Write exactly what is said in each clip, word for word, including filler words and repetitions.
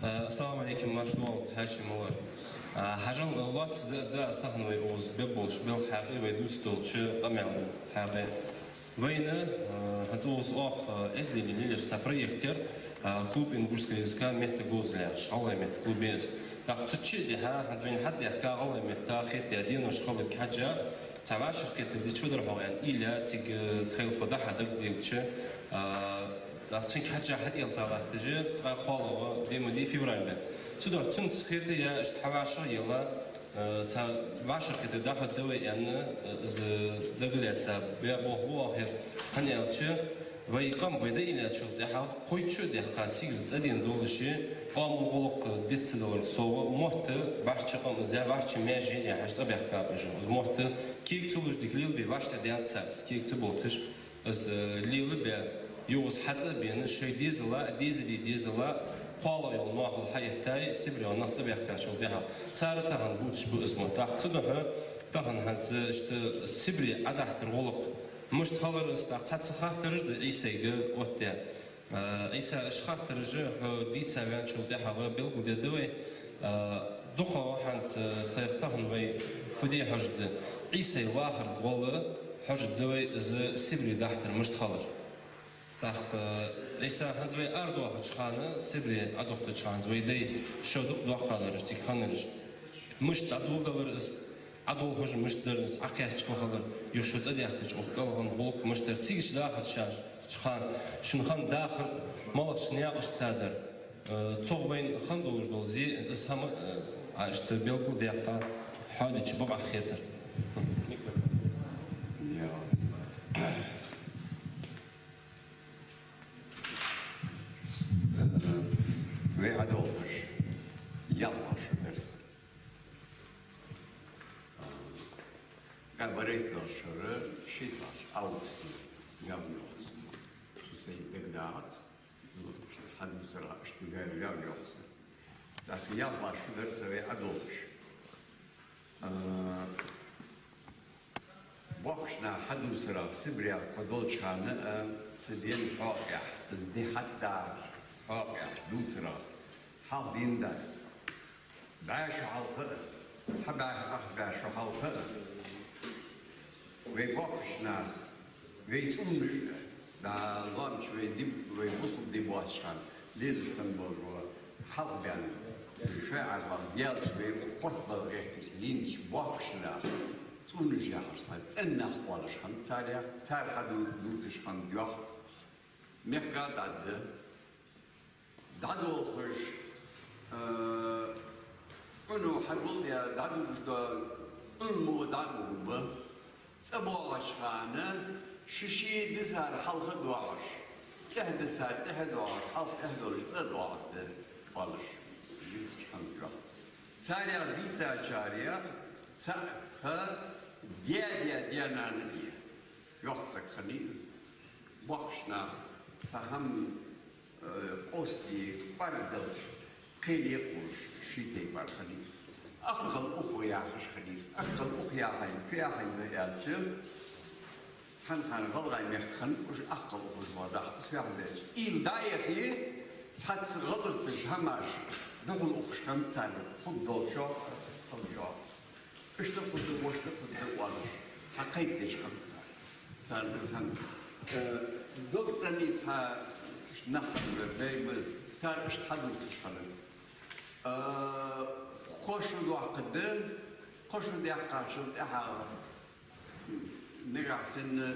Ассаламу Ӏалайкум, марша вола, Хьашим Муллар. Хьажал, лоацца да, да, аз тахан вай укхаза бергболаш белха хьакъехьа, вай дувцаш долча къамаьла хьакъехьа. Вайна, хӀанз укхаза оаха эздели лелаш цхьа проект яр, клуб ингушского языка, метта говзал яхаш, гӀалгӀай метта клуб я из. ТӀаккха цу чу а дихьа, хӀанз вайна хьатӀадаьхка гӀалгӀай метта хетаяь денош хиларга хьежжа, цхьа вӀашагӀкхетар дича фу дар хьогӀ аьнна, уйла цига тхайла тхо дӀа-хьа дагаденача, ТӀаккха цунга хьежжа хьатӀаэлта латташ я, ткъаь кхоалагӀа ди ма дий, февраль бетта. Цудухьа цунца хетаяь, иштта хьа вӀашагӀъелла, цхьа вӀашагӀкхетар дӀахьоргда вай аьнна, из дагалаьца баь болх ба оаха ер. ХӀана аьлча, вай къам вай дӀаиллачул тӀехьагӀа кхойтта шу а даьккха, цигара цӀадена долаш, къаман гӀулакх диц ца даларал совгӀа, мотт бӀарчча къамаша, бӀарчча маьженаш яхьаш цӀабаьхкаб уж. Из мотт кег ца луш, дика лелабе вӀаштӀехьадаьннад цар, из кег ца ботташ. Из лелабаь, юха из хьацӀа а бена, шоай дезала, дезалий дезала, кхоалагӀа йола ноахал хьаэттай, Сибре йола нах цӀабаьхкачул тӀехьагӀа. Цар а тахан бувцаш ба из мотт. ТӀаккха цудухьа тахан хӀанз иштта Сибре Ӏодахьийтар гӀулакх мишта хилар из, тӀаккха цхьацца хаттараш да Ӏийсайга оттадаь. Ӏийса, уж хаттараш хьо дийца ваьнначул тӀехьагӀа белгалдергда вай. Дукха ва хӀанз тайх тахан вай фу де хьожаргда. Ӏийсай вахарга гӀолла хьожаргда вай из Сибре дахьийтар мишта хилар. ТӀаккха Ӏийса, хӀанз вай арадоахача хана, Сибре Ӏодохийтача хана, хӀанз вай дай шо дукха доккха хилараш, цига хиннараш. Мишта дӀадоладелар из, Ӏодолхаш мишта дар из, Ӏокхаьчача фу хилар, юха шо цӀадаьхкача укх кӀалхарча гӀулакх мишта дар, цига дахача хана шун хинна дахар, малагӀча наькъашца дар, цох вайна хинна долаш дола зе, из хӀама, Ӏа иштта белгалдаьккха, хьоадича бакъахьа хетар. Я. Вай Ӏодолхаш, ялх шу дар са. ТӀаккха барайтта шера, шийтта августа гаьна йоах са. Цу сай дагадоагӀац, хьадувцар иштта гаьна йоах са. ТӀаккха ялх шу дар са вай Ӏодолхаш. Боккхийча наха хьадувцарах, Сибре тхо долча хана, цу ден хьакъехьа, из ди хьатӀадахача хьакъехьа дувцарах, хьалха дийнахьа, бӀаь шу хьалха а, цхьа бӀаь, ах бӀаь шу хьалха а, вай боккхийча наха, вай цӀенаш а, дӀа лоамча вай ди, вай бусалба ди боацача хана лелаш хинна болаш ба, хьалха баьнна, шоай Ӏарбах, Даьлаца вай хотбала гӀерташ лийннача боккхийча наха, цӀенаш яхаш цхьа цӀена нах оалаш хиннад царех, цар хьаду-, дувцаш хиннад, йоах, мехка дӀадда. ДӀадолхаш, э, Ӏуно хьагулдаь дӀадувгаш дола Ӏуно мо дӀагӀоргба. ЦӀабоагӀача хана ши-ши дисар хьалха доагӀаш, тӀехьа дисар тӀехьа доагӀаш, хьалха тӀехьа долаш цӀа доагӀаргда, оалаш, дийцача хана йоах. Царех дийцачарех цаӀ тха даь-даь даь-нана я, йоккха саг хиннай из. Боккхийча наха цхьа хӀама, э, къоастаде кӀоарга далаш, кхел а хулаш, ший тайпара хиннай из. Акхал ух яхаш хиннай из. Акхал ух яхай, фу яхай да аьлча, цхьан хана гӀалгӀай мехка хиннаб уж акхал ухаш, вадахь, из фу яхар да аьлча, уйла дӀаяхе, цхьацца гӀалаташ, хӀамаш духьал ухаш хиннаб царна, хургдолчох, хургдолчох. Иштта хургда, вешта хургда оалаш, хьакхайкадеш хиннад цар. Царна из хӀама, э, дог цӀена цхьа нах хиннаб, дай ба из, цар иштта хьадувцаш хиннад. Э, кхо шу доаккхаргда, кхо шу даьккхачул тӀехьагӀа нагахьа санна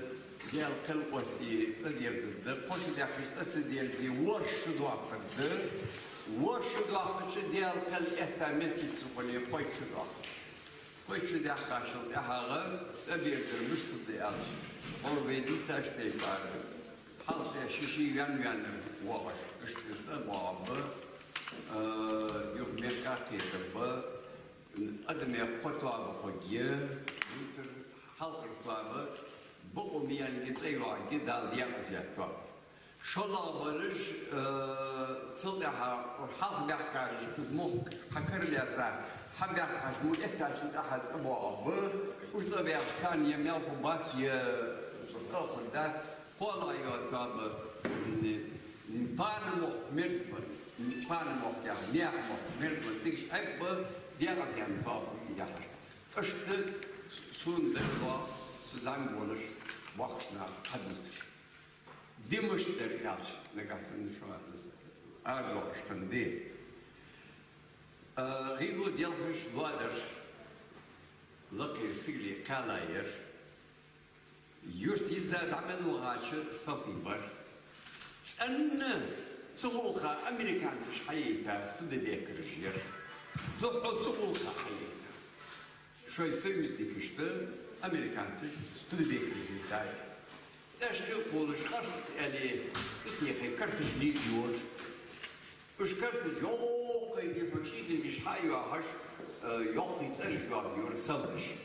Даьла кхел оттаде цӀа дерзаргда, кхо шу даьккхача цӀа ца дерзе, ворхӀ шу доаккхаргда, ворхӀ шу доаккхача Даьла кхел этта моттиг ца хуле, кхойтта шу доаккхаргда. Кхойтта шу даьккхачул тӀехьагӀа цӀа берзар мишта хургда аьлча, хӀанз вай дийцача тайпара, хьалха ши-ши ваьнна-ваьнна воагӀаш, иштта цӀа боагӀаргба, э, юха мехка кхетаргба, адамех кхо тоаба хургья, дувцар хьалхара тоаба бокъо ма яьннге цӀа йоагӀаргья, Дала даькъаза яь тоаба. ШоллагӀбараш, э, цул тӀехьа хьалха баьхкараш, из мохк хьакара лаьца, хьабаьхкача, мо эттачул тӀехьа цӀа боагӀаргба, уж цӀа баьхача царна е маьл хургбац, е кхел хургдац, кхоалагӀа йола тоаба, м, Пана мохк мерза ба, пана мохк яхар, наьха мохк мерза ба, цига Ӏебба декъаза яьнна тоаба яхар. Иштта сона дагадоагӀа цу зӀамига болаш боккхийча наха хьадувцар. Ди мишта дар аьлча, нагахьа санна шоана из арадоаккхаш хинна ди. А, гӀийло делхаш лоадар, лакхера сигале кхаьлла яр. Юрта йизза дӀа мел вахача салтий бар. ЦӀенна цу гӀулакха американцаша хьаяйта студебеккераш яр. Духхьал цу гӀулакха хьаяйта. Шоай союзникашта американцаша студебеккераш яйтай. ТӀехьашка кхолаш, къарс аьле, тӀатехе карташ лелайора. Уж карташ йоккхий дехьо чӀийгӀа йиш хьа а йоахаш, э, йоккхий цӀераш йоагӀа йора салташа.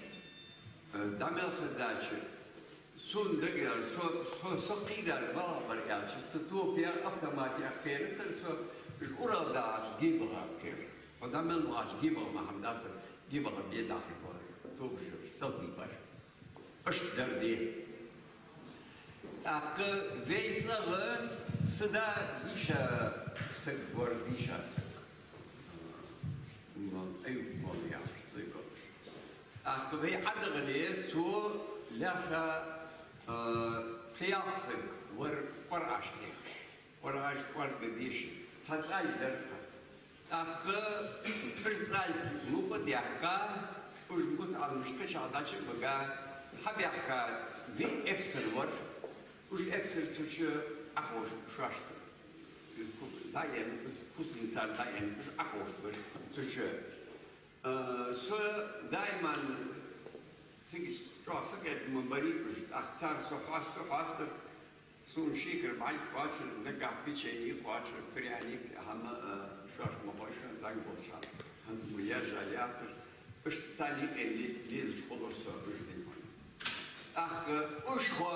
Э, дӀа мел хезача, сона дагаяр, со, со, со кхийрар малагӀа бар аьлча, цу топе, автомате кхерацар со, уж урал дахьаш гебагӀа кхер. Хьо дӀа мел вахача гебагӀа ма хӀама дацар, гебагӀа бе дахьар бар, топаш йолаш салтий бар. Иштта дар ди. ТӀаккха вай цӀагӀа са да дийша саг вар, дийша саг. Имам Аюб молла яхар цӀи йолаш. ТӀаккха вай ӀодагӀале, цо лаьрхӀа, а, пхеалх саг вар, КъорӀаш хьехаш. КъорӀаш кӀоарга дийша, цхьа цӀалг дар-кха. ТӀаккха уж цӀалг мукъа а даьккха, уж мутаӀалимаш кхычахьа дӀачу а бага, хьабаьхка виъ эпсар вар, уж эпсар цу чу Ӏоховшаб шоашта. Из ку-, дӀаенна, из фусам цар дӀаенна, уж Ӏоховшабир цу чу. Э, со даиман цига чӀоагӀа сакъердам барий уж, тӀаккха цар со хьоаста, хьоаста, сона шекар бӀарг кхоачар, нагахь печенье кхоачар, пряник, хӀама, э, шоаш ма хой шоана, зӀамига болча хана. ХӀанз мо яьржа яцар, иштта царна юкъе ле-, лелаш хулар со уж дийнахьа. ТӀаккха уж хьо,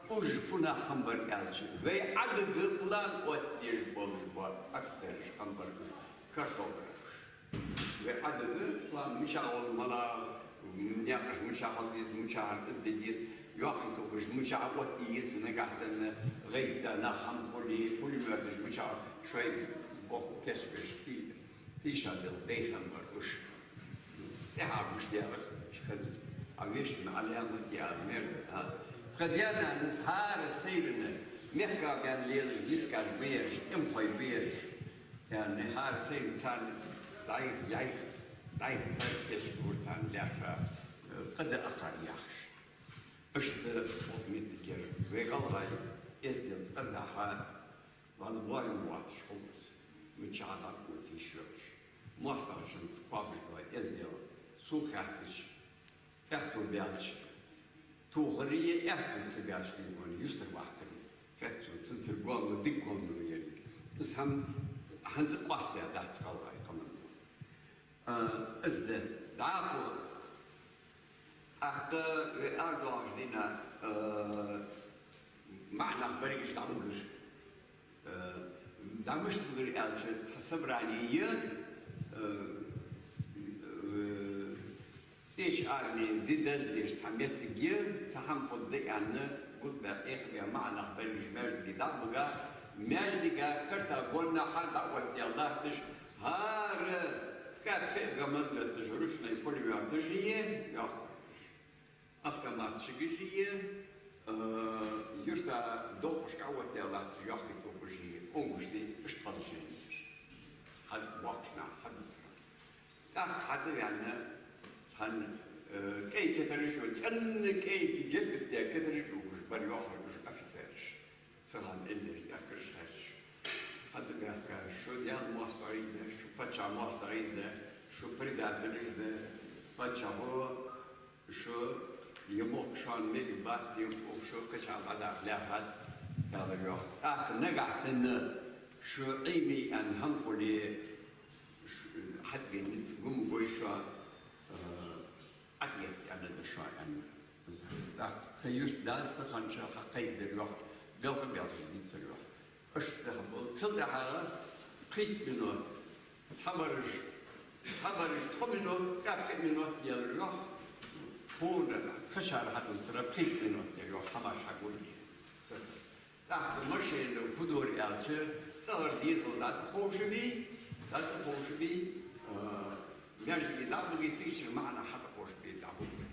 уж фу нах хиннабар аьлча, вай ӀодагӀа план оттадеш болаш бола офицераш хиннабар уж, картографаш. Вай ӀодагӀа план мичахьа вола мала, наькъаш мичахьа хила деза, мичахьара из де деза, йоккхий топаш мичахьа оттае еза, нагахьа санна гӀайта нах хӀама хуле, пулеметаш мичахьа, шоай из боккха кечбеш, ти-, тийшабелла дай хиннабар уж. ТӀехьа гуш даьлар из хинна. А вешта Ӏаламат яр мерза, а? Тха даь-нанас хӀара сайранна мехка баьнна лелаш, дискаш ба ераш, тӀемахой ба ераш. Яьнна, хӀара сайранна царна дӀай-, дӀай-, дӀай-, дӀай-, кхеташ дора царна лаьрхӀа, э, къа да акхар яхаш. Иштта укх моттиге вай гӀалгӀай эздел цкъаза хьа, вӀалла боарам боацаш хул из, мичахьа дӀатӀавоаца йиш йолаш. МоастагӀашца кхоабаш дола эздел, сов хаьттача, аьттув баьлча, тохари, аьттув ца баьлча, дий хьона, юстара ваккхари. Хетт сона, цунцара гоама, дика гоама ма яр из. Из хӀама хӀанз а къоастадаь дац гӀалгӀай къаман. А, из да. ДӀахо, тӀаккха вай арадоагӀача дийнахьа, а, маӀа нах берригаш дӀабигар. Э, дӀа мишта бигар аьлча, цхьа собрани я, э, э, ЦӀеча Арме ди даздеш цхьа моттиг я, цхьа хӀама хургда аьнна, гутбаь, къехабаь, маӀа нах берригаш маьждиге дӀа а бига, маьждига карта гонахьа дӀаоттадаь латташ, хӀара ткъаь пхиъ гаман доацаш ручной пулеметаш я, йоккха автоматаш я, э, юрта докъушка Ӏооттадаь латташ йоккхий топаш я, онгушт я, иштта хала жайнаш. Хьа-, боккхийча наха хьадувцар. ТӀаккха хьатӀаваьнна, цхьан, э, кӀай кетараш йолаш, цӀена кӀай геббитта кетараш йолаш бар йоахар уж офицераш. Цу хана эллеш дехкараш хьаьрча. ХьатӀабаьхка, шу Даьла моастагӀий да, шу паччахьа моастагӀий да, шу предателаш да, паччахьо, шу, е мохк шоана мегаргбац, е мохк шу кхычахьа дӀадаха лаьрхӀад, аьлар йоах. ТӀаккха нагахьа санна шу Ӏимий аьнна хӀама хуле, шу, хьатӀавена низ гу ма гой шоана, э, Ӏадъетта аьнна да шоана аьнна. ТӀаккха тха юртдас цу хана чу хьакхайкадаьр йоах, белха а белхаш дийцар йоах. Иштта хӀама болаш. Цул тӀехьагӀа пхийтта минот, цхьабараш, цхьабараш ткъо минот, кхаь пхиъ минот ела йоах. Тхона, тхачар хьадувцар пхийтта минот ела йоах, хӀамаш хьагулъе. ТӀаккха машена фу дора аьлча, цӀагӀара дезал дӀатӀаховшабе, дӀатӀаховшабе, а, маьждиге дӀабуге, цига маӀан хьатӀаховшабе дӀабуге.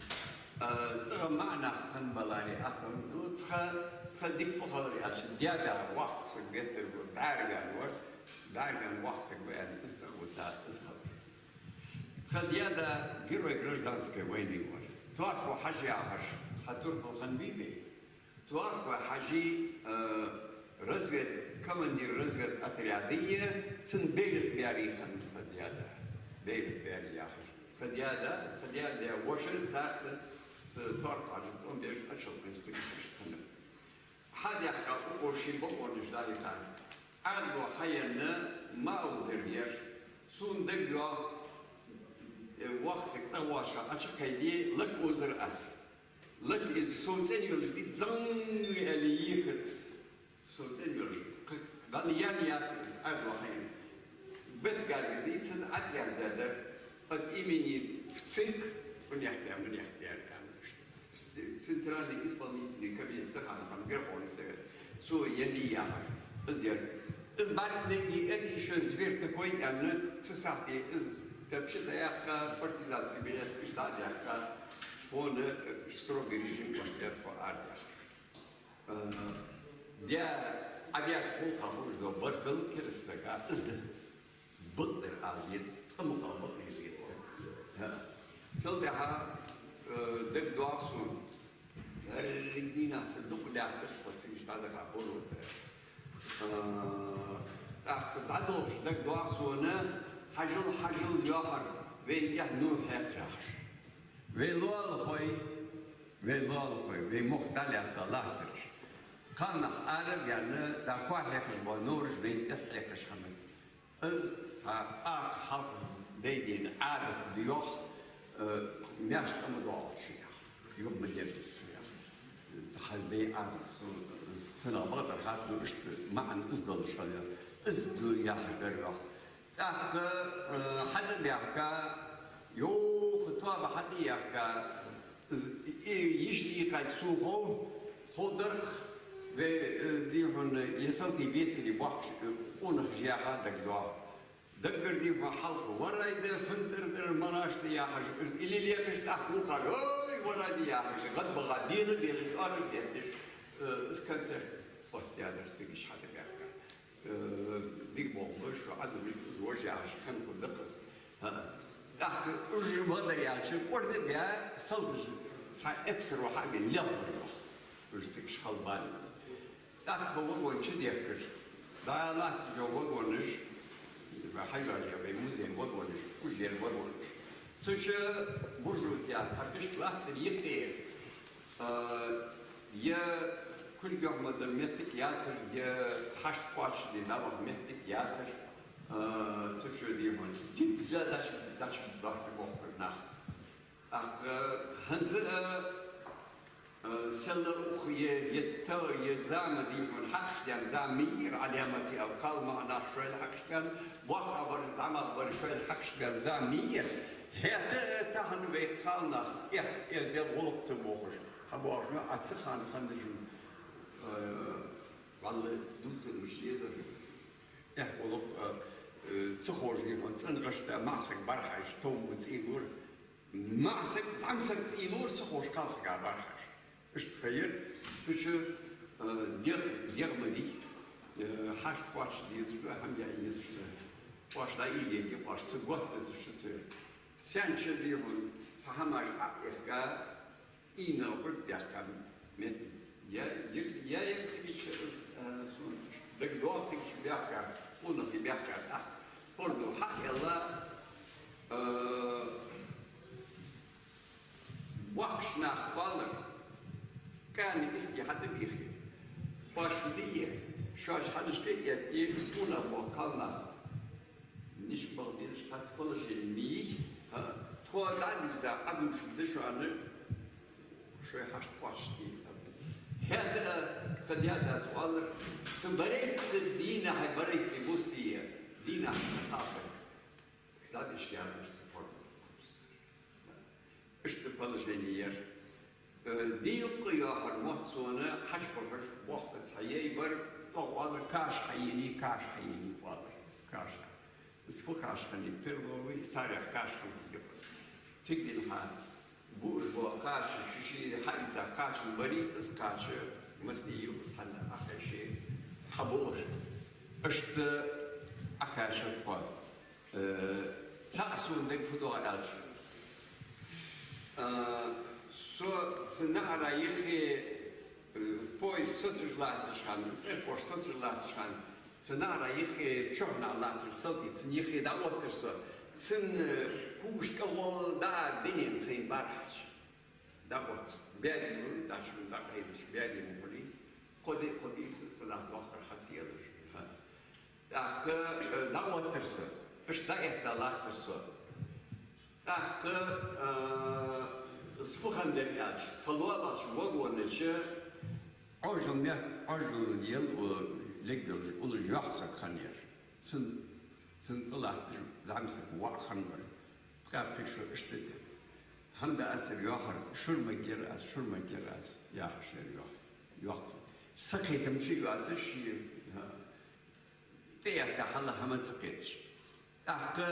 А, цӀагӀа маӀан хинна баларе, атта ду, цхьа, цхьа дика фу хилар аьлча, даь-да воккха саг геттара вар, бӀаргаваьнна вар, бӀаргаваьнна воккха саг ва аьнна, из цӀагӀа вита, из хилар. Тха даь-да Герой гражданской войны вар. Торхой Хьажа яхаш цхьа турпал хиннабий вай. Торхой Хьажий, э, развед-, командир разведотряда я, цун бейрак баьри хиннад тха даь-да. Бейрак баьри яхаш. Тха даь-да, тха даь-даь воша царца, цу Торхой Хьажас тӀом беш, Ачалкхенца цига иштта хиннаб. Хьадаьхка укхо ший бокъонаш дӀахьийха. Ӏаьдало хьаенна, Маузер яр. Сона дагайоагӀа, э, воккха саг цӀагӀа воашха Ӏочукхайде, лакха озар аз. Лакха из сона цӀена йолаш ди, занг аьле ехар из. Сона цӀена йолаш. Кх-, вӀалла яьнна яцар из, Ӏаьдало хьаенна. Бетгарга дийцад, Ӏаьдала яздаь дар. От имени ВЦИК, мунех де, мунех де, аьнна. Центральный исполнительный кабинет, цу хана хиннав Верховный Совет. Цо еннай яхаш. Из яр. Из бӀаргадайнай, это ещё зверь такой, аьнна, цу сахьте из тепча дӀаяьккха, партизанский берет иштта дӀадаьккха, тхона, э, строгий режим бахьан тхо арадаьхар. Э, даь, Ӏабеш хулха хулаш дола баркал кераста сага из да. Бакъдар ала деза, цкъа мукъагӀа бакъ еза деза. ХӀа. Цул тӀехьа, э, дагадоагӀа сона, деррига дийнахьа са дукха лаьтташ, тхо цига иштта дӀадаха хӀама тӀа. Э, тӀаккха дӀадолхаш дагадоагӀа сона, хьажал, хьажал, йоахар, вайна тӀехьа нур хьекхаш яхаш. Вай лоалахой, вай лоалахой, вай мохк дӀалаьца латтараш. Кхалнах ара а гаьнна, дӀа кхо хьекхаш бола нураш вайна тӀехьа хьекхаш хиннад. Из цхьа акха хьалха дайдена Ӏадат да йоах, э, маьрша цӀа ма доагӀалда шо яхаш, юха ма дерзалда шо яхаш. Цхьа дай Ӏадат, цунах бакъдар хатта ду, иштта маӀан из долаш хилар. Из ду яхаш дар йоах. ТӀаккха, э, хьатӀабаьхка, юха тоаба хьатӀаяьхка, з-, и, йиш дийкъача сухов, хов дарх, вай, э, дий хьона, е салтий бецаре бохкаш, э, къонахаш яха дагадоагӀа. Даггара дий хьона хьалха варай да, фунтар дар, манаш да яхаш, или лекхаш тӀаккха вухар, ой, варай да яхаш, гӀадбаха, дена белаш, араш десташ, э, из концерт оттадаьдар цига иштта хьатӀабаьхка. Э, дика болх ба шо, Ӏадувлаш из вожаш яхаш хинна хул дакъас. ХӀа. ТӀаккха уж ма дар яьлча, кӀорда бе, салташ цхьа эпсаро хьа а бе, лелхабар йоах. Уж цига шо хала баьннаб. ТӀаккха вагон чудехкар. ДӀа латташ йола вагонаш, вай хьайола, вай музейн вагонаш, уж яр вагонаш. Цу чу буржуйка яха цхьа кашка латтар юкъе. Э, е кулгах ма дар моттиг яцар, е хьашт кхоачашде дӀаваха моттиг яцар. Э, цу чу дий хьона дика за дач, дач бахьа бохкар нах. ТӀаккха хӀанз а, э, селла ух е, е та, е зама дий хьона хьакхаш даьнна, зама мийир Ӏаламат ял кхалнах шоайла хьакхаш даьнна, боккхагӀбар, зӀамагӀбар шоайла хьакхаш даьнна, зама мийир. ХӀаьта а тахан вай кхалнах эхь, эздел, гӀулакх ца бохаш. ХьабоагӀаш ма, а цу хана хиннараш, э, валлахӀи, дувцар мишта дезар. Эхь, гӀулакх, э, э, ца ховш дий хьона, цӀенгӀашта маӀа саг бӀарахьежача, товмо цӀий лора. МаӀа саг, зӀамсаг цӀий лора, ца ховш кхалсага бӀарахьежача. Иштта хайра, цу чу, э, дегӀ, дегӀ ма дий, э, хьашт кхоачаш дезаш да, хӀама яа езаш да. Кхоачаш дӀаийдергья, кхоачаш ца готта цу чу ца. Сен чу дий хьона, цхьа хӀамаш Ӏа а ихка, ийна гӀурд баьхка моттиг. Я, я, я, я, цига чу из, э, сона дагадоагӀа цига чу баьхка, къонахий баьхка, тӀаккха хӀордо хьа а хьелла, э, боккхийча наха оалар, кӀаьнк истий хьатӀабийхе. Оаш дийя, шоаш хьалхашка а этте, къонах бола кхалнах. Ниш баха дезаш цхьацца положени ма йий, хӀа, тхо дӀа а дувца, Ӏадувцаш да шоана, шоай хьашт кхоачашде. ХӀаьта а тха даь-дас оалар, цу барайтта дийнахьа, барайтта бусий, дийнахьа цхьа кхалсаг дӀатӀаийцар цу хӀорда. Иштта положени яр. Э, дийкъа йоахар мотт сона хьачукхухьаш бохкаца хьаейбар, тӀо оалар, каша хьаений, каша хьаений оалар. Каша. Из фу каша хиннай, перловый, царех каша хиннай юкъас. Цига динхьа буаш бола каша, ши-ши хьаийца кхачам барий, из кхача масни юкъас хьанна Ӏохайше, хьабоагӀаш. Иштта Ӏокхаьчар тхо. Э, цхьаъ сона дега фу доагӀа аьлча. Э, со цу наӀара юххе, э, поезд соцаш латташ хана, цӀерпошт соцаш латташ хана, цу наӀара юххе чухьнахьа латташ салтий цун юххе дӀаоттар со. Цун, э, куш кӀалвала дӀаара динен цун бархьача. ДӀаоттар. Баьде ма хулий, дӀачун дӀакъайдаш баьде ма хулий. Кхо ди, кхо дийса, цкъа нах дохкар хьаца елаш. ТӀаккха, э, дӀаоттар со. Иштта дӀаэтта латтар со. ТӀаккха, э, из фу хиннадар аьлча, тха лоалахача вагона чу Ӏожал мет-, Ӏожал ел, э, легделаш уллаш йоккха саг хиннаяр. Цун, цун тӀа латташ зӀамсаг воӀ хиннавар. Ткъаь пхи шу иштта да. ХӀама да ацар йоахар, шура магар аз, шура магар аз, яхаш яр йоах-, йоккха саг. Са кхетам чу йоацаш, ший, хӀа, тӀаэтта хьал хӀама ца кхеташ. ТӀаккха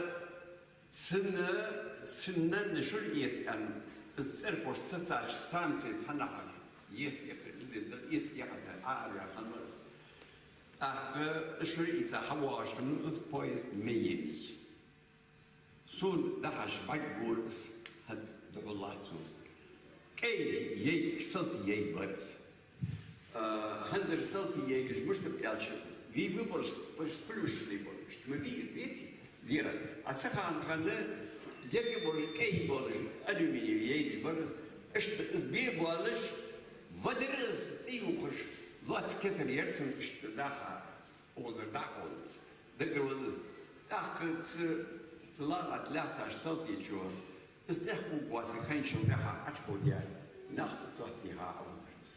цунна, цунна шура эца аьнна, из цӀерпошт сецача станце цхьаннахьа етт-, етт-, из дар эца яхаза, Ӏоарваь хиннавар из. ТӀаккха шура ийца хьавоагӀаш хиннав из поезд мел ений. Сона дахьаш бӀаргагора из, хӀанз духьал латт сона из. КӀай яйга, салтий яйга бар из. А, хӀанзара салтий яйгаш мишта ба аьлча, вий ба болаш, болаш сплюшенный болаш, ма вий из беций, вера. А цу хана хана деррига болаш, кӀай болаш, алюминиевый яйгаш бар из. Иштта из бе болаш, вадар из тӀаювхаш, лоаца кетар яр цун иштта даха. Озар дӀакъовлац, дагаваллалц. ТӀаккха цу, цу лагӀа тӀа лаьттача салтечо, из тӀехкхувргвоацилга хинначул тӀехьагӀа Ӏочукховдаь, нах тӀа тоттадийха Ӏовадар из.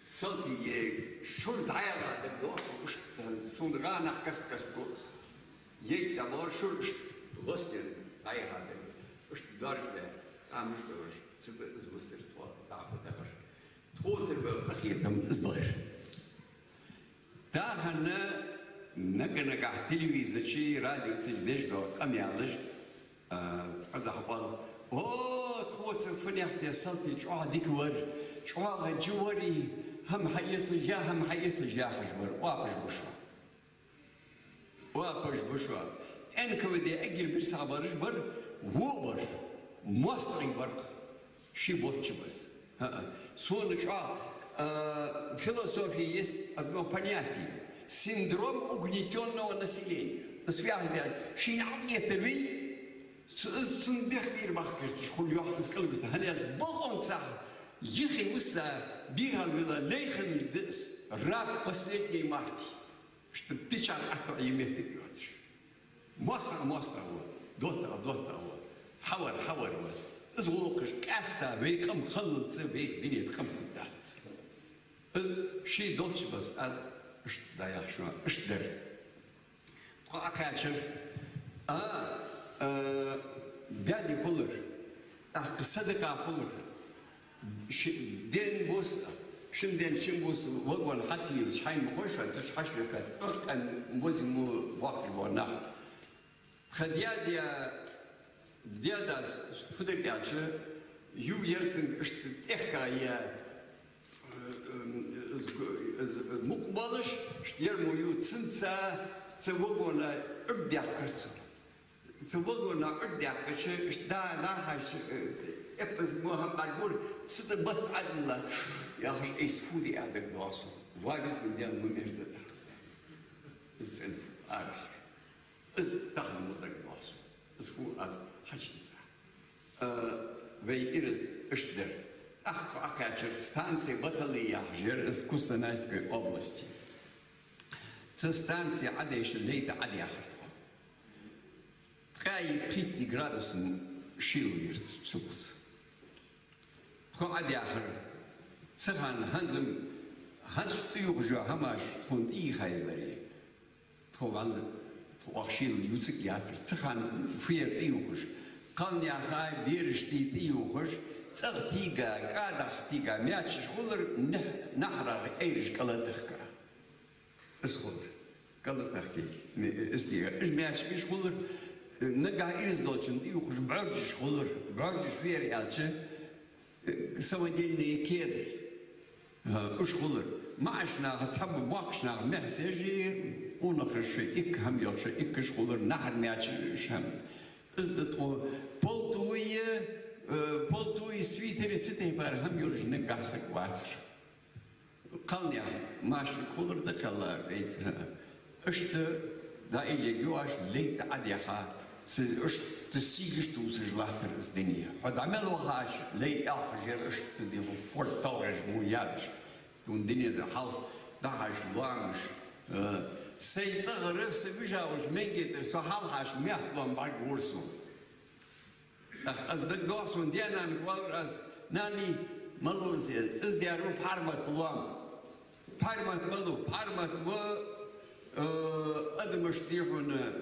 Салтий яйга шура дӀаяха дагадоагӀа сона, иштта сона гӀанахь каст-каста го из. Яйга дӀабахар шура, иштта лостен дӀаяха дагадоагӀа. Иштта доаржадаь, къамаш доаржа, цу тӀа из висар тхо, дӀа а дахар. Тхоца баь къахетам из бар. Тахан нага-нагахь телевизор чу, радио чу деш дола къамаьлаш, а, цкъаза хьакъал: «О, тхоца фунехте салтий чӀоагӀа дика вар, чӀоагӀа жа вар из, хӀама хьаэцалаш я, хӀама хьаэцалаш я», — яхаш бар, оапаш ба шоана. Оапаш ба шоана. Н К В Д эггара бирса бараш бар, во а бар, моастагӀий бар-кх, ший болча баса. ХӀаа. Сона чӀоагӀа, а, в философии есть одно понятие: синдром угнетённого населения. Из фу яхар да аьлча, шийна Ӏоэттар вий, ц-, из цунна бехк бийр баккхарцаш хул йоах из кӀалбиса. ХӀана аьлча бокъонца юххе виса, бийхьа вила лай хиннар да из, раб последней марки. Иштта печать Ӏоттоа е моттиг йоацаш. МоастагӀа моастагӀа ва, доттагӀа доттагӀа ва, хьавар хьавар ва. Из гӀулакхаш къаьстта вай къам хиллалца вай дунен тӀа къам хургдац. Из ший долча баса аз иштта дӀаяхаш ва, иштта дар. Тхо Ӏокхаьчар. А, а, баьде хулар, тӀаккха садакъа хулар. Ши-, ден бус, шин ден шин бус вагон хьа ца йилча, хьайна ма хой шоана, цу чу хьачувехка, тӀаккха мозе мо бохкаш бола нах. Тха даь-даь, даь-дас фу дир аьлча, ю ерсинг иштта тӀехка я, э, э, э, мукъа болаш, иштта ер мо ю, цунца цу вагона Ӏуьрг даьккхар цо. Цу вагона Ӏуьрг даьккхача, иштта да, да хьаьша, э, эппаз мо хӀама бӀаргагора, цу тӀа бат Ӏадилла, яхаш, айса фу ди а дагадоагӀа сона. Вагиз ден ма мерза дахаза. Из цӀена арахьа. Из тахан мо дагадоагӀа сона. Из фу аз хьачуийца. Э, вай ираз иштта дар. ТӀаккха Ӏокхаьчар станция Баталый яхаш яр из Кустанайской области. Цу станце Ӏодешаш лай тӀа Ӏодаьхар тхо. Ткъаь пхийтта градус шийла вир цу куц. Тхо Ӏодаьхар. Цу хана хӀанз-м, хӀанз тӀаювхаш йола хӀамаш тхона тӀаювхаяларе. Тхо ванза, тхо оаха шийла ювцаргьяцар. Цу хана фу яр тӀаювхаш? Кхалнаьха, берашта тӀаювхаш, цӀагӀа тийга, кӀадахьа тийга маьчеш хулар, нах-, нахьарах айраш кӀала тӀехка. Из хулар. КӀала тӀехка. Из тийга. Из маьчеш хулар, нагахь ираз долчунна тӀаювхаш бӀоржаш хулар. БӀоржаш фу яр аьлча, самодельные кеды. ХӀа, уж хулар. МаӀача наха, цхьабакъда боккхийча наха мехсежи, къонахаша икка хӀама йолаш, иккаш хулар, нахьара маьчеш хӀама. Из да тхо пальтои, э, пальтои, свитери, цу тайпара хӀама йолаш нагахь саг вацар. Кхалнаьха машинка хулар да кхелла вайца. Иштта дӀаайдергйолаш лай тӀа Ӏодехка, цу иштта сийгаш тувсаш латтар из дуне. Хьо дӀа мел вахача, лай аьлхаш яр иштта диху форд талхаш му яьлча. Тхона дунен тӀа хьалха дӀахьош лоамаш. Э, сай цӀагӀара са вижа волча маьнге тӀара со хьалхашка метта лоам бӀаргагур сона. ТӀаккха аз дагадоагӀа сона, даь-нанага оалар аз: «Нани, малув из?» «Из дар ва пхьармат лоам». Пхьармат малув? Пхьармат ва, э, адамашта, дий хьона,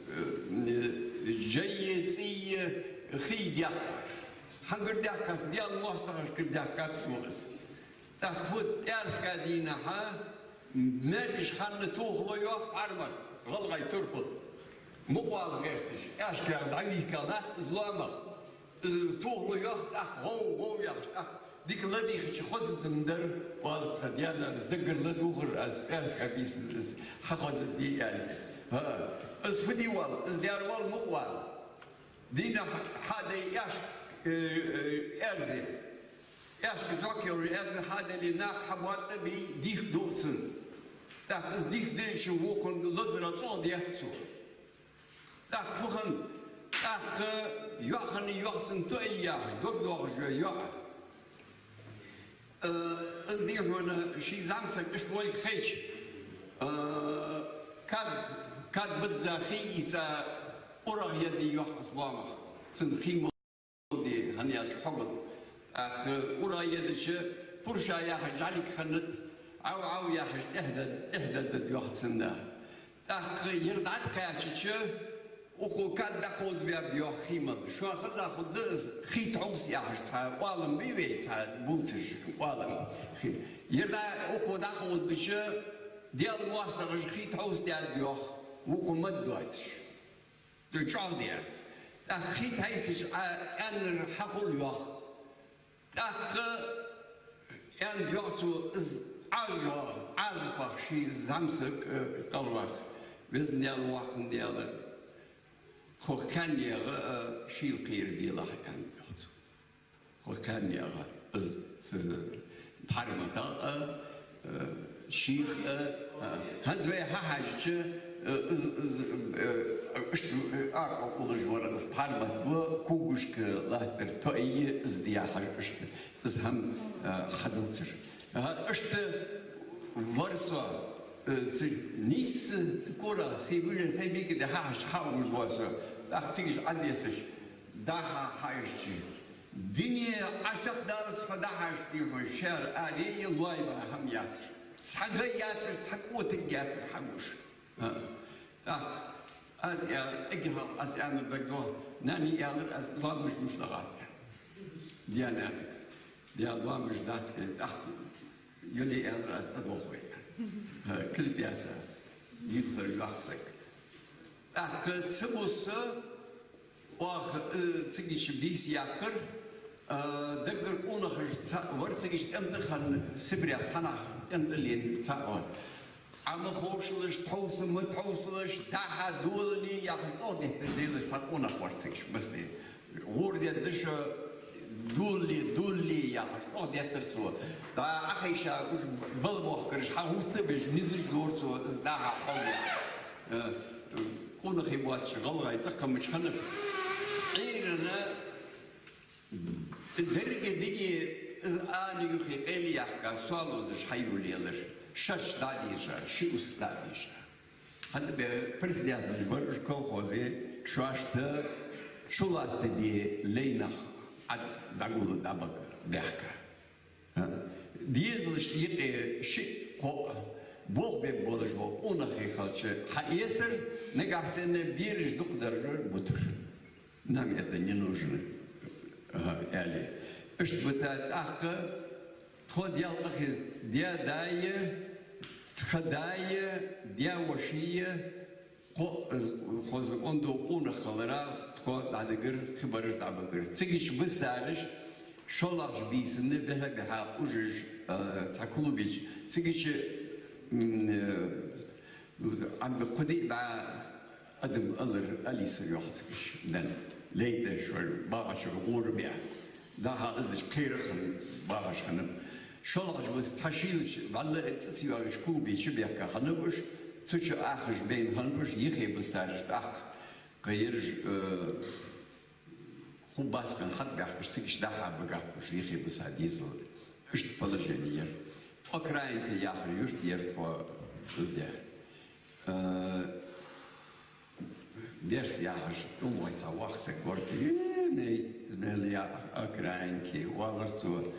э, жайи, цӀийи, хий деккхар. Хьангара деккхац, Даьла моастагӀашкара деккхац сона из. ТӀаккха фу, пӀаьраска дийнахьа, маьркӀажа хана тохало йоах пхьармат, гӀалгӀай турпал. Мукъавала гӀерташ, аьшках дӀавийхка латт из лоамах. Из тохало йоах, тӀаккха гӀов, гӀов яхаш, тӀаккха дика ладийгӀача хоза дар, оалар тха даь-нанас, даггара ладувгӀар аз, пӀаьраска бийсан из хьахоза дий аьле. ХӀа, из фу де воал, из дар воал мукъавала. Дийнахьа хьадай аьшка, э, э, аьрзи. Аьшка зӀок йолаш аьрзи хьадаьле, накха хьабоаттабий, дийхка дугӀ цунна. ТӀаккха из дийхка диача, вокхун лазара цӀогӀа детт цо. ТӀаккха фу хиннад, тӀаккха йоӀ хиннай, йоӀ цунна тоъай яхаш, дог доахаш йола йоӀ. Э, из, дий хьона, ший зӀамсаг иштта волга хайча, э, кад, кад бизза хий ийца урагӀ едда йоах из лоамах. Цунна хий мо де, хӀана аьлча хьогал. ТӀаккха урагӀ едача, пурша яхаш жӀалиг хиннад, Ӏав, Ӏав яхаш тӀехьа дад-, тӀехьа даддад йоах цунна. ТӀаккха ер дӀатӀакхаьчача, укхо кад дӀакховдабаьб йоах хий мел. Шоана хеза хургда из, хий тхьовс яхаш цхьа оалам бий вай, цхьа бувцаш оалам. Ер дӀа-, укхо дӀакховдабича, Даьла моастагӀаша хий тхьовсдаьд йоах, укхо мад доацаш. ЧӀоагӀде. ТӀаккха хий тхьайсача, Ӏа-, аьннар хьахул йоах. ТӀаккха аьннад йоах цо, из Ӏазап, Ӏазапах ший зӀамсаг, э, кӀалвах. Везан Даьла, Воккха Даьла, тхох кхаьннега, э, шийла кхера белахь, аьннад йоах цо. Тхох кхаьннега из цу пхьарматах а, э, шийх а, э, хӀанз вай хьахьежача, э, из, из, э, иштта, э, акъал уллаш вар из пхьармат ва, когашка латтар тоъай из дехар иштта, из хӀама, э, хьадувцар. ХӀа, иштта вар со, э, цу нийсса, цу кора, сай вижа, сай бекъа де хьахьежача хьаугаш вар со, тӀаккха цига Ӏодессаш, дӀа-хьа хьаийшача. Дуне Ӏочакхдаллалца хьо дӀахьажача, дий хьона, шаьра аре е лоайма хӀама яцар. Цхьа га яцар, цхьа кӀотарг яцар хьагуш. ХӀа. ТӀаккха аз аьлар, эггара хьалха аз аьннар дагадоагӀа, нани, аьлар аз, лоамаш мишта даха. Даь-нанага. Даь, лоамаш дац кхы, тӀаккха Юле аьлар аз, цӀадоагӀа вай. ХӀа, кулг яц, дийна хилар йоккха саг. ТӀаккха цу бус оаха, э, цига чу бийса яьккхар, э, даггара къонахаш цхьа вар цига чу, тӀем тӀа хинна Сибрех цхьаннахьа тӀем тӀа лена цхьа вар. Ӏа ма ховшалаш, тхьовса ма тхьовсалаш, дӀа-хьа долале яхаш, тӀо детташ делаш цхьа къонах вар цига чу, масала. ГӀур дедда шо, долале, долале яхаш, тӀо деттар цо. ДӀа Ӏохайша уж балбохкараш хьагӀовттабеш, низаш дора цо, из дӀа-хьа хьол яхаш. Э, къонахий боацаш гӀалгӀай цӀаккха мича хиннаб. Ӏуйрийна деррига дуне из Ӏана юхе къайле яьккха, соал лозаш хьайолаелар. Шераш дӀадийша, ши ус дӀадийша. ХӀанз бе председателаш бар уж колхозий, шоашта чулаттабе лай нах Ӏа дӀагулла дӀабаха баьхка. ХӀа? Дезалашта юкъе шиъ-кхоъ болх бергболаш бола къонахий хилча хьаэцар, нагахьа санна бераш дукха даржар бутар. Нам это не нужно, а, аьле. Иштта ба тӀаккха тхо Даьла къахетам, даь-даь, тха даь, даь-воша, кхо, хоза ондо къонах хиларах тхо дӀадигар, кхыбараш дӀабигар. Цига чу бисараш, шоллагӀча бийсан бихьа-бихьа ужаш, а, цхьа клубе чу. Цига чу, м, э, Ӏамбе кхо-диъ бӀаь адам алар, Алиса йоах цига чу, дӀа. Лейта шоай багӀача гӀора беа. ДӀахо из дича кхерах хинна багӀаш хиннаб. ШоллагӀча бус цхьа шийлача, валлахӀи, цӀи ца йоагӀаш клубе чу бехка хиннаб уж, цу чу ахаш байна хиннаб уж, юхе бисараш тӀаккха. Кхы ераш, э, хӀу бац хинна хьатӀабаьхкаш, цига чу дӀа-хьа бигаб уж, юхе биса дезал. Иштта положени яр. Окраинка яхар юрт яр тхо, из де. Э, Берс яхаш, тӀом вай цхьа вахсаг вар, э, мел, мел я окраинке, оалар цо.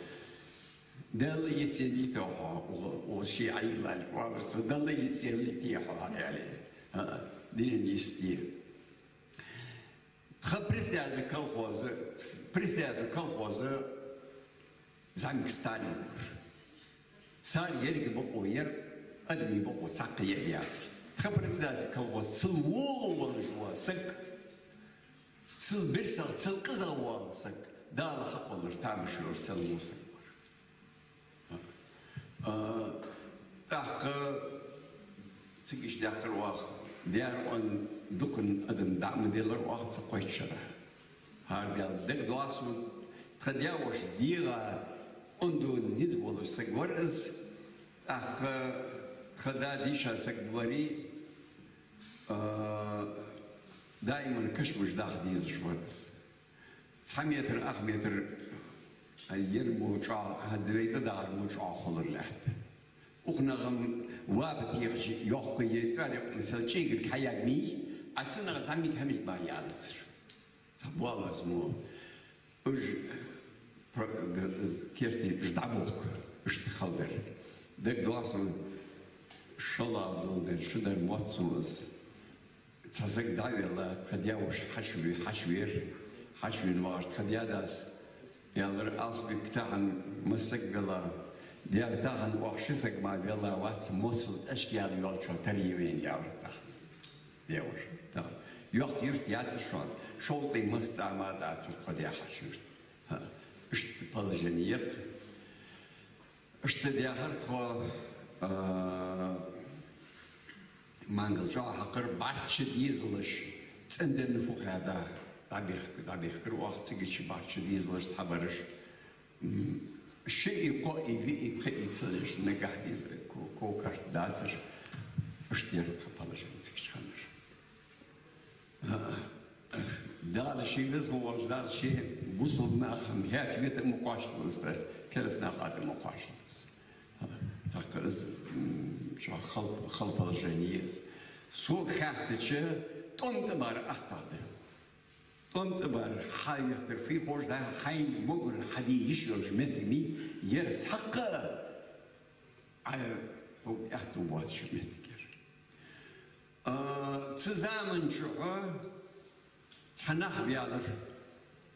Далла йицъеллий хьо, о, о, ший Ӏайиллалга оалар цо, Далла йицъеллий хьо, аьле. А, динан йисте. Тха председатель колхоза, председатель колхоза зӀамига Сталин вар. Цар еррига бокъо яр, адамий бокъо цхьаккха яь яцар. Тха председатель колхоза цул вола волаш вола саг, цул бирсагӀа, цул къизагӀа вола саг, Дала хьакхоллар тамаш йолаш цул во саг вар. А, тӀаккха цига чу даьккхар оаха, дера он дукха адам дӀа ма делар оаха цу кхойтта шера. ХӀара Даьла дагадоагӀа сона, тха даь-воша дегӀа ондо низ болаш саг вар из, тӀаккха тха да дийша саг вари, а, даиман кашамаш даха дезаш вар из. Цхьа метр, ах метр, а, ер мо чӀоагӀа, хӀанз вай тӀадахар мо чӀоагӀа хулар лаьтта. Укх нахах ваба техача йоккха е тӀоарекъ масал чӀегилг хьаяьннай, а цу нахах зӀамига хӀамиг мара ялацар. Цхьа боалаз мо. Уж про-, г-, з-, керте уж дӀабохк, уж хала дар. ДагадоагӀа сона, шоллагӀа дола дар, шу дар мотт сона из. Цхьа саг дӀавелла, тха даь-воша хьачуве-, хьачувера, хьачувена вагӀаш тха даь-дас аьлар: «Алсбик, тахан масса саг велла, дера тахан оаха ши саг мара велла вац, моцал тӀехьашка яла йолча тара я вайна», аьлар тахан. Даь-воша. Тахан. Йоккха юрт яцар шоана, шовзткъеи масса цӀа мара дацар тха даь хьача юрт. ХӀа, иштта положени яр. Иштта даьхар тхо, а, мангал чӀоагӀа хьакхар, бӀарчча дезалаш, цӀенденна фу хаьда, дӀабехк-, дӀабехкар оаха цига чу бӀарчча дезалаш цхьабараш. М, шиъи, кхоъи, виъи, пхиъи ца леш, нагахьа деза ко-, ков-карт дацар, иштта яр тха положени цига чу хиннар. Дала ший веза волча Дала ший бусалба нах хӀама хӀаьта вета ма кхоачалда из, кераста нах а ма кхоачалда из. ТӀаккха из, м, чӀоагӀа хала, хала положени я из. Сога хаьттача, тӀом тӀабар аттагӀа да. ТӀом тӀабар хьа яхтар фу ховш да, хьайна могар хьаде йиш йолаш моттиг ма йий, ер цхьаккха а, а, хӀу аьттув боацаш моттиг яр. А, цу заман чухь цхьа нах велар,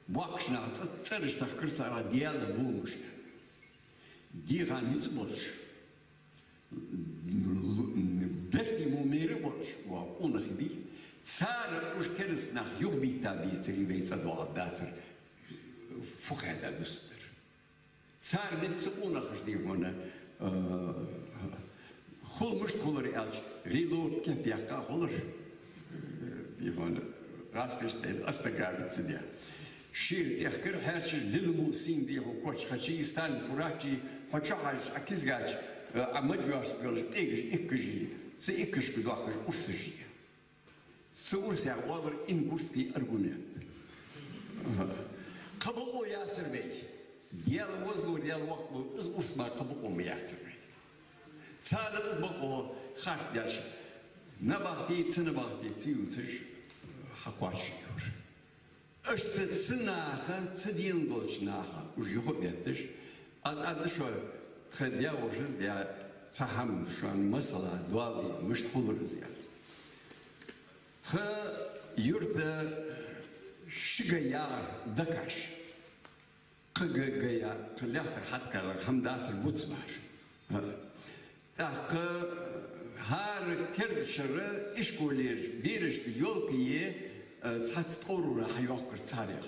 боккхийча наха цӀа-, цӀераш тахкар цар Даьла ломашка. ДегӀа низ болаш, бертий мо майра болаш, ва къонахий бий, цар уж кераста нах юхабийта бецаре вай цӀадоагӀаргдацар, фу хаьда дустар. Цар меца къонахаш, дий хьона, э, хул мишта хулар аьлча, гӀийло кеп яьккха хулар, э, дий хьона, гӀазкхашта аьлча, оставка ца даь. Шера тӀехкар хьаьрчаш, лила мо сийна, дий хьона, коча хачи, Сталин фуражки, хьо чу хьажача, Ӏа кизга чу, э, Ӏа маж йоацаш йолаш къегаш иккаш я, цу иккашка доахкаш урсаш я. Цу урсех оалар ингушский аргумент. Кхы бокъо яцар вай. Даьла везалу, Даьла воккхалу, из урс мара кхы бокъо ма яцар вай. Цар из бокъо харц деш, набахти, ца набахти ца ювцаш, хьакхоачашйора. Иштта цу наха, цу ден долча наха, уж юха а бетташ, аз аргда шоана, тха даь-вошас даь цхьа хӀама шоана масала доале, мишта хулар из аьнна. Тха юрта ши га яр дакаш. Кхы га-, гая, кхы лаьттара хьатӀакхеллар хӀама дацар буц мара. ТӀаккха хӀара керда шера ишколера берашта ёлка е, э, цхьацца тӀорура хьайоаккхар царех.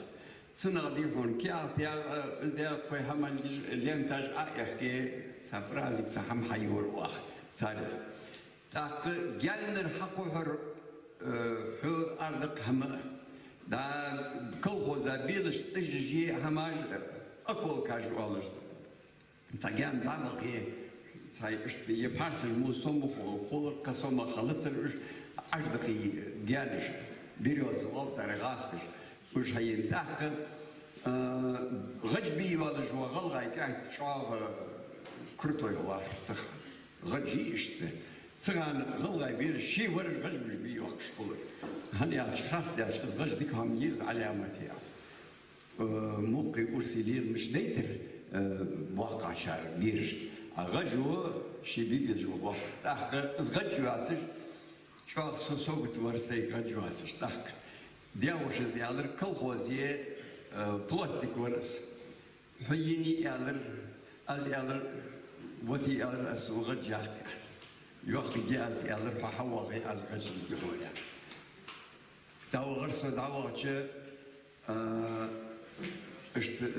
Цунах дий хьона каьхаташ, э, из да тхоай хӀамангаш, ленташ Ӏоэхке, цхьа праздник, цхьа хӀама хьайора оаха царех. ТӀаккха гаьнара хьакхухьар, э, хьо ардакх хӀама. Да, колхоза белаш тӀажижи хӀамаш, э, околкаш оалаш. Цхьа гаьна дӀабахе, цхьа иштта е пхьарсаш мо сома ху-, хулар, кхы сома халацар уж, Ӏаж дахе гаьнаш, берёза оал царех, гӀазкхаш. Уж хьаена тӀаккха, э, гӀаж бе йоалаш ва гӀалгӀай кӀаьнк чӀоагӀа крутой хулар цхьа. ГӀаж йий иштта. Цу хана гӀалгӀай бераш ший вараш гӀаж бе йоахаш хулар. ХӀана аьлча, харц даьлча, из гӀаж дика хӀама я, из Ӏаламат я. Э, мукхий урсий лела мича дайтар, э, боккхагӀчар бераш. А гӀаж ва ший бе безаш ва боккха. ТӀаккха из гӀаж йоацаш, чӀоагӀа со согат вар сайга гӀаж йоацаш. ТӀаккха даь-вошас аьлар, колхозе, э, плотник вар из. Хьо енай, аьлар, аз аьлар, воте, аьлар, аз сона гӀаж яккха. Йоаккхаргья аз, аьлар, хьо хьавоагӀе, аз гӀаж лургья хьона, аьлар. ДӀавахар со, дӀавахача, а, иштта, э,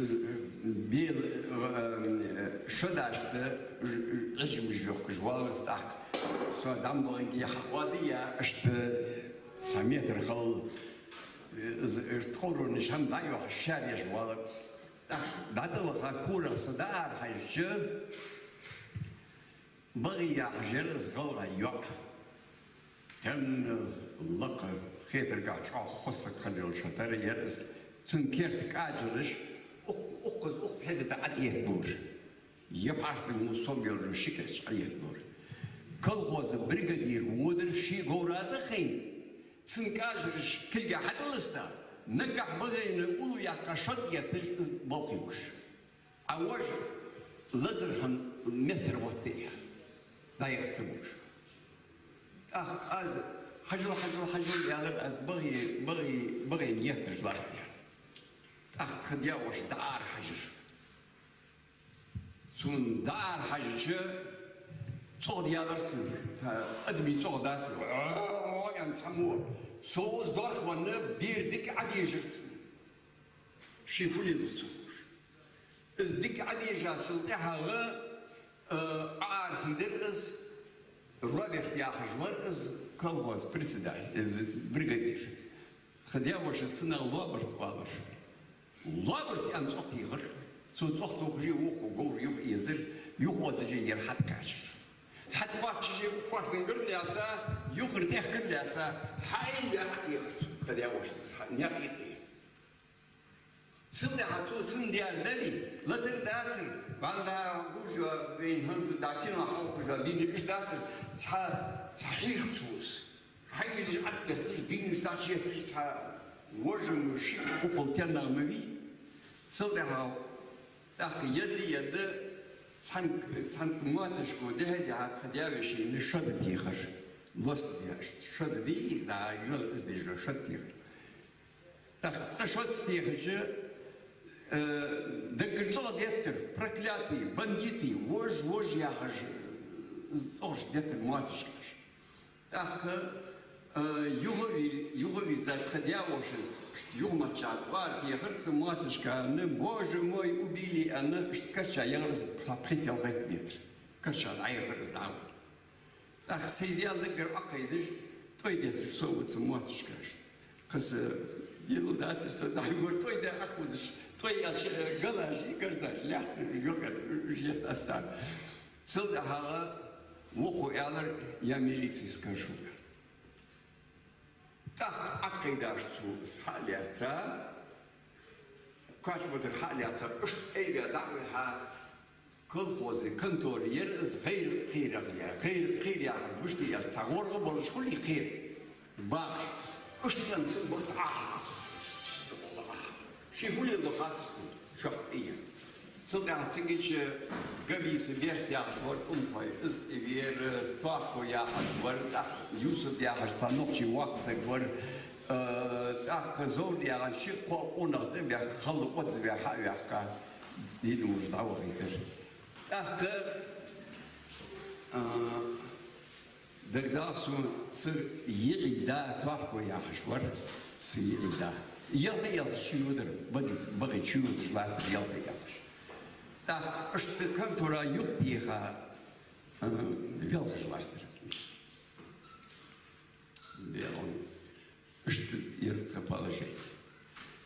бел, э, шо дашта, э, Ӏежамаш йохкаш воаллар из тӀаккха. Со дӀа ма бахийтаргья, хьахоадайя, иштта цхьа метр хала, э, из, э, тӀоронаш хӀама дӀайохкаш шаьра еш воаллар из. ТӀаккха дӀатӀаваха корах со дӀаарахьежача, БагӀий яхаш яр из гӀалгӀай йоӀ. Хьанна лакха хетаргахьа чӀоагӀа хоза саг хинна йолаш хӀама яр из. Цун керта кӀажараш укх-, укхаза, укх хьеда тӀа Ӏоэттабора. Е пхьарсаш мо сома йолаш ши кӀаж Ӏоэттабора. Колхоза бригадир водар ший говра тӀа хайна. Цун кӀажараш кулга хьатӀаласта, наггахьа багӀийна уллув яьккха шод етташ из болх югаш. Ӏа вож лазар хьона меттара гӀоттае, дӀаяха ца бугаш. ТӀаккха аз хьажал, хьажал, хьажал, аьлар, аз багӀе, багӀе, багӀийна етташ латтар. ТӀаккха тха даь-воша дӀаарахьежар. Цунна дӀаарахьежача, цӀогӀа даьлар цунна, цхьа адамий цӀогӀа дацар. О, о, о, аьнна цхьа мо. Со из дорхвенна, бер дика Ӏодежар цунна. Ше фу леладу ца ховш. Из дика Ӏодежачул тӀехьагӀа, э, Ӏоарахьийдар из, Роберт яхаш вар из, колхоза председатель, из бригадир. Тха даь-вошас цунах Лобарт оалар. Лобарт аьнна цӀогӀа техар. Цо цӀогӀа тохаш, вокхо говр юха эзар, юхаозаш яр хьатӀакхаьчар. ХьатӀакхоачаш, укх хоартангара лаьца, юхара тӀехкара лаьца, хьайла Ӏотехар цо, тха даь-вошас, хьа-, наькъа юкъе. Цул тӀехьагӀа цо цунна даьр дале, латар дацар, валла гуш йола вайна хӀанз дӀа кино хьокхаш йола дийнаш дацар, цхьа, цхьа хьийхар цо из. Хьайдеш, ӀотӀабетташ, дийнаш дӀачуетташ, цхьа вожам ши укхул теннагӀа ма вий. Цул тӀехьагӀа тӀаккха едда, едда, цхьан, цхьан моаташка дехьа-дехьа тха даь-вешийна шод техар. Лост деш, шод дий, да, йол из деш, шод техар. ТӀаккха цкъа шод техача, э, даггара цӀогӀа деттар, проклятые, бандиты, вож, вож яхаш, э, цӀогӀа деттар моаташкаш. ТӀаккха, э, юха вир-, юха вирзар тха даь-вошас, юха маччахьа тӀоара техар цу моаташкарна, боже мой, убили, аьнна, иштта кийча яхар из пхи-, пхийтта-ялхайтта метр. Кийча дӀаяхар из дӀавар. ТӀаккха сай даьла даггара Ӏокхайдаш, тӀой детташ совгӀа цу моаташкаш. Кхы са дила дацар, со дӀахьугар тӀой де Ӏохудаш, тӀой аьлча, э, галажи, гарзаш, лаьтташ, йокъар, уж етт аз царна. Цул тӀехьагӀа вокхо аьлар: «Я милице скажу». ТӀаккха Ӏокхайдаш цо из хьалаьца, Кач-Батар хьалаьца, иштта айве дӀа а вихьа, колхоза контора яр из, гӀайракх кхерар яр, гӀайракх кхерар яхар, гуш дий аз, цхьа гӀоргӀа болаш хулий кхера, багӀаш. Иштта аьнна цун бахт Ӏа. Ше хуле ло хацар цун, чохь ийя. Цул тӀехьагӀа цига чу Габиса Берс яхаш вар тӀумхой, из тӀавера, Тохко яхаш вар, тӀаккха Юсуп яхаш цхьа нохчий воккха саг вар, э, тӀаккха Зовр яхаш ши-кхо къонах тӀабаьхка, хала оццаваь хьа а ваьккха. дийна волаш дӀавахийтар. ТӀаккха, а, дагадоагӀа сона, цар йиӀий да Тоарко яхаш вар, цар йиӀий да. Ялх-ялх чу йодар, бага, бага чу йодаш латтар ялх-ялх. ТӀаккха иштта контора юкъ еха, а, велхаш латтар. Белон. Иштта яр тха положени.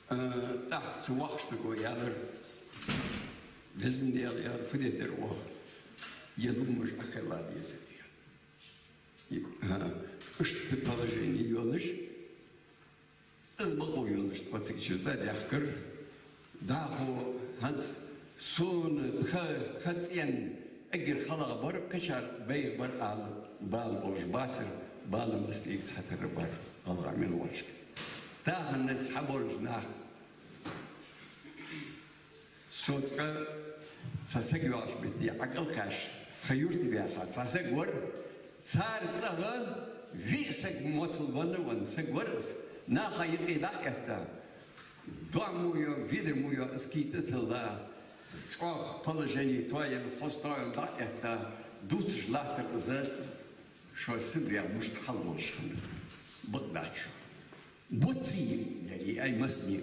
Э, тӀаккха цу воккхача саго аьлар: «Везан Даьла, — аьлар, — фу де дезар оаха? Е лувмаш Ӏокхелла дезар». Э, иштта положени йолаш, из бокъо йолаш, тхо цига чура цӀадаьхкар. ДӀахо хӀанз сона тха, тха цӀен эггара халагӀа бар, кхычар бейха бар ала бала болаш бацар, бала массанега цхьатарра бар, гӀалгӀа мел волча. Тахан цхьаболча наха со цкъа цхьа саг йоагӀача метте Ӏокхаьчача, тха юрта ваьха цхьа саг вар, цар цӀагӀа виъ саг моцал венна, венна саг вар из. Наха юкъе дӀа а этта, доа мо йоа, ведар мо йоа, из кий тӀа а тилла, чӀоагӀа положени тоаенна, хоза тоаенна дӀа а этта, дувцаш латтар из, шоай саг ваьгӀа мишта хьал долаш хиннад. Бакъ дац шоана. Бувций, яр йиӀий массане.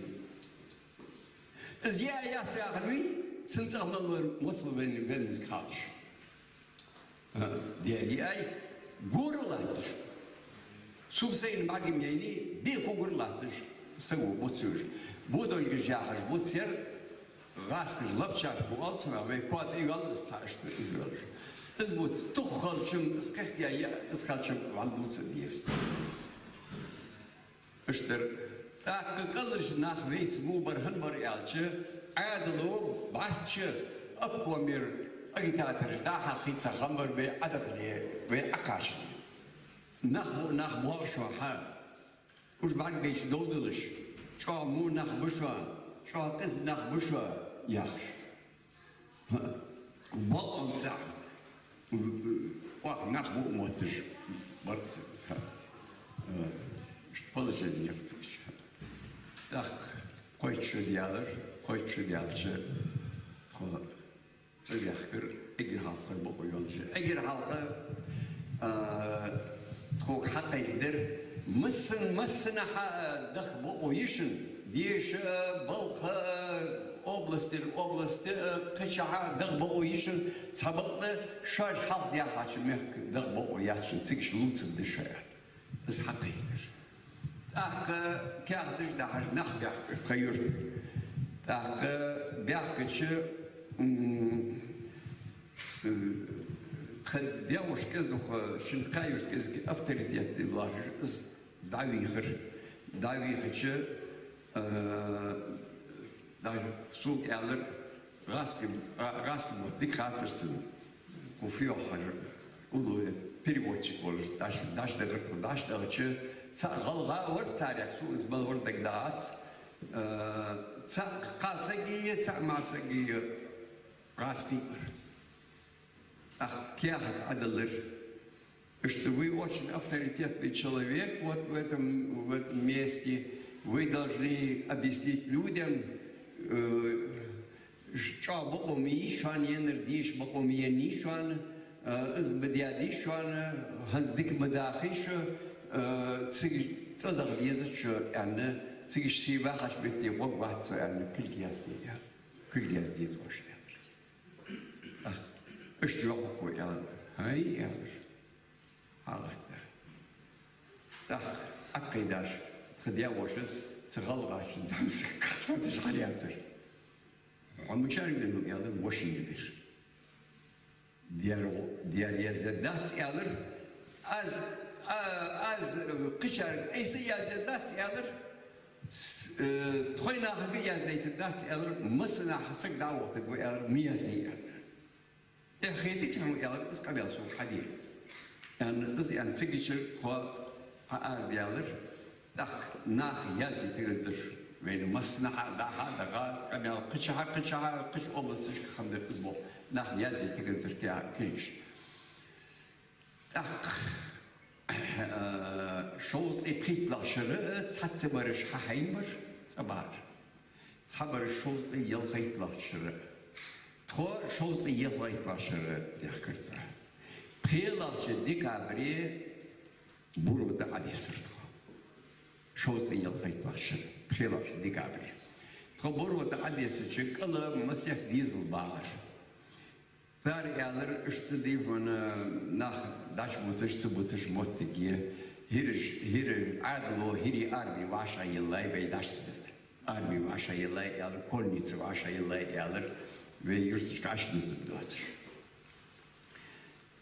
Из яь яц яхаш вий, цун цӀагӀа мел вар моцал венна, венна кхалш. А, даьра йиӀий, гора латташ. Сога сайна бӀарга ма яйнай, бекхогара латташ, саго бувцаш. Бодонгаш яхаш бувцар, гӀазкхаша лапчаш бу оал цунах, вай коа тӀа йоал из цхьа иштта из йолаш. Из бувц тух хилча-м, из кхехкаяь, из хилча-м вӀалла дувца дезац. Иштта дар. ТӀаккха кӀалхарча наха вайца во бар, хӀана бар аьлча, Ӏаьдало бӀарчча обкомера агитатораш дӀа-хьа хийца хам бар вай Ӏодахале, вай Ӏокхачале. Нах бу, нах боагӀа шоана хьа. Уж бӀаргабайча довдалаш, чӀоагӀа во нах ба шоана, чӀоагӀа къиза нах ба шоана, яхаш. Бокъонца. Оаха нах бу мотташ. Барт ца. Э, иштта положени яр цига. ТӀаккха кхойтта шу даьлар, кхойтта шу даьлча, тхо цӀадаьхкар, эггара хьалха бокъо йолаш. Эггара хьалха, а, тхога хьакхайкадаьр, массане, массанахьа даха бокъо я шун, деша, балха, областера, областа, кхычахьа даха бокъо я шун, цхьабакъда шоаш хьалха даьхача мехка даха бокъо яц шун, цига ше лувцаргда шо, аьнна. Из хьакхайкадаьр. ТӀаккха каьхаташ дахьаш нах баьхкар тха юрта. ТӀаккха баьхкача, м, э, тха девушка из дукха, шин кхаь юрта кӀезига авторитетни лоархӀаш, из дӀавийхар. ДӀавийхача, э, даже сога аьлар, гӀазкхий, гӀа-, гӀазкхий мотт дика хацар цунна. Кхы фу йоах хьажа, уллув переводчик волаш, даш, даш дагар тхо, даш дагача, цхьа гӀалгӀа вар царех, сона из мала вар дагадоагӀац. Э, цхьа кхалсаг я, цхьа маӀсаг я, гӀазкхий вар. ТӀаккха каьхат Ӏодиллар. Что вы очень авторитетный человек вот в этом, в этом месте. Вы должны объяснить людям, э, чӀоагӀа бокъо ма йий шоана еннар, деша бокъо ма еннай шоана, э, из ма даьдий шоана, хӀанз дика ма дахий шо, э, цига цӀадаха дезац шо, аьнна, цига ше вахача метте гӀоргвац со, аьнна, кулг язде, кулг язде деза оаш, аьнна. Ах, иштта йоах укхо, аьлар. ХӀай, аьлар. Хьалхара. ТӀаккха Ӏокхайдаш, тха даь-вошас цу гӀалгӀачун зӀамсаг кхачмадаш хьалъяцар. Хьо мичара венав, аьлар, вошийна вир. Дера, дера яздергдац, аьлар. Аз, а, аз, э, кхычарга айса яздергдац, аьлар. С-, э, тхоай нахага яздайтаргдац, аьлар. Массанахьа саг дӀавахийтаргва, аьлар, ма язде, аьлар. Эхь хетий цхьанне, аьлар, из къамаьл сога хьаде, аьнна, из аьнна, цигача тхо хьаарадаьлар. ТӀаккха нах язде тиганзар вайна массанахьа, дӀа-хьа, дӀа-гӀа, къамаьл кхычахьа, кхычахьа, кхыча областашка хиннадар из боху. Нах язде тиганзар ке-, кулгаш. ТӀаккха, э, шовзткъеи пхийтталагӀча шера цхьацца бараш хьахьийна бар, цхьа бӀара. Цхьа бараш шовзткъеи ялхайтталагӀча шера. Тхо шовзткъеи ялхайттлагӀча шера дехкар цӀа. ПхелагӀча декабре Буро тӀа Ӏодессар тхо. Шовзткъеи ялхайттлагӀча шера, пхелагӀча декабре. Тхо Буро тӀа Ӏодессача, кӀала масех дезал багӀар. Цар аьлар, иштта дий хьона, нах дӀачубуташ, ца буташ моттиг я, хӀираш, хӀира Ӏаьдало, хӀирий арми вӀашагӀъеллай, вай дӀа ца дета. Арми вӀашагӀъеллай, аьлар, конница вӀашагӀъеллай, аьлар, вай юрташка Ӏочудутаргдоацаш.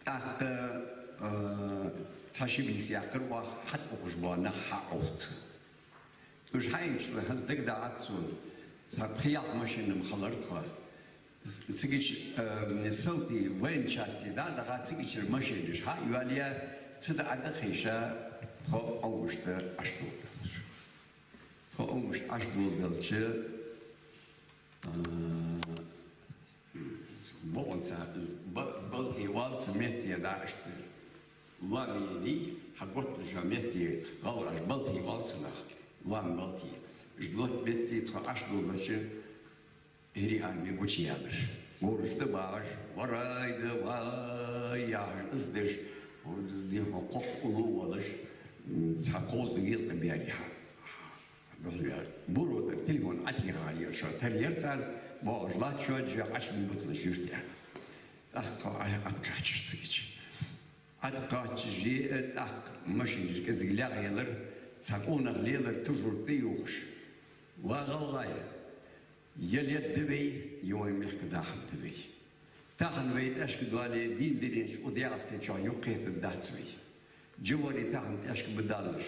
ТӀаккха, э, цхьа-ши бийса яьккхар оаха, хьатӀаухаш бола нах хьаӀовца. Уж хьаийначул хӀанз дагадоагӀац сона, цхьа пхи-ялх машина-м хилар тхо. Цигача, э, салтий, военчастий дӀа а даха, цигачара машинаш хьайоалаяь, цу тӀа Ӏодахийша, тхо августа Ӏочудоладелар. Тхо августа Ӏочудоладелча, а, бокъонца, ба-, Балтий валца метте дӀа иштта лоам йий, хьаготталуш йола метте гӀалгӀаша Балтий валца нах, лоам Балтий. Иштта лотта метте тхо Ӏочудоладелча, хӀирий арми гучаяьлар. Говраш тӀа багӀаш, «Варай да, вай!» яхаш, из деш, дий хьона, кхоккха улув а волаш, м, цхьа кховзткъа-везткъа бер я хьа. Буро тӀара телефон Ӏотехар шо, тара яр цар, бохаш латт шо, жа Ӏочубуталаш юрта. ТӀаккха тхо Ӏа-, Ӏокхаьчар цигача. Ӏокхаьчача, э, тӀаккха машинаш кӀезига легӀаелар, цхьа къонах лелар тужург тӀа ювхаш. Ва гӀалгӀай, е ледда вай, е вай мехка дахаргда вай. Тахан вай тӀехьашка доале, дийнахьа дерригача укх ДегӀастечох юхакхетаргдац вай. Жа вар тахан тӀехьашка ба даллаш,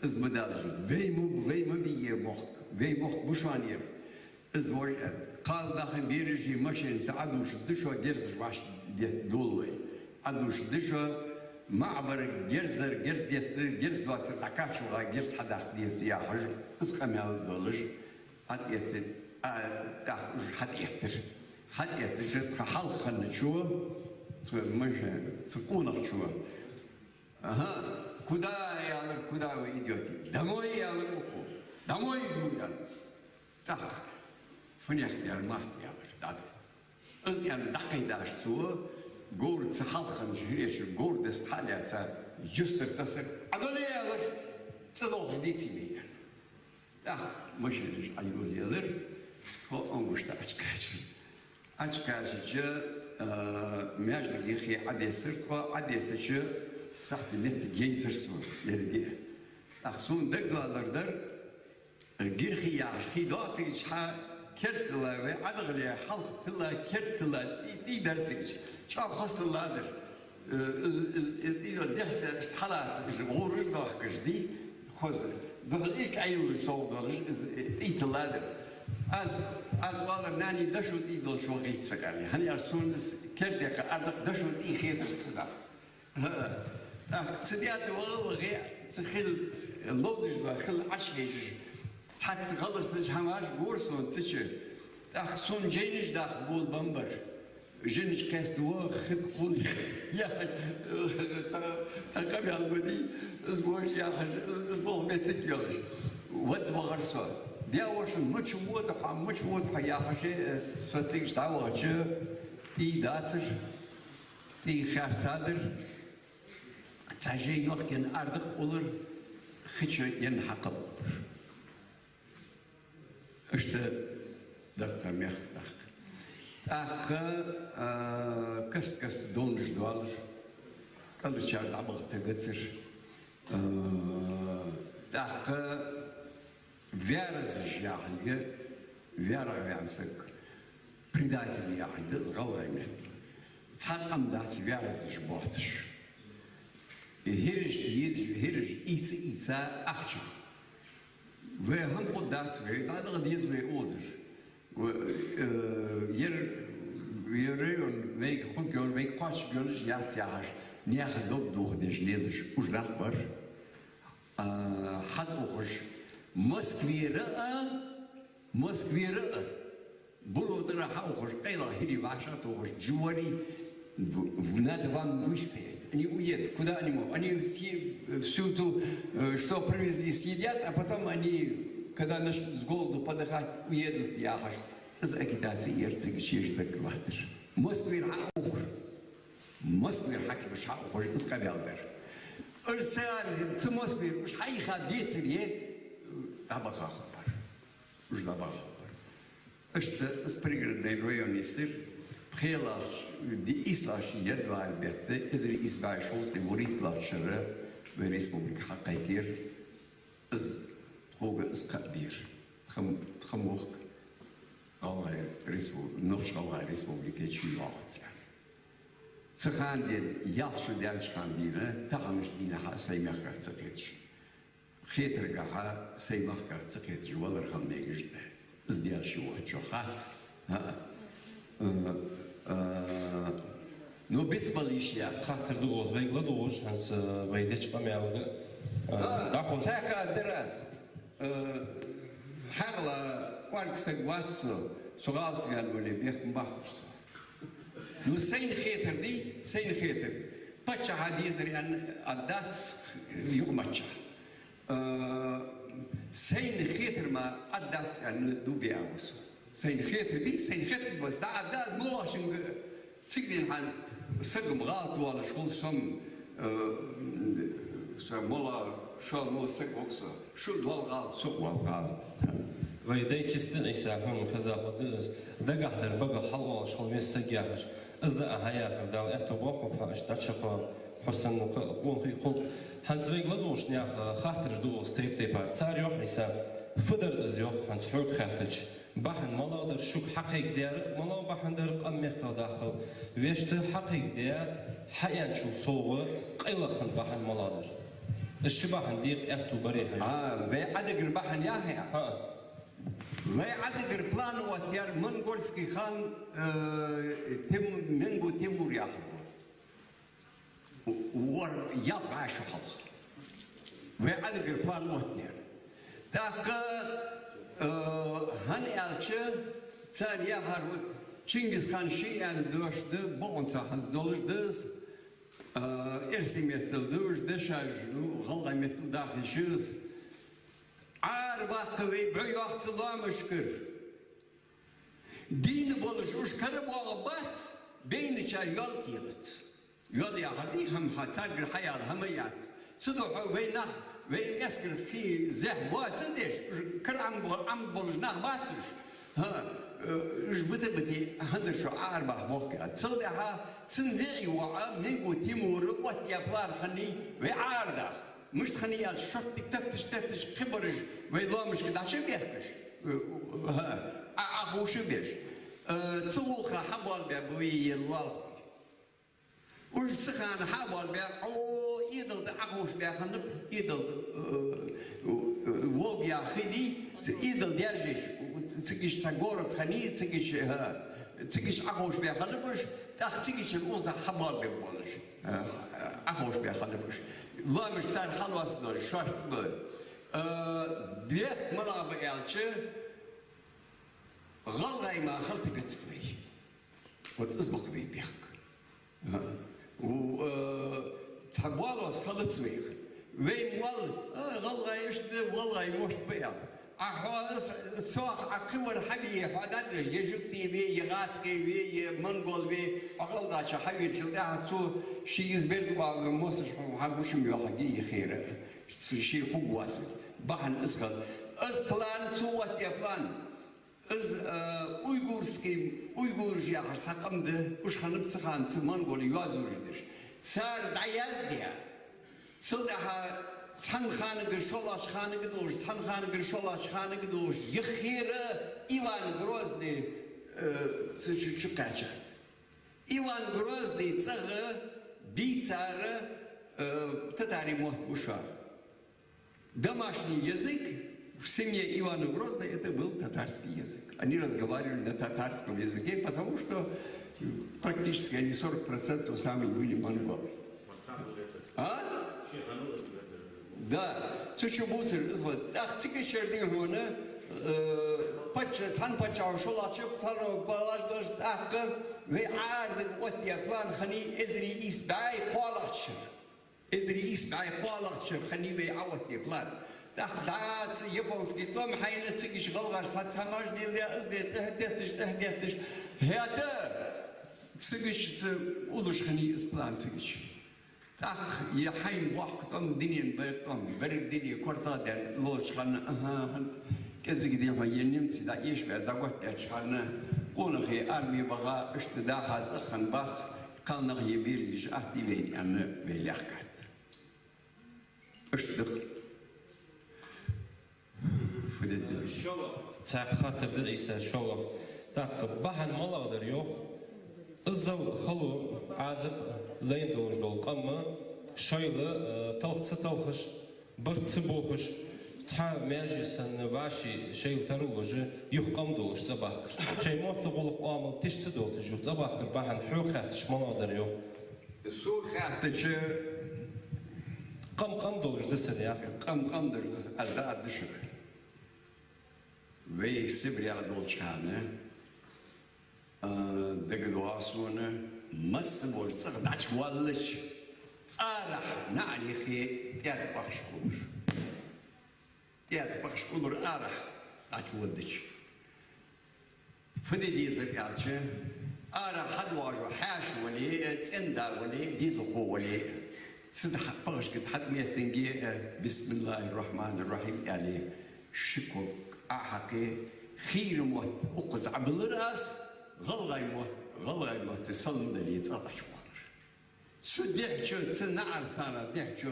из ба даллаш, вай ма, вай ма бий ер мохк, вай мохк ба шоана ер. Из вож, кхалнахи бераши машенаца Ӏодувшаргда шо, герзаш вӀашагӀдетта дола вай. Ӏодувшаргда шо, маӀа бар герзар, герз детта, герз доацар дӀакхача ваха, герз хьадаккха деза яхаш, из къамаьл долаш, хьатӀаэттар, а, тӀаккха уж хьатӀаэттар. ХьатӀаэттача, тха хьалха хинначо, цу машен-, цу къонахчо: «Ага, куда?» — аьлар, «куда вы идёте?» «Домой», — аьлар укхо. «Домой иду», — аьлар. ТӀаккха: «Фу нехк дер, ма хьа», — аьлар, дӀаде. Из аьнна дӀакхайдаш цо, говр цу хьалха хиннача хӀиреча говр деста хьа а лаьца, юстара тасар, «Ӏодоле», — аьлар, «цӀадолхаш деций вай», — аьлар. ТӀаккха машинаш Ӏойолаелар, тхо августа Ӏочукхаьчар. Ӏочукхаьчача, а, маьждиге хий Ӏодессар тхо, Ӏодессача, сахьте моттиг йийзар сона, еррига а. ТӀаккха сона дагадоаллар дар, гир хий яхаш хий доацилга хьа керттала вай Ӏодахале, хьалха тилла, керттала тӀий, тӀий дар цига. ЧӀоагӀа хоза тилла дар. Э, из, из, из, из дехьа-сехьа иштта хьалаца, из гӀураш дохкаш дий, хоза. Духьал ирк Ӏайилла сов долаш, из, э, тӀий тилла дар. Аз, аз оалар, нани дошо тӀий долаш вахийта со, аьле. ХӀана аьлча сона из керда декъа ардакъ дошо тӀий хетар ца да. ХӀа. ТӀаккха цу даьтта ваха-ваха, цу хил ловзаш ба, хил Ӏочухьежаш, цхьацца гӀалгӀашца хӀамаш гора сона цу чу. ТӀаккха сона жайнаш даха бола бамбар. Жайнаш кхеста ваха, хи тӀа хул яхаш, цхьа, цхьа къамаьл ма дий, из вож яхаш, из болх моттиг йолаш. Вад вахар со. Даь-воша, мича вода хьо, мича вода хьо яхаше, со цига дӀавахача, тӀий дацар, тӀий хаьрцадар. Цхьа жей йохкаенна ардакъ улар, хи чу енна хьакхал улар. Иштта дар тха мехка тӀаккха. ТӀаккха, а, каст-каста довнаш доалар, кӀаларчар дӀабаха тагацар. А, тӀаккха ваьразаш яхилга, ваьрагӀа ваьнна саг, предатель яхилга да из гӀалгӀай метта. Цхьа къам дац ваьразаш боацаш. ХӀирашта езаш, хӀираш ийца-ийца ахча. Вай хӀама хургдац, вай дӀадала деза вай озар. Ва, э, ер, ер район вайга хургйолаш, вайга кхоачаргйолаш яц яхаш, наьха дог дохадеш лелаш уж нах бар. А, хьатӀаухаш, Москвера а, Москвера а, Буро тӀара хьаухаш, къайлагӀа хӀирий вӀашагӀтохаш, жуварий, в-, в-, надо вам выстоять. Они уедут. Куда они могут? Они все, всю ту, э, что привезли, съедят, а потом они, когда начнут с голоду подыхать, уедут, яхаш. Из агитаци яр цига шоаш дагахь латтар. Москвера хьаухар. Москвера хьакимаш хьаухаш из къамаьл дар. Уж цар, цу Москвера уж хьаийха бецаре, дӀабаха хургбар. Уж дӀабаха хургбар. Иштта из Пригородный район йисар, пхелагӀча, ди-, ийслагӀча январь бетта, эзар ийс бӀаь шовзткъеи вурийтталагӀча шера вай республика хьакхайкар. Из тхога из кхаъ бер. Тха м-, тха мохк ГӀалгӀай респу-, Нохч-ГӀалгӀай республика чу йоагӀац. Цу хана денз, ялх шу даьлча хана дийнахьа, таханарча дийнахьа а сай мехках ца кхеташ. Хетаргахьа сай мехках ца кхеташ валар хила мегаш да. Из дешаш воацачоа хац. ХӀаа. Э, э, ну, бицбала йиш я. Хаттар ду оз вайга ладувгӀаш, хӀанз, э, вай деча къамаьлага, э, а, дӀахо. Цхьаькха а дар аз. Э, хьаькъала кӀоарга саг вац со, со гӀалат ваьнна вале, бехк ма баккхалба со. Ну, сайна хетар дий, сайна хетар. Паччахьа дезар аьнна а дац юкъамаччахь. Э, сайна хетар мара а дац аьнна дув биа ва со. Сайна хетар дий, сайна хетар ба, дӀа а да аз моллагӀчунга, цига дийнахьа саг-м гӀалат воалаш хул со-м, э, со моллагӀа, шо мо саг воксо, шун дола гӀалат, со вола гӀалат. Вай дай кистина Ӏийса, хьона хеза хӀама да из, дагахь дар багах хьалоалаш хила веза саг яхаш. Из а хьаяхар, Дала аьттув боаккхалба хьо, иштта дӀачакхоал хьо санна кхы а къонахий хул. ХӀанз вайга ладувгӀаш наьха хаттараш ду оз тайп-тайпара. Цар йоах Ӏийса, фу дар из йоах, хӀанз хьога хаьттача. Бахьан малагӀа дар шуга хьакхайкадаьр, малагӀа бахьан дар къам мехках даккхал, вешта хьакхайкадаь, хьааьнначул совгӀа къайлагӀа хинна бахьан малагӀа дар? Из ши бахьан декъа аьттув барий хьона? А, вай Ӏадигар бахьан яхий? ХӀаа. Вай Ӏадигар план оттаяьр монгольский хан, э, Тим-, Менгу Тимур яхар ва. Вар ялх бӀаь шу хьалха. Вай Ӏадигар план оттаяьр. ТӀаккха, э, хӀана аьлча, цар яхар ва, Чингисхан ший аьнна дош да, бокъонца хӀанз долаш да из, э, эрсий меттала да уж дешаш, ну, гӀалгӀай меттала даха йиш я из. Ӏарабаккха вай бӀу йоах цу лоамашкара. Дийна болаш уж кара боагӀаргбац, байначар йол телац. Йол яхар дий, хӀама хьа-, царгара хьаяла хӀама яц. Цудухьа вай нах, вай эскар хий зехь боацаш, уж кара Ӏам бо-, Ӏам болаш нах бац уж. ХӀаа, э, уж бита-бите хӀанзарчоа Ӏарабаха бохк яц. Цул тӀехьа цун виӀий воӀа Менгу Тимура оттаяь план хиннай вай Ӏарадаха. Мишта хиннай аьлча, шоттиг тетташ-тетташ кхыбараш вай лоамашка дӀачубехкаш, э, хӀаа, Ӏа-, Ӏохувшабеш. Э, цу гӀулакха хьабоалабаь ба вай е лоалахой. Уж цу хана хьабоалабаь, Ӏо Ӏедал тӀа Ӏоховшабаь хиннаб, Ӏедал, э, э, Волга яха хий дий, цу Ӏедал даьржаш, цига иштта цхьа город хиннай, цига иштта, хӀаа, цига иштта Ӏоховшабаь хиннаб уж, тӀаккха цига иштта укхаза хьабоалабергболаш. Э, Ӏоховшабаь хиннаб уж. Лоамаш цар хьалоацадолаш шоашта ба. Э, бехк малагӀа ба аьлча, гӀалгӀай мара хила тигац вай. Вот из ба-кх вай бехк. А, у, э, цхьа боалавас хилац вайх. Вай-м вал, а, гӀалгӀай иштта да, гӀалгӀай вошт ба аьнна. А хьо из, цох Ӏа кхывар хьаве, хьо дӀадеш, е жугти ве, е гӀазкхи ве, е монгол ве, хьо гӀалгӀача хьавечул тӀехьагӀа цо ший из берза оагӀа моцаш хьона хьагуш-м йоахаргья из хера. Цу ший хургвоацар. Бахьан из хила. Из план, цо оттаяь план. Из, э, уйгурский, уйгураш яхаш цхьа къам да, уж хиннаб цу хана цу монголий йоазонаш деш. Цар дӀаяздаь, цул тӀехьа цхьан ханагара шоллагӀча ханага дувгӀаш, цхьан ханагара шоллагӀча ханага дувгӀаш, юххера Иван Грозный, э, цу чу, чу кхаьчад. Иван Грозный цӀагӀа бийцар, э, татарий мотт ба шоана. Домашний язык в семье Ивана Грозного — это был татарский язык. Они разговаривали на татарском языке, потому что практически они сорок процентов сами были монголы. А? Да. Цу чу бувцар из ва. Ах, цига чу дий хьона, э, пачча-, цхьан паччахьо шоллагӀча, цхьанне палаш долаш, тӀаккха вай Ӏаьрдага оттаяь план хиннай эзар ийс бӀаь кхоалагӀча шера. Эзар ийс бӀаь кхоалагӀча шера хиннай вай Ӏооттаяь план. ТӀаккха дӀа цу японски тӀом хьайна, цига гӀалгӀаша цхьа, цхьа маж лелаяь, из де тӀехьа детташ, тӀехьа детташ. ХӀаьта цига цу уллаш хиннай из план цига. ТӀаккха е хьайна боккха тӀом, дунен берригаш тӀом, берригаш дуне корзагӀдаьнна лоалача хана, аха, хӀанз кӀезига дехьа е немций дӀаэшабаь, дӀаготтадаьча хана, къонахий арме баха, иштта даха цӀагӀа хиннабац, кхалнах е бераш атта дий вайна аьнна, вай лаьхкад. Иштта да. Фу де деза? ШоллагӀа. Цхьа хаттар да, Ӏийса, шоллагӀа. ТӀаккха бахьан малагӀа дар, йоах? Иззал хало, Ӏазап лайна долаш дола къам шоайла, э, талха ца талхаш, барт ца бохаш, цхьа маьже санна вӀаший шоайла тарлуш, юха къам долаш цӀабахкар. Шоай мотт, гӀулакх, оамал тиша ца дотташ, юха цӀабахкар бахьан хьога хаьттача малагӀа дар, йоах? Сога хаьттача, къам къам долаш да сар, яхар. Къам къам долаш да сар, аз дӀааргда шуга. Вай Сибре долча хана, а, дагадоагӀа сона, масса болча цӀагӀа дӀачуваьлча, арахьа наӀарга тӀаьда бахаш кхоллар. ТӀаьда бахаш кхоллар арахьа дӀачувоалача. Фу де дезар аьлча, арахьа хьадоагӀаш хьаьша вале а, цӀен-да вале а, дезалхо вале а, цу тӀа пхашка тӀа хьатӀа меттиге а, بسم الله الرحمن الرحيم аьле, ши ког Ӏохьекхе, хийра мотт укхаза Ӏобиллар аз, гӀалгӀай мотт, гӀалгӀай мотт салам дале, цӀагӀа дӀачувоалар. Цу дехьача, цу наӀарсанна дехьача,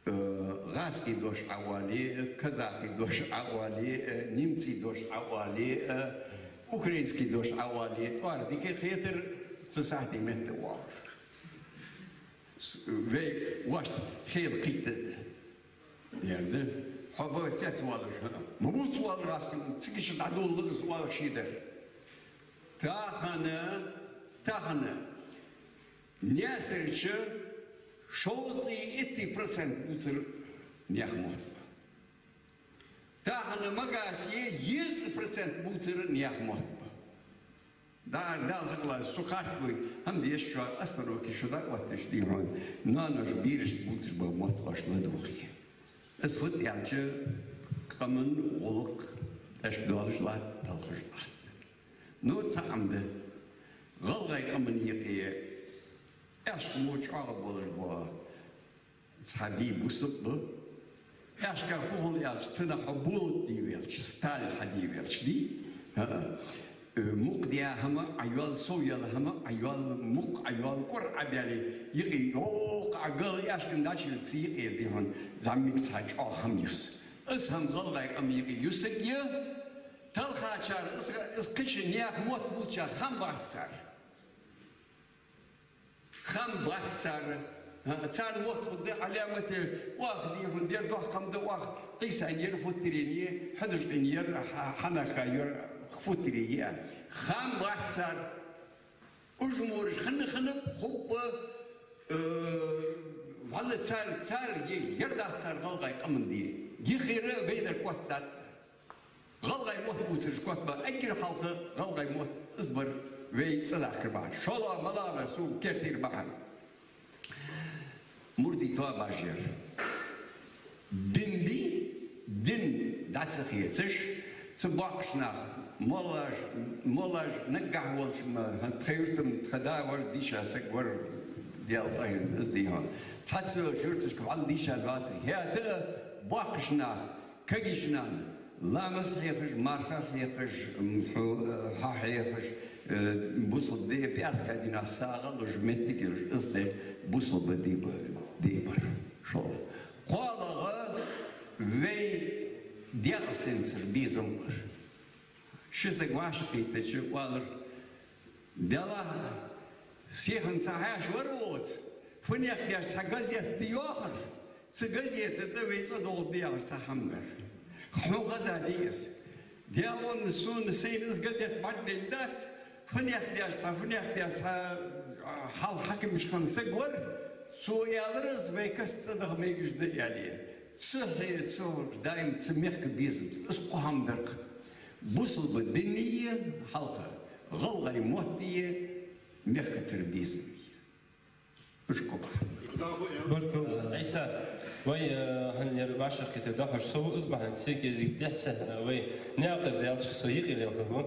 э, гӀазкхий дош Ӏооале, казахий дош Ӏооале, э, немций дош Ӏооале, э, украинский дош Ӏооале, тӀоара дика хетар, цу сахьате метта воалар. С-, вай вӀашта хила кхийтта да. Ер да. Хьо ба цецвоалаш, ма бувцвоалар гӀазкхий, цига ше дӀадоладаьд из оалаш ший дар. Тахан, тахан Наьсарча шовзткъеи итт процент бувцар наьха мотт ба. Тахан Магасе езткъа процент бувцар наьха мотт ба. ДӀа-, Дала хьакъ лой, со харц бой, хӀама деш шо, остановке шо дӀаотташ дий хьона, ноаноша, берашца бувцаш бола мотт оаш ладувгӀе. Из фуд аьлча, къаман гӀулакх тӀехьа долаш латт, талхаш латт. Ну, цхьа хӀама да. ГӀалгӀай къаман юкъе аьшка мо чӀоагӀа болаш бола цхьа бий бусалба ба. Аьшка фу хул аьлча, цунах хьо болат дий велча, сталь хьадий велча дий. ХӀаа. Э, мукъа даь хӀама Ӏойоал, сов яь хӀама Ӏойоал, мукъа Ӏойоал, кӀур Ӏобаьле, юкъе йоккха Ӏогал, аьшка дӀачуйилча цу юкъера дий хьона зӀамига цхьа чӀоагӀа хӀама юс. Из хӀама гӀалгӀай къаман юкъе юсаргья, талхачар, из, из кхыча наьха мотт бувцачар хам бац цар. Хам бац цар. Царна мотт хургда Ӏаламате, оаха дий хьона, дер доккха хӀама да оаха, Ӏийсайна яр футтаренеи, хьадужкъийна яр, хьа-, хьанаха яр футтареи. Хам бац цар. Уж мораш хинна хиннаб, хургба, э, валлахӀи цар, цар е-, ер дац цар гӀалгӀай къаман де. Йихира вай дар котдаьд. ГӀалгӀай мотт бувцараш котбаь, эггара хьалха гӀалгӀай мотт из бар вай цӀадахкар бахьан. ШоллагӀа малагӀа дар сога кертера бахьан. Мурдий тоабаш яр. Дин дий, дин дӀа ца хецаш, цу боккхийча наха, моллаш, моллаш наггахьа волча ма, хӀанз тха юрта-м тха да вар, дийша саг вар, Даьла къахетам, из дий хьона. Цхьацца йолча юрташка вӀалла дийша вац, хӀаьта а боккхийча наха, кагийча наха, ламаз хьехаш, марха хьехаш, м, хьо-, э, хьо хьехаш, э, бусалба ди, пӀаьраска дийнахьа сагӀа а луш, моттиг а йолаш, из дар бусалба ди ба-, ди бар. ШоллагӀа, кхоалагӀа, вай дегӀаца сенцар безам бар. Ши саг вӀашагӀкхийттача оалар: «Делахь, сихана цхьа хьаьша вар оаха, фуннех деш цхьа газет да йоахар, цу газета тӀа вай цӀадоагӀаргда яхаш цхьа хӀама дар. Хьона хезадий из?» «Даьла, сона, сайна из газет бӀаргадайна дац, фуннех деш цхьа, фуннех деш цхьа, а, хьалха хьакимаш хинна саг вар, цо аьлар из, вай каста цӀадаха мегаш да аьле. Цу хье-, цу даим цу мехка безам, из кхо хӀама дар-кх. Бусалба дини хьалха, гӀалгӀай моттии, мехкацара безами». Уж кхо ба. Баркал, Ӏийса. Вай, э, хӀанз ер вӀашагӀкхетар дӀахьош со ва, из бахьан ца кӀезига дехьа-сехьа, э, вай наькъа тӀара даьлча со юкъе лелхаргва.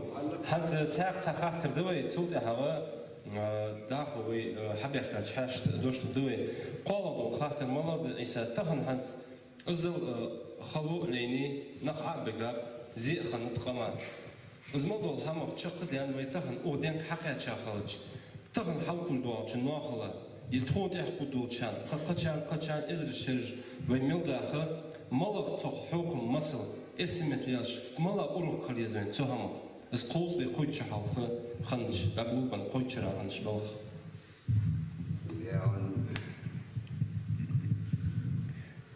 ХӀанз цхьаькха цхьа хаттар да вай, цул тӀехьагӀа, э, дӀахо вай, э, хьабаьхкача хьашташта дош да вай. КхоалагӀа дола хаттар малагӀа да, Ӏийса, тахан хӀанз иззал, э, хало а лайнай, нах Ӏо а бигаб, зе а хиннад къаман. Из мел дола хӀама чакхдаьнна вай тахан укх денга хьакхаьча хилча, тахан хьалкхувш долча наьхал, е тхона тӀехьа кхувш долча, кхы-, кхычарна, кхычарна эзараш шераш вай мел даха, малагӀа цох хьокхам, масал, эрсий меттала аьлча, малагӀа урок хила еза вайна цу хӀамах. Из кховзткъеи кхойтта шу хьалха хиннача, дӀагулбенна кхойтта шера хиннача балха. Ян.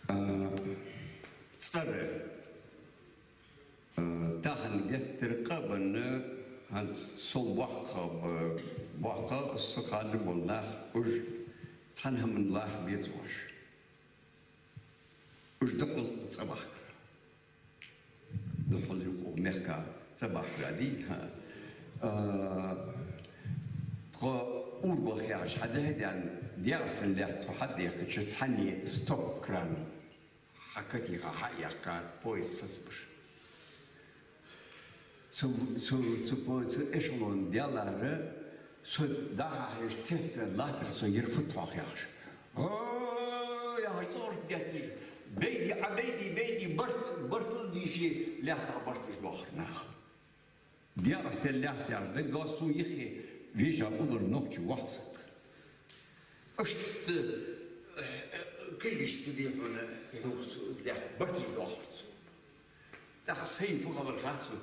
А, цӀера. Э, тахан геттара къа а бенна, хӀанз сол боккха ба-, боккха са хана бола нах, уж цхьан хӀаман лархӀа беза оаш. Уж духьал цӀабахкар. Духьал юха мехка цӀабахкар дий, хӀа. Э, тхо Ургох яхаш хьадехьадаьнна, ДегӀастан лаьтта тхо хьадехкача цхьанне стоп-кран хьакатеха, хьаяьккха, поезд сацабир. Цу, цу, цу по-, цу эшелон даьлар, со дӀа-хьа хьежаш цецваьнна латтар со, ер фуд-хьогӀ яхаш. О, яхаш, цӀогӀарт детташ, бейди, Ӏа бейди, бейди, барт, барт лу дийши, лаьттах барт уж доахар нах. ДегӀастан лаьтта яхаш дагадоагӀа сона, юхе вежа улар нохчий вахсаг. Иштта, э, кулгаш ца дий хьона, хьона цу лаьтта барт уж доахар цо. ТӀаккха сайна фу хабар хац сона,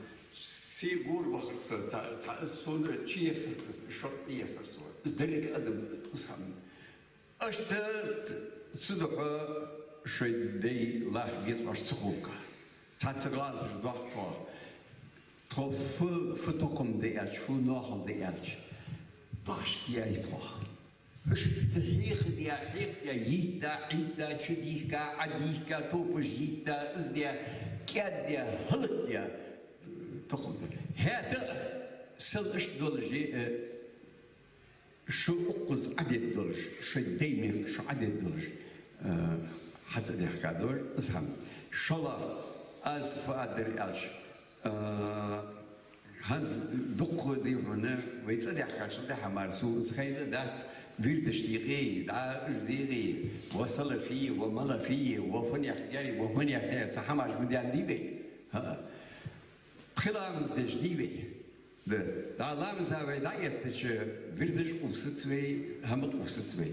се гора вахар со, ца, ца, сона чу ясар, шо тӀа ясар со. Из деррига адам из хӀама. Иштта ц-, цудухьа шоай дай лархӀа беза оаш цу хулка. Цхьацца гӀалаташ доахк тхо. Тхо фу, фу тукхам да аьлча, фу наьхал да аьлча, бахаш кхы яй тхох. Иштта хьехадаь, хьехадаь, йитта, Ӏитта, чудийхка, Ӏодийхка, топаш йитта, из даь, кӀаьддаь, хӀалакдаь тукхам да. ХӀаьта а сел иштта долаш, э, шо укхаза Ӏадетта долаш, шоай дай мехка шо Ӏадетта долаш, э, хьацӀадаьхка долаш из хӀама. ШоллагӀа, аз фу аргдар аьлча, э, хӀанз дукха дий хьона, вай цӀадаьхкачул тӀехьагӀа мара сона из хайна дац, вирдаш дийкъе, дӀа уж дийкъе, ва салафи, ва малафи, ва фунех дери, ва фунех дери, цу хӀамаш ма даьннадий вай. ХӀаа. Пхи ламаз деш дий вай. Да. ДӀа ламаза вай дӀаэттача, вирдаш къувсац вай, хӀама къувсац вай.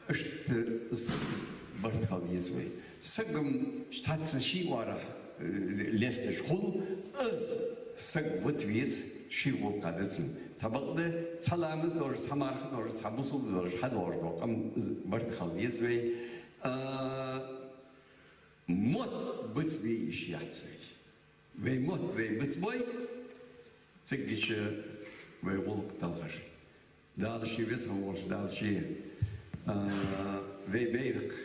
Иштта с-, с-, барт хила деза вай. Саг-м цхьацца ший оагӀорахьа, э, лесташ хул, из саг вита веза, ший гӀулакха да цун. Цхьабакъда, цхьа ламаз долаш, цхьа марха долаш, цхьа бусалба долаш, хьадоагӀаш дола къам барт хила деза вай. А, мотт бицбе йиш яц вай. Вай мотт вай бицбой, цигача вай гӀулакх далхаш. Дала ший веза хинна волча Дала ший, а, вай байракх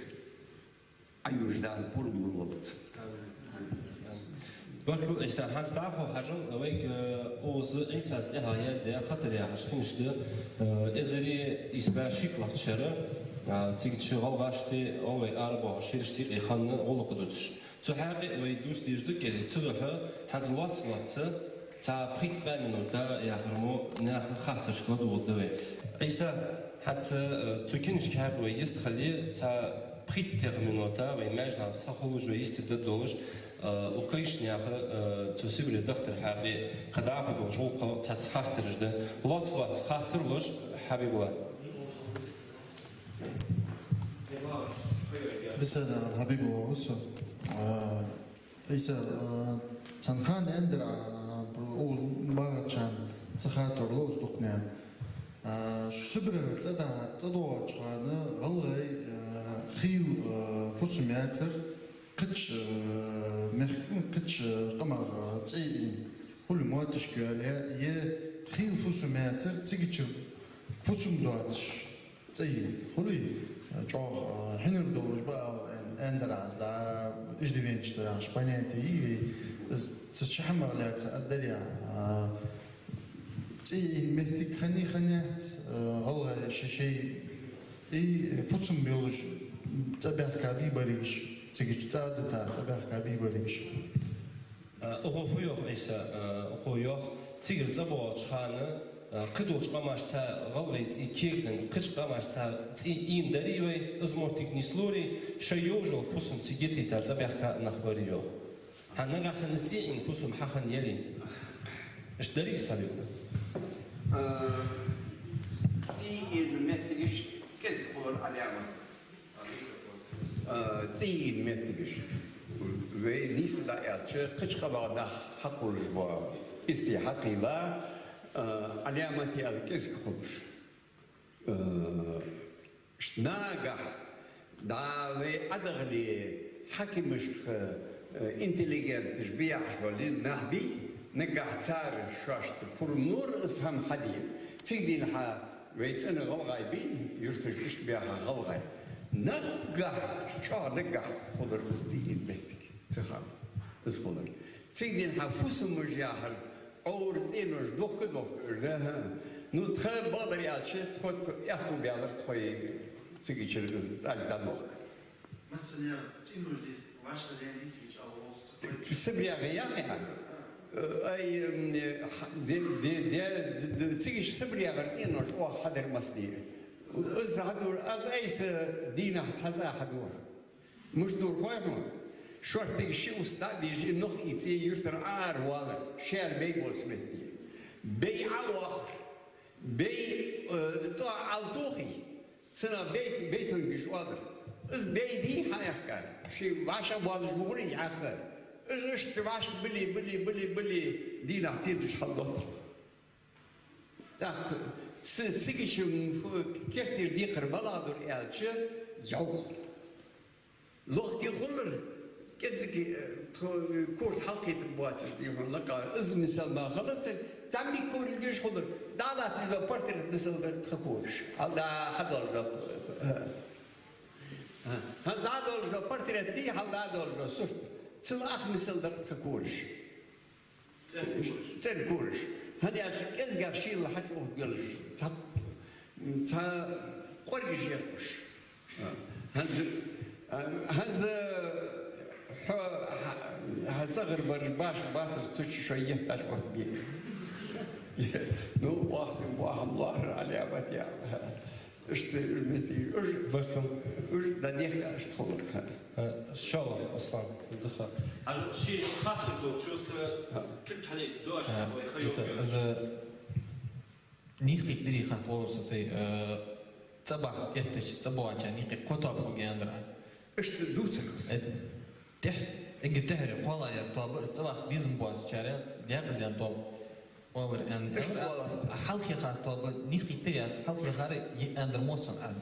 Ӏойожадара пурам лолда цунна. Баркал, Ӏийса. ХӀанз дӀахо хьажал, вайга, э, укхаза Ӏийсас тӀехьа яздаь «Хатар» яхаш книжка да, э, эзари ийс бӀаь шийтлагӀча шера, э, цигача гӀалгӀашта, гӀалгӀай арабоахаш шерашта юкъе хинна гӀулакх дувцаш. Цу хьакъехьа вай дувца дезаш да, кӀезига цудухьа хӀанз лоаца-лоаца цхьа пхийтта-ткъаь минута яхар мо наьха хаттарашка ладувгӀаргда вай. Ӏийса, хӀанз, э, цу книжка хьакъехьа вай йистхиле, цхьа пхийтта-ткъаь минута вай маьждигага схьахулаш, вай йистера дӀадолалуш, э, укх кагийча наьха, э, цу Сибре дахтара хьакъехьа кхы дӀахо долча гӀулакха цхьацца хаттараш да. Лоаца-лоаца хаттар луш, Хьабибулла. Беседа Хьабибулла ва со. А, Ӏийса, а, цхьан хана аьннадар, а, укхаза багӀачарна цхьа хаттар луш дукха наьна. А, шо Сибрера цӀада-, цӀадоагӀача хана гӀалгӀай, а, хийла, а, фусам яцар, кхыча, э, мехк-, кхыча къамах, э, цӀи а ийна, хулий моттигашка йоалаяь, е хийла фусам яцар, цигача фусам доацаш цӀи а ийна, хулий, э, чӀоагӀа, э, хьинар долаш ба ала, ан-, аьннадар аз, да, иждивенчество яхаш понятие я вай, из цу чу хӀамах лаьца аргдар, э, цӀи а ийна моттиг хиннай, хиннаяц, э, гӀалгӀай шоай-шоай, и фусам болаш, ЦӀабаьхка бий баригаш, цига чу цӀа а дита, цӀабаьхка бий баригаш. А, укхо фу йоах, Ӏийса, а, укхо йоах, цигара цӀабоагӀача хана, а, кхыдолча къамашца гӀалгӀай цӀий кегаденна, кхыча къамашца цӀий ийна дарий вай, из моттиг нийслурий, шоай йовжал фусам цига йитийта цӀабаьхка нах барий йоах. ХӀанз нагахьа санна из цӀий ийна фусам хьахинна яле, иштта дарий из хьа юкъе? А, цӀий ийна моттигаш кӀезига хулар Ӏаламат. А, цӀий ийна моттигаш. Вай нийса дӀааьлча, кхыча къамах нах хьакхувлаш бола истий хьакхийла, а, Ӏаламат яла кӀезига хулаш. А, ш-, нагахь дӀа вай Ӏадахале, хьакимашка, а, интеллигенташ бий яхаш бола нах бий, нагахь цар шоашта пурам лора из хӀама хьаде. Цига дийнахьа вай цӀена гӀалгӀай бий, юрташ иштта баьха гӀалгӀай. Нагахь, чӀоагӀа нагахь хулар из цӀий ийна моттиг, цу хана из хулар. Цига дийнахьа фусамаш яхар, Ӏовра цӀенош дохка-дохка, да, хӀа. Ну, тха, бакъдар аьлча, тхо аьттув баьлар тхоай цига чура из цӀалг дӀадохка. Массане цӀенош дий, вӀаштӀехьа даьнна цига чу алгӀоз ца кхойтта. СибрегӀа яхе? Ай, м, ха-, де, де, де, де, цига чу СибрегӀара цӀенош оаха хьадар массане. Из хьадувр, аз айса дийнахьа цхьа цӀа хьадувр. Мишта дувр хой хьона? Шортига ши ус дӀа а дийша, нох ийце, юртара Ӏоаравалар, шаьра бей болча метте. Бей Ӏоахар. Бей, э, тӀа Ӏалтохий. Цунах бей, бейтонгаш оалар. Из бей дий хьаяхка? Ший вӀашагӀбоалаш бугӀарий яхар? Из иштта вӀашка били, били, били, били, дийнахьа пирдаш хьалдоттар. ТӀаккха ц-, цига чу фу, керттера декхар малагӀа дар аьлча, йовхал. Лохке хулар, кӀезига, э, тхо, э, корта хьалкхетаргбоацаш дий хьона лакха. Из мисал ма хилацар, цхьа мик корилгаш хулар. ДӀалатташ дола портрет мисал дар тха кораш. Хьалда хьадолаш дола, э, э, хьалда долаш дола портрет дий, хьалда долаш дола сурт. Цул ах мисал дар тха кораш. ЦӀен кораш. ЦӀен кораш. ХӀана аьлча кӀезигагӀа шийла хьачуухаргйолаш, цхьа, цхьа кӀоаргаш яр уж. ХӀанз, хӀанз хьо, хьа, хьа цӀагӀара бараш башха бацар, цу чу шоай етташ отта бе. Ну, вахсин бахам лоархӀар Ӏаламат яхар. Иштта мети уж, бахам, уж дӀадехка иштта хулар. Э, шоллагӀа, Аслан, даха. Хьажал, ший хаттар долча са, кхы хьале дош, э, вай ха из, йоах. Из нийса кхетадир хаттар волар со сай, э, цӀабахка эттача, цӀабоагӀача наькъа кхо тоаба хургья аьннадар. Иштта дувцар хьа. Э, тӀехьа, эггара тӀехьара кхоалагӀа яр тоаба, из цӀабахка безам боацачар декъаза яьнна тоаба. Оалар аьнна. Иштта оалар. А хьалхе хар тоаба нийса кхетадир аз, хьалхе хар йиъ аьннадар мо цун а.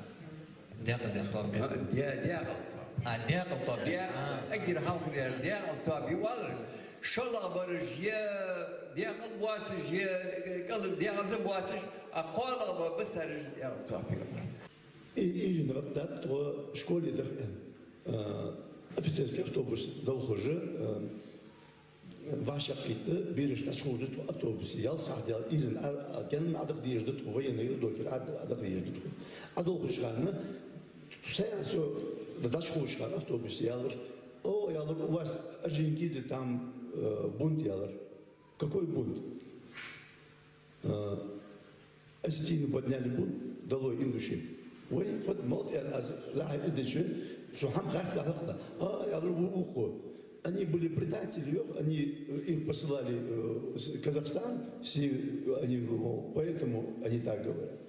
Декъаза яьнна тоаба. Де-, декъала тоаба. А, декъала тоаба. Де-, а, эггара хьалхара яр декъала тоаба я оалар. ШоллагӀа бараш е декъала боацаш, е кӀал-, декъаза боацаш, а кхоалагӀа ба-, бисараш декъала тоаба я оалар. И, и, и, наггахьа тхо школе даха аьнна. А, офицерски автобус дӀахьош, а, вӀашагӀкхийтта, бераш дӀачухьожаду тхо автобусе. Ялх сахьат ял, ийран ар-, а, кӀен Ӏодаха дезаш да тхо, военныйра докера Ӏо-, Ӏодаха дезаш да тхо. Ӏодолхаш хана, сай а со, дӀачухьожаш хана автобусе аьлар: «О, — аьлар, — у вас, Орджоникидзе, там, э, бунт», — аьлар. «Какой бунт?» Э, осетины подняли бунт, долой ингушей. Вай, вот, мол, э, аз лаьхьа из дича, со хӀама харц лаьхьа хӀама. А, аьлар, у-, укхо. Они были предатели, йоах, они, э, их посылали, э, в Казахстан, с-, они, мол, поэтому они так говорят.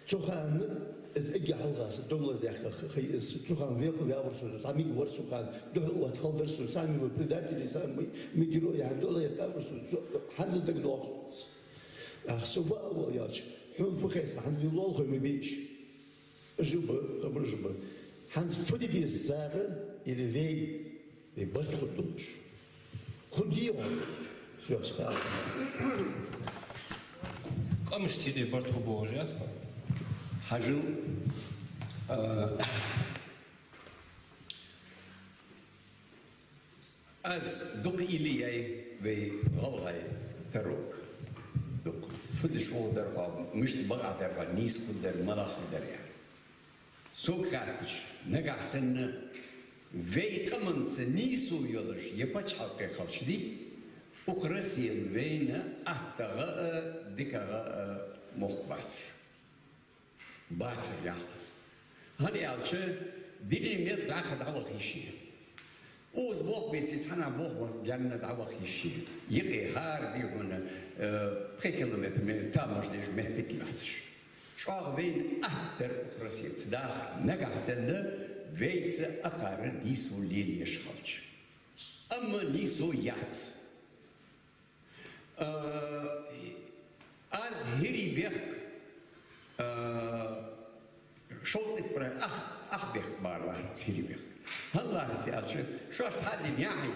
Цу хана из эггара хьалха са дог лаздаьхка х-, х-, из цу хана велхаваьвар со, цхьа миг вар цу хана, духьал отта хала дар со, сами вы предатели, сами мы герои, яхаш дола яттавар со, цу, хӀанз а дагадоагӀа сона. Ах, со ваалвал яьлча, хьона фу хетар, хӀанз вай лоалахой ма бий уж. Уж ба, хабар уж ба. ХӀанз фу де деза цар или вай, вай барт хургдолаш? Хургдий хьона? Йоах, ха. Къамашта де барт хургболаш яхар. Хьажал, а, Аз дукха уйла яьй вай гӀалгӀай таро. Дукха. Фу деш вола дар хьо, мишта бакъахьа дар хьо, нийса хургдар, малагӀа хургдар яхар. Сога хаьттача, нагахьа санна вай къаманца нийсо йолаш е паччахьалкхе хилча дий, укх Россел вайна аттагӀа а, дикагӀа а мохк бацар. Бацар яхаш. ХӀана аьлча, динан мел дӀаха дӀаваха йиш я. Укхаза болх беце, цхьаннахьа болх баьнна дӀаваха йиш я. Юкъе хӀара, дий хьона, э, пхи километр ме-, тамаш деш моттиг йоацаш. ЧӀоагӀа вайна атта дар укх Россеца даха, нагахьа санна вайца акхар нийсо лелаеш хилча. Амма нийсо яц. А, аз хӀирий бехк, а, шовзткъа итт бӀаь ах, ах бехк бара лаьрхӀац хӀирий бехк. ХӀана лаьрхӀац аьлча, шоашта хьадина яхьий,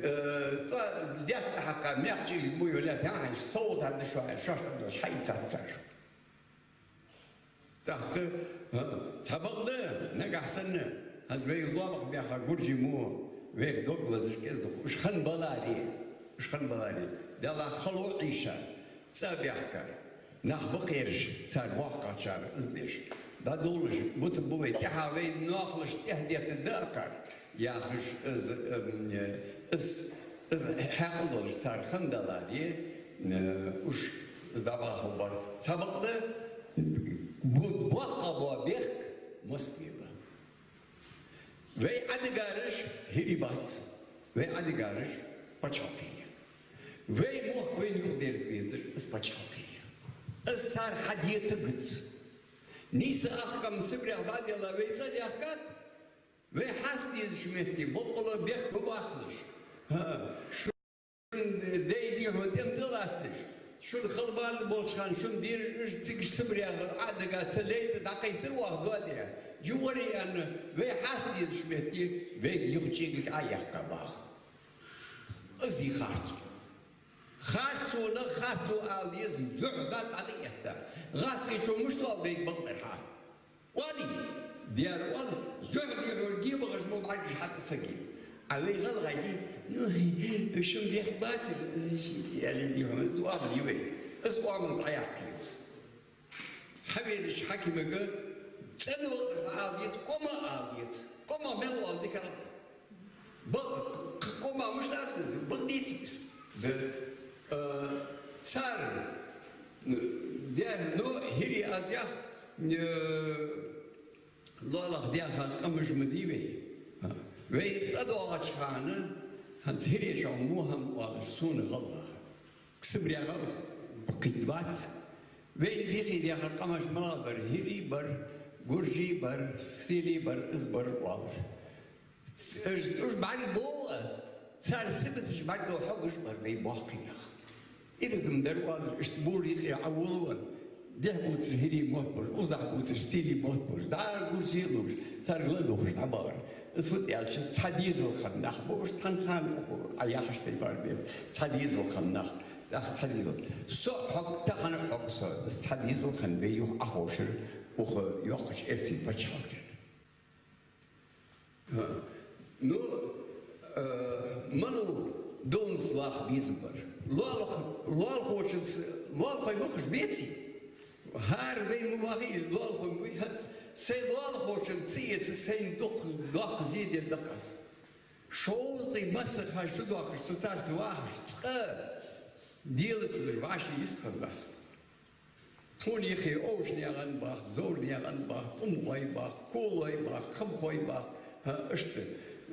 а, тӀа, детта хьакха, мехчи буй валя яхьий, совгӀат да шоай, шоашта да хьаийцад цар. ТӀаккха, а, цхьабакъда, нагахьа санна, хӀанз вай лоалахбаьха гуржий мо, вайх дог лазаш кӀезига да, уж хиннабаларе, уж хиннабаларе, Даьлах хало Ӏийша, цӀа баьхка, нах ба кхераш, цар боккхагӀчар из деш. ДӀадолалуш, бутт ба вай, тӀехьа вай ноахалашта тӀехьа детта да акхар, яхаш, из, ам, из, из хьаькъал долаш цар хиннадаларе, э, уж из дӀабахалбар. Цхьабакъда бу-, боккхагӀа бола бехк Москве ба. Вай Ӏодигараш хӀирий бац, вай Ӏодигараш паччахьалкхе я. Вай мохк вайна юхадерза дезар из паччахьалкхе я. Из цар хьадетаргдац. Нийса ах къам Сибрех дӀаделла вай цӀадаьхкад, вай хьаста дезача метте боккъала бехк ма баккхалаш. ХӀа, шун дай, дий хьона, тӀем тӀа латташ, шун халбарна болча хана шун бераш уж цига Сибрех Ӏодига ца лайна дӀакхайсар оаха доаде. Жувари аьнна, вай хьаста дезача метте вайга юха чӀегилг Ӏояьккха баха. Из я харцо. Харцонах харцо ала деза, юхь дӀа-, дӀатӀаэтта. ГӀазкхичо мишта оал вайга бакъдар хьа? Оалий, дера оал, юхь дехьор гебагӀаш мо бӀаргаш хьатӀа ца гий. А вай гӀалгӀай дий, ну, шун бехк бацар, аьле, дий хьона, из оамал я вай. Из оамал дӀаяккха еза. Хьавеннача хьакимага цӀена вакъар ала деза, къома ала деза. Къома мел оал дика а. Бакъ-, къома мишта ала деза, бакъ деций из? Да, э, цар, э, дер, ну, хӀирий аз ях, э, лоалахдаьха къамаш ма дий вай. Вай цӀадоагӀача хана, хӀанз хӀирий чу мо хӀама оалаш сона гӀалгӀа. Сибрегах баккхийттавац. Вайна дехий даьха къамаш малагӀа бар? ХӀирий бар, гуржий бар, сийлий бар, из бар оалар. Уж, уж бӀаргадола, цар сибаташ бӀаргадола хьогаш бар вай боккхий нах. Ираз-м дар оалар, иштта бур юкъе Ӏоволавенна, дехьа бувцаш хӀирий мотт болаш, укхазахьа бувцаш сийлий мотт болаш, дӀа гуржий лувш, царга ладувгӀаш дӀабахар. Из фуд аьлча, цхьа дезал хинна нах ба уж, цхьан хана укх Ӏа яхаш тайпара бен, цхьа дезал хинна нах, тӀаккха цхьа дезал. Со хьог, тахан хьог со, из цхьа дезал хинна вай юха Ӏоховшар укх йоккхача эрсий паччахьалкхе. Ну, э, малав дувнас ваха безам бар? Лоалах-, лоалахочунца, лоалахой вахаш беций? ХӀара вай ма вахий, лоалахой ма вий хӀанз. Сай лоалахочунна ца эца, сайна дукха доккха зе дергда-кх аз. Шовзткъеи массахана шу доаккхаш, со царца вахаш, цкъа делаца луш вӀаший йистхинна дац. Тхона юхе овшанаькъан бах, зовранаькъан бах, тӀумгӀой бах, колой бах, хамхой бах, хӀа, иштта,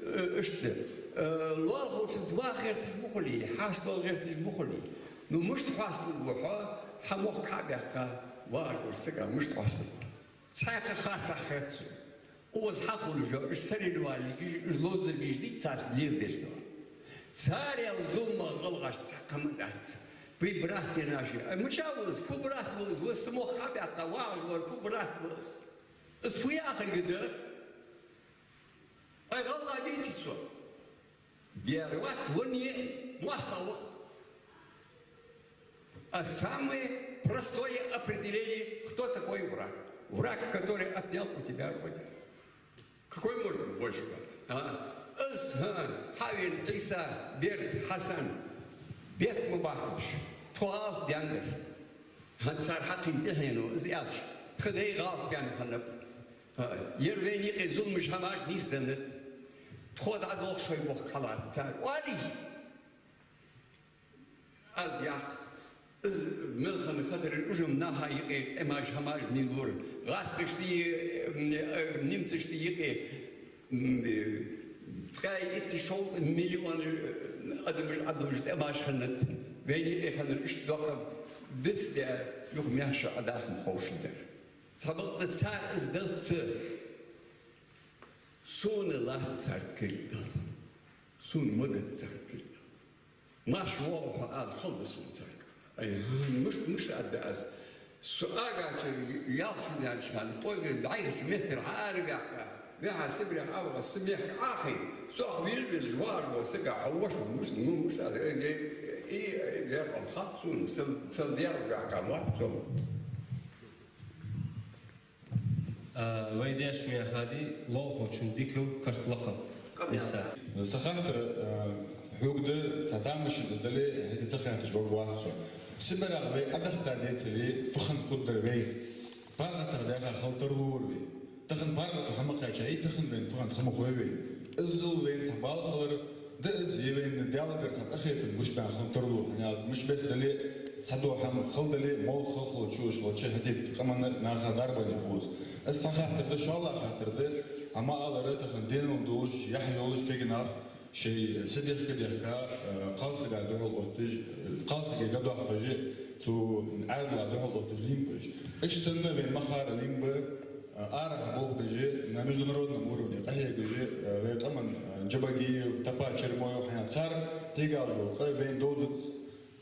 э, иштта. Э, лоалахочунца ваха гӀерташ ма хулий, хьастал гӀерташ ма хулий. Ну, мишта хьастал ва хьо, хьа мохк хьа а баьккха, вагӀаш волча сага мишта хьастал ва? Цхьаькха харцахьа хет сона. Укхаза хьахулаш йола, уж соревнованеш, уж ловзаргаш дий, царца леладеш дола. Царел зуламах гӀалгӀашта цхьаккха хӀама дац. Вы братья наши. Ай, мича ва из? Фу брат ва из? Ва са мохк хьа а баьккха, вагӀаш вар фу брат ва из? Из фу яхарга да? Ай, гӀалгӀа деций со? Дера вац, ванне моастагӀа ва-кх. А самое простое определение, кто такой враг. Враг, который отнял у тебя родину. Какой может быть больше враг? А? Из, а, хьавена Ӏийса, Берд, Хьасан, бехк ма баккхалаш. Тхо гӀалат даьннадар. ХӀанз цар хьакхийна тӀехьено из аьлча, тха дай гӀалат баьнна хиннаб. Ер вайна юкъе зуламаш хӀамаш нийсденнад. Тхо дӀадолх шоай бохк хьалаца цар. Оалий! Аз йоах, из мел хинна хатар уж-м наха юкъе тӀемаш хӀамаш нийлора. ГӀазкхашта, м, э, немцашта юкъе, м, э, ткъаь итт шовзткъа миллион, э, адамаш, адамаш тӀемаш хиннад. Вайна юкъе хиннар иштта доккха дицдаь, юха маьрша Ӏодахам ховшалдар. Цхьабакъда цар из делча, сона латт царга кулг дала. Сона ма гатт царга кулг дала. Марша воагӀалва хьо ала хала да сона царга. Ай, мишта, мишта аргда аз? Со агача ялх шу яьннача хана, тӀоагара бӀайхача меттара хьаараваьккха, ваьха Сибрех Ӏоваха, са мехка Ӏохайна. Сох вел-велаш вагӀаш вола саг хьо воша ва, мишта, ну, мишта аз, э, э, э, э, лерхӀам хатт сона, сел, сел деза ваьккха мотт сона. А, вай даьша мехади, лоалахочун дикал, карт лакхал. Къамаьл. Иса. Са хаттар, а, хьога да, цхьа тамашийна из дале, хӀаьта ца хаьтташ варгвац со. Сибарах вай Ӏодахийта децаре, фу хинна хургдар вай. ПаргӀатах даьха хила тарлур вай. Тахан паргӀато хӀама кхаьча, и тахан вайна фу хиннад ха ма хой вайна. Иззал вайна цхьа бала хилар, да из, е вайна Даьлагара цхьа къахетам гучабаьнна хила тарлу, хӀана аьлча мишта бесса дале, цхьадола хӀама хала дале, моллагӀа хала хилча, уж хилча, хӀаьта къаманна наха дарбане хоза. Из цхьа хаттар да, шоллагӀа хаттар да, Ӏа ма аллара, тахан денал долаш, яхь йолаш кагий нах шоай са дехка-дехка, э, кхалсага духьал отташ, э, кхалсага гадоахаш, цу Ӏаьдала духьал отташ лийннаб уж. Иштта санна вайна ма харра лийннаб, Арахьа болх беш, на международном уровне къахьегаш, э, вай къаман, э, Джабагиев, Тапа Чермоев, хӀана цар хьегаш йола къа вайна довзац.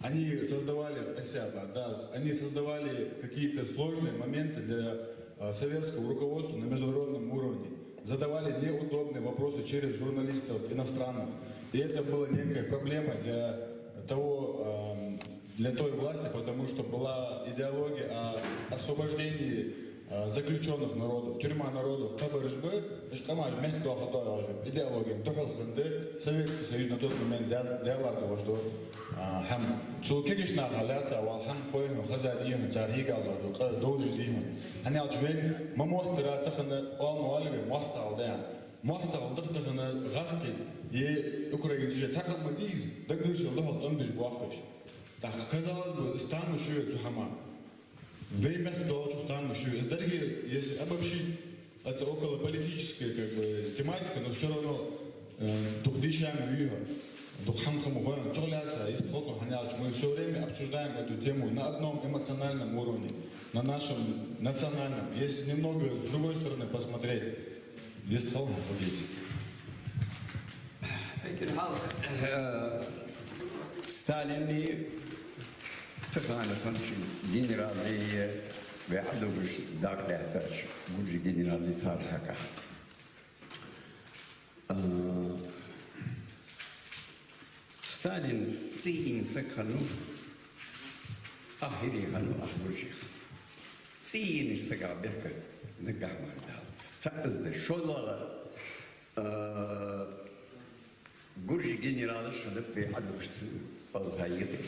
Они создавали, эсяба, да, они создавали какие-то сложные моменты для, э, советского руководства на международном уровне, задавали неудобные вопросы через журналистов иностранных. И это была некая проблема для того, эм, для той власти, потому что была идеология о освобождении, э, заключённых народов, тюрьма народов, кхабараш ба, уж къамаш меттадоахаргда яхаш, идеологена духьал хинна да Советский Союз на тот момент Даьл-, Даьлага доагӀаш дола, э, хӀама. Цу кагийча наха лаьца вала хӀама хой хьона, хеза дий хьона, цар хьегал дола къа довзаш дий хьона. ХӀана аьлча вайна ма моттара тахан, оал ма оалий вай, моастагӀал да аьнна. МоастагӀал да тахан гӀазкхий, е украинцаш, цхьаккха ма дий из, даггара шоайла духьал тӀом беш боахкаш. ТӀаккха, казалось бы, из тамаш я цу хӀаман. Вай мехка долчох тамаш я. Из деррига, если обобщить, это около политическая, как бы, тематика, но всё равно, э, дукха дийша ма вий хьо, дукха хӀама ма хой хьона. Цох лаьца йистхилда хьона, хӀана аьлча мы всё время обсуждаем эту тему на одном эмоциональном уровне, на нашем национальном. Если немного с другой стороны посмотреть, Йистхилда хьона, хьо дийца. Эггара хьалха, э, Сталини, цу хана хиннача генералеи, вай Ӏодугаш дакъа даьцача гуржий генералеи цар хьакъехьа. Э, Сталин цӀийна саг хиннав, ах хӀирий хиннав, ах гуржий хиннав. ЦӀийнача сага бехк наггахьа мара далац. Цхьа из да. ШоллагӀа, а, гуржий генералаш хиннаб вай Ӏодугаш цу балха юкъе.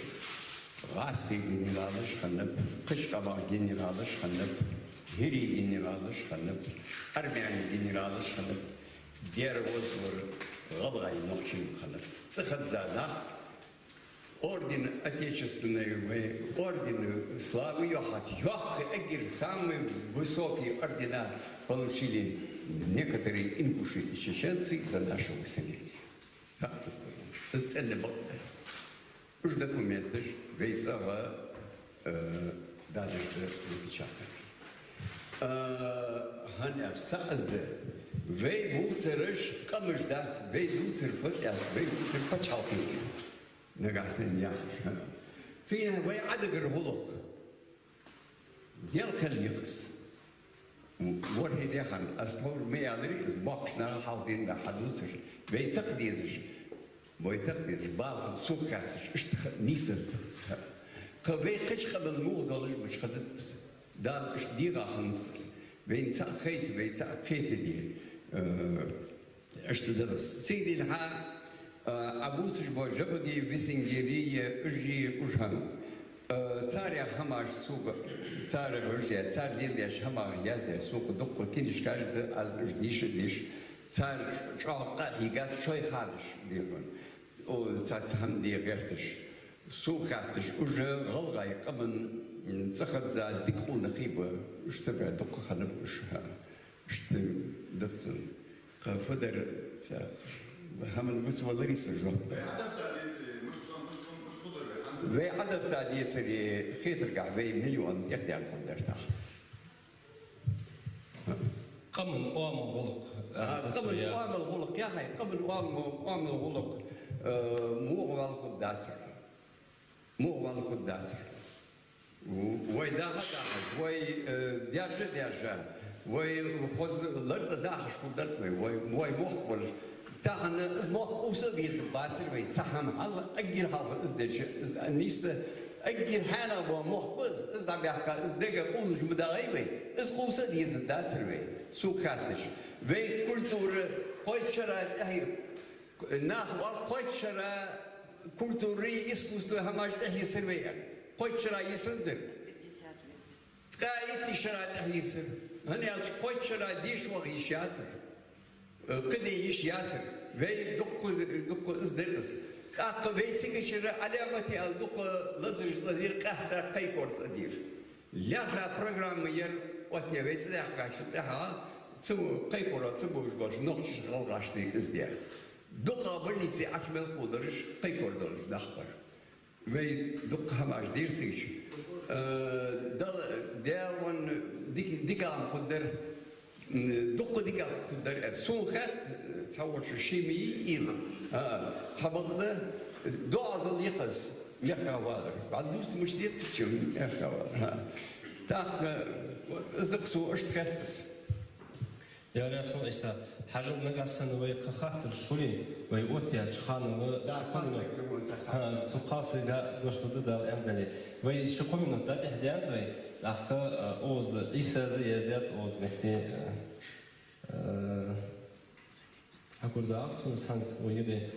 ГӀазкхий генералаш хиннаб, кхыча къамах генералаш хиннаб, хӀирий генералаш хиннаб, армяний генералаш хиннаб. Дера воззавар гӀалгӀай, нохчий хиннаб. ЦӀихеза нах, орден Отечественной вай, орден Славы йоахац, йоккхий, эггара самые высокие ордена получили некоторые ингуши и чеченцы за наше выселение. Так поступили. Из цӀена бакъда. Уж документаш вай цӀагӀа, э, дадаш да напечатанный. Э, хӀана аьлча цхьа из да. Вай бувцараш къамаш дац, вай дувцар фатӀяц, вай дувцар паччахьалкхе я. Нагахьа санна яхаш, хӀа? Цигахьа вай Ӏодигар гӀулакх. Делхел йикъас. ВорхӀе дехар, аз тховра ма аьларий, из боккхача наха хьалха дийна да хьадувцар. Вай такъдезаш, вай такъдезаш, бала хӀама сога хаьттача, иштта ха-, нийсденнад из ха. Кхы вай кхыча къамал мугӀа долаш мича хиннад из. Дала иштта дегӀа хиннад из. Вайна цаӀ хайта, вай цаӀ кхетаде, э, Иштта да из. Цигара хьа, а, Ӏобувцаш бола Джабагиев, Виссарингер, уж, уж хӀама. Э, царех хӀамаш сога, цар гӀуж яь, цар леладеш хӀамах яздаь сога дукха кинишкаш да, аз уж дийша а дийша. Цар чӀоагӀа къахьийгад шоай ханаш дехар. О, цхьацца хӀама де гӀерташ. Сога хаьтташ, уж гӀалгӀай къаман, м, цӀихеза дика къонахий ба, уж ца баь дукха хиннаб уж, хӀа. Иштта да-кх цун. Кхы фу дар, ца, хӀаман гуц валаре са жоп. Вай Ӏадат децаре, хетаргахьа вай миллион тӀехдаьнна хургдар тӀаккха. Къаман оамал гӀулакх, а, къаман оамал гӀулакх, яхай, къаман оамал, оамал гӀулакх, э, мугӀа вала хургдацар. МугӀа вала хургдацар. Вай даха а дахаш, вай, э, даьржа а даьржа, вай хоза лар тӀа дахаш хургдар вай, вай, вай мохк болаш. Тахан из мохк къувса а везаш бацар вай, цхьа хӀама хьал, эггара хьалха из деча, из нийсса, эггара хьанал бола мохк ба из, из дӀабаьккха, из дега къувлаш ма дагӀай вай, из къувса а дезаш дацар вай, сога хаьтташ. Вай культура кхойтта шера тӀехьа, нах вал кхойтта шера культура, искусство хӀамаш тӀехьа йисар вай. Кхойтта шера йисанзар. Ткъаь итт шера тӀехьа йисар. ХӀана аьлча кхойтта шера деша ваха йиш яцар. Э, кхы де йиш яцар. Вай дукха, дукха из дар из. ТӀаккха вай цига шера Ӏаламате аьле дукха лазараш цӀадир, къаьстта кхайкар цӀадир. ЛаьрххӀа программа яр, оттаяь вай цӀадаьхкачул тӀехьагӀа, цу кхайкаро ца бовзаш болча нохчашта, гӀалгӀашта из даьр. ДукхагӀа больнице Ӏочу мел кхувдараш кхайкар долаш нах бар. Вай дукха хӀамаш дийр цига. Э, Дала, Даьла вон дика, дика хӀама хургдар, м, дукха дика хургдар. Э, сона хаьтта, цхьаволчо ший ма йий уйла. А, цхьабакъда, доазол я-кх из, мехка валар. Валла дувца мишта деза цу чу мехка валар. А. ТӀаккха, вот, из да-кх сона иштта хетта из. Яр ясал Ӏийса, хьажал, нагахьа санна вай кхы хаттараш хуле, вай оттаяьча ханал, да, ши кхо минот. Кхалсаг ма вон ца хаттар. ХӀа, цу кхалсага дош да Дала аьнна дале. Вай ши кхо минот дӀатӀехдаьннад вай, тӀаккха, а, укхаза Ӏийсас а яздаьд укхаза метте, а, а, хьакурзагӀа цун санс вай юкъе.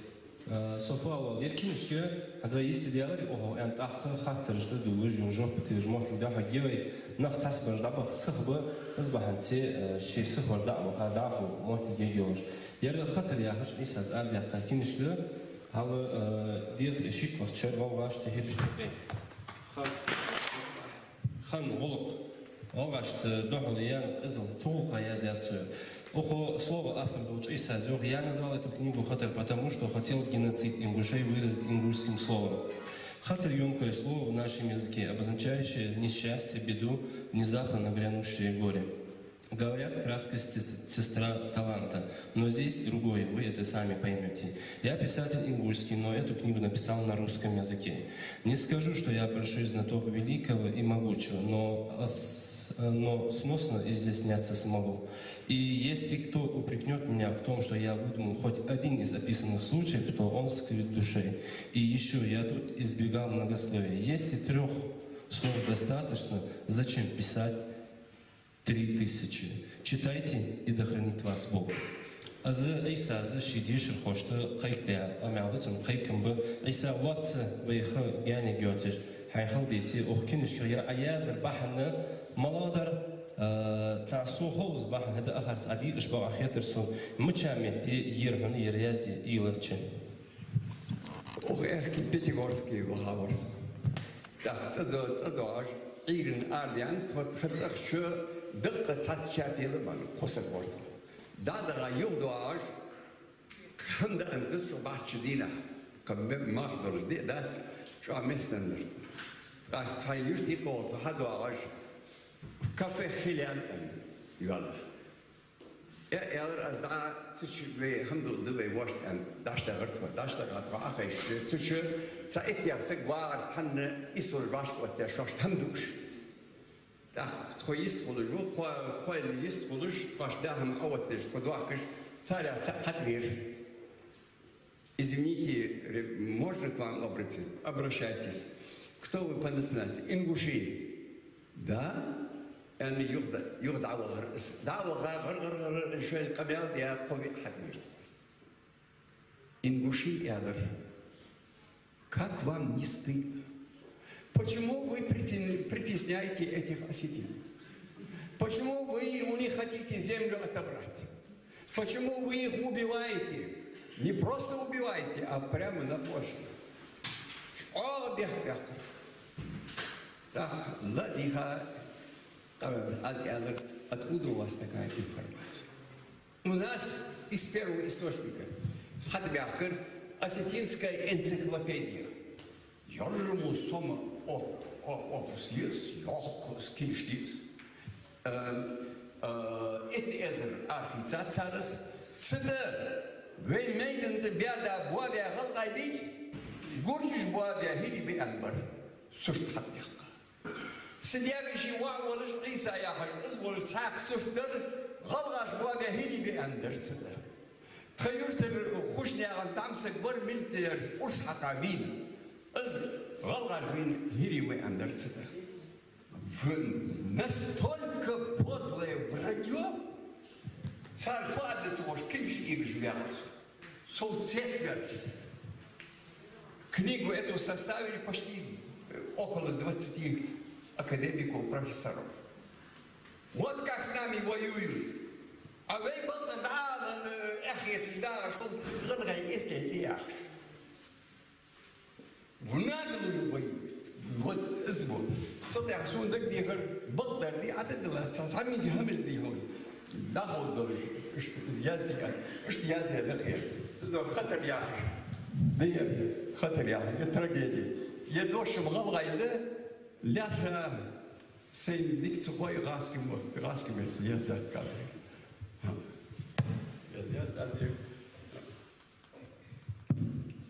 Э, со фу оал, ер кинишка, хӀанз вай йистедаьлар укхо, аьнна, тӀаккха хаттараш тӀадувлаш, юха жоп тиллаш моттиг дӀахьоргья вай, нах цхьаццабараш дӀабаха сиха ба, из бахьанца, э, шоай сихвар дӀа а баха, дӀахо моттиг ергйолаш. Ер «Хатар» яхаш Ӏийсас арадаьккха кинишка да, хьал, э, дезткъеи шийтталагӀча шера гӀалгӀашта, хӀирашта юкъе. Ха- Ханна гӀулакх. ГӀалгӀашта духьал яьнна къизал, цу гӀулакха яздаьд цо. Укх слова автор долча Ӏийсас йоах: «Я назвал эту книгу «Хатар», потому что хотел геноцид ингушей выразить ингушским словом. Хатар — ёмкое слово в нашем языке, обозначающее несчастье, беду, внезапно нагрянувшее горе. Говорят, краска — сес-, сестра таланта, но здесь другое, вы это сами поймёте. Я писатель ингушский, но эту книгу написал на русском языке. Не скажу, что я большой знаток великого и могучего, но ос-, но сносно изъясняться смогу. И если кто упрекнёт меня в том, что я выдумал хоть один из описанных случаев, то он скривит в душе. И ещё, я тут избегал многословия. Если трёх слов достаточно, зачем писать три тысячи? Читайте, и да хранит вас Бог». Из Ӏийсас ший дешархошта кхайкадаь къамаьл да цун, кхайкам ба. Ӏийса, лоацца вай ха гаьнаргйоацаш, хьайна хала деце, укх кинишка ер Ӏа яздар бахьан малагӀа дар, э, цхьа сона ховш бахьан хӀама да, ахарца Ӏа дийкъаш ба Ӏа хетар сона, мича метте яр хьона ер язде уйлача? Укх аьхки Пятигорске вахавар со. ТӀаккха цӀа до-, цӀа доагӀаш, Ӏуйрийна арадаьннад тхо, тха цӀагӀа чу даккха цхьацца чапел а баьнна, кхо саг вар тхо. ДӀа а даха юхадоагӀаш, хӀама даанза да цу баьхача дийнахьа, кхы ме-, марха долаш ди а дац, чӀоагӀа меца дар тхо. ТӀаккха цхьан юрта юкъе тхо хьадоагӀаш, кафе «Хилен» аьнна йоалл. Э, аьлар аз, дӀа цу чу вай хӀама дулда вай воашта аьнна, дӀачудахар тхо, дӀачудахар тхо, Ӏохайша цу чу, цхьа иттех саг вагӀар, цхьанне исолж башка оттадаь, шоашта хӀама дуаш. ТӀаккха тхо йистхулаш ва, тхо-, тхоайла йистхулаш, тхоашта даь хӀама Ӏооттадеш, тхо доахкаш, царех цаӀ хьатӀавера. «Извините, ре-, можно к вам обратиться?» «Обращайтесь. Кто вы по национальности?» «Ингуши». «Да?» — аьнна, юха дӀа-, юха дӀавахар из. ДӀаваха, гӀар-гӀар-гӀар-гӀар шоайла къамаьл даь, кхо виъ хьатӀавера. «Ингуши, — аьлар, — как вам не стыдно? Почему вы притесняете этих осетин? Почему вы у них хотите землю отобрать? Почему вы их убиваете? Не просто убиваете, а прямо на площади. Чӏоагӏа бехк баьккхар. Так, ладийгӏа, аз аьлар: откуда у вас такая информация? У нас из первого источника хьатӏабаьхкар осетинская энциклопедия. Яржамо сома о-, о-, опус я из, йоккха я из, книжка я из. Э, э, итт эзар арахийцад цар из. Цу тӏа вай майдан тӏа баьда боабаь гӏалгӏай бий, гуржаш боабаь хӏирий бий аьнна бар сурт хьатӏабаьккха. Цу дебаши ваӏ волаш Ӏийса яхаш, из волаш цхьаькха сурт дар, гӏалгӏаш боабаь хӏирий бий аьнна дар цу тӏа. Тха юртара Хушнаькъан зӏамсаг вар милицера урс хьакха вийна. Из гӏалгӏаш вийна хӏирий вий аьнна дар цу тӏа. В-, настолько подлое враньё, цар фу аргда ца ховш, книжка эгаш ваьгӏар со. Со цецваьр. Книгу эту составили почти, э, около двадцати академиков, профессоров. Вот как с нами воюют. А вай балда дӏа, э, эхь хеташ дӏа, что гӏалгӏай эскей яхаш. В наглую воюют. Вот из вот. Цудухьа сона дагадехар, бакъдар дий, Ӏададала, цхьа зӏамига хӏама дий хьона. Даха долаш, иштта из язде, иштта язде дахе. Цудухьа хатар яхаш. Да е хатар яхаш, е трагедия. Е дош-м гӏалгӏай да, лаьрхӏа сайна дика ца хой, гӏаскхий мо-, гӏаскхий метта язде отказывай. Язде отказывай.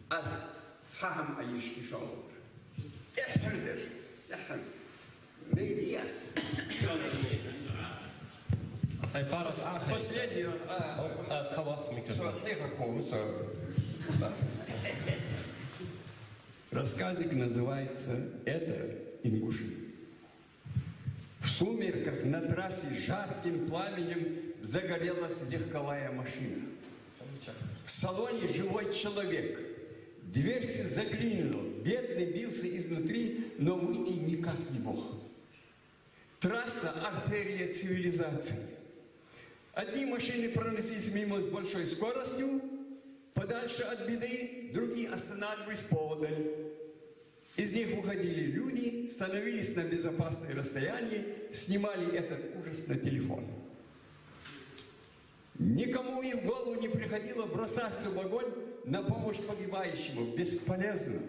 Аз цхьа хӏама айишки шоана. Эххар дар. Эххар. Мейдияс. Хай парас а хай. Последний, а. Аз хавац микрофон. Всё, хихар хову, всё. Рассказик называется «Это ингуши». В сумерках на трассе жарким пламенем загорелась легковая машина. В салоне живой человек. Дверцы заклинило. Бедный бился изнутри, но выйти никак не мог. Трасса — артерия цивилизации. Одни машины проносились мимо с большой скоростью, подальше от беды, другие останавливались поодаль. Из них выходили люди, становились на безопасное расстояние, снимали этот ужас на телефон. Никому и в голову не приходило бросаться в огонь на помощь погибающему. Бесполезно.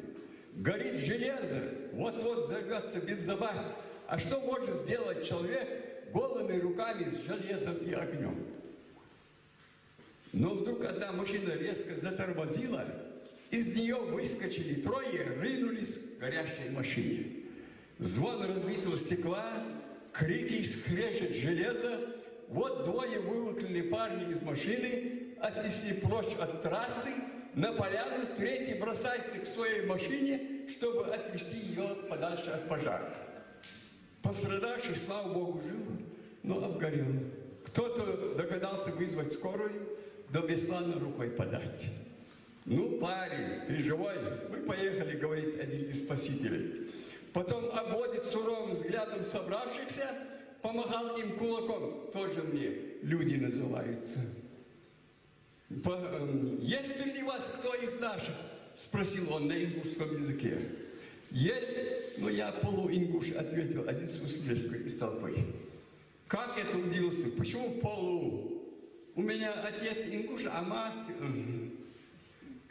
Горит железо, вот-вот взорвётся бензобак. А что может сделать человек голыми руками с железом и огнём? Но вдруг одна машина резко затормозила, из неё выскочили трое, ринулись к горящей машине. Звон разбитого стекла, крики, скрежет железа. Вот двое выволокли парня из машины, отнесли прочь от трассы на поляну, третий бросается к своей машине, чтобы отвезти её подальше от пожара. Пострадавший, слава богу, жив, но обгорел. Кто-то догадался вызвать скорую, до Беслана рукой подать. «Ну, парень, ты живой? Мы поехали», — говорит один из спасителей. Потом обводит суровым взглядом собравшихся, помахал им кулаком. «Тоже мне люди называются». По-, эм, «Есть среди вас кто из наших?» — спросил он на ингушском языке. «Есть, но я полуингуш», — ответил один с усмешкой из толпы. «Как это?» — удивился. «Почему полу? У меня отец ингуш, а мать...» Мгм.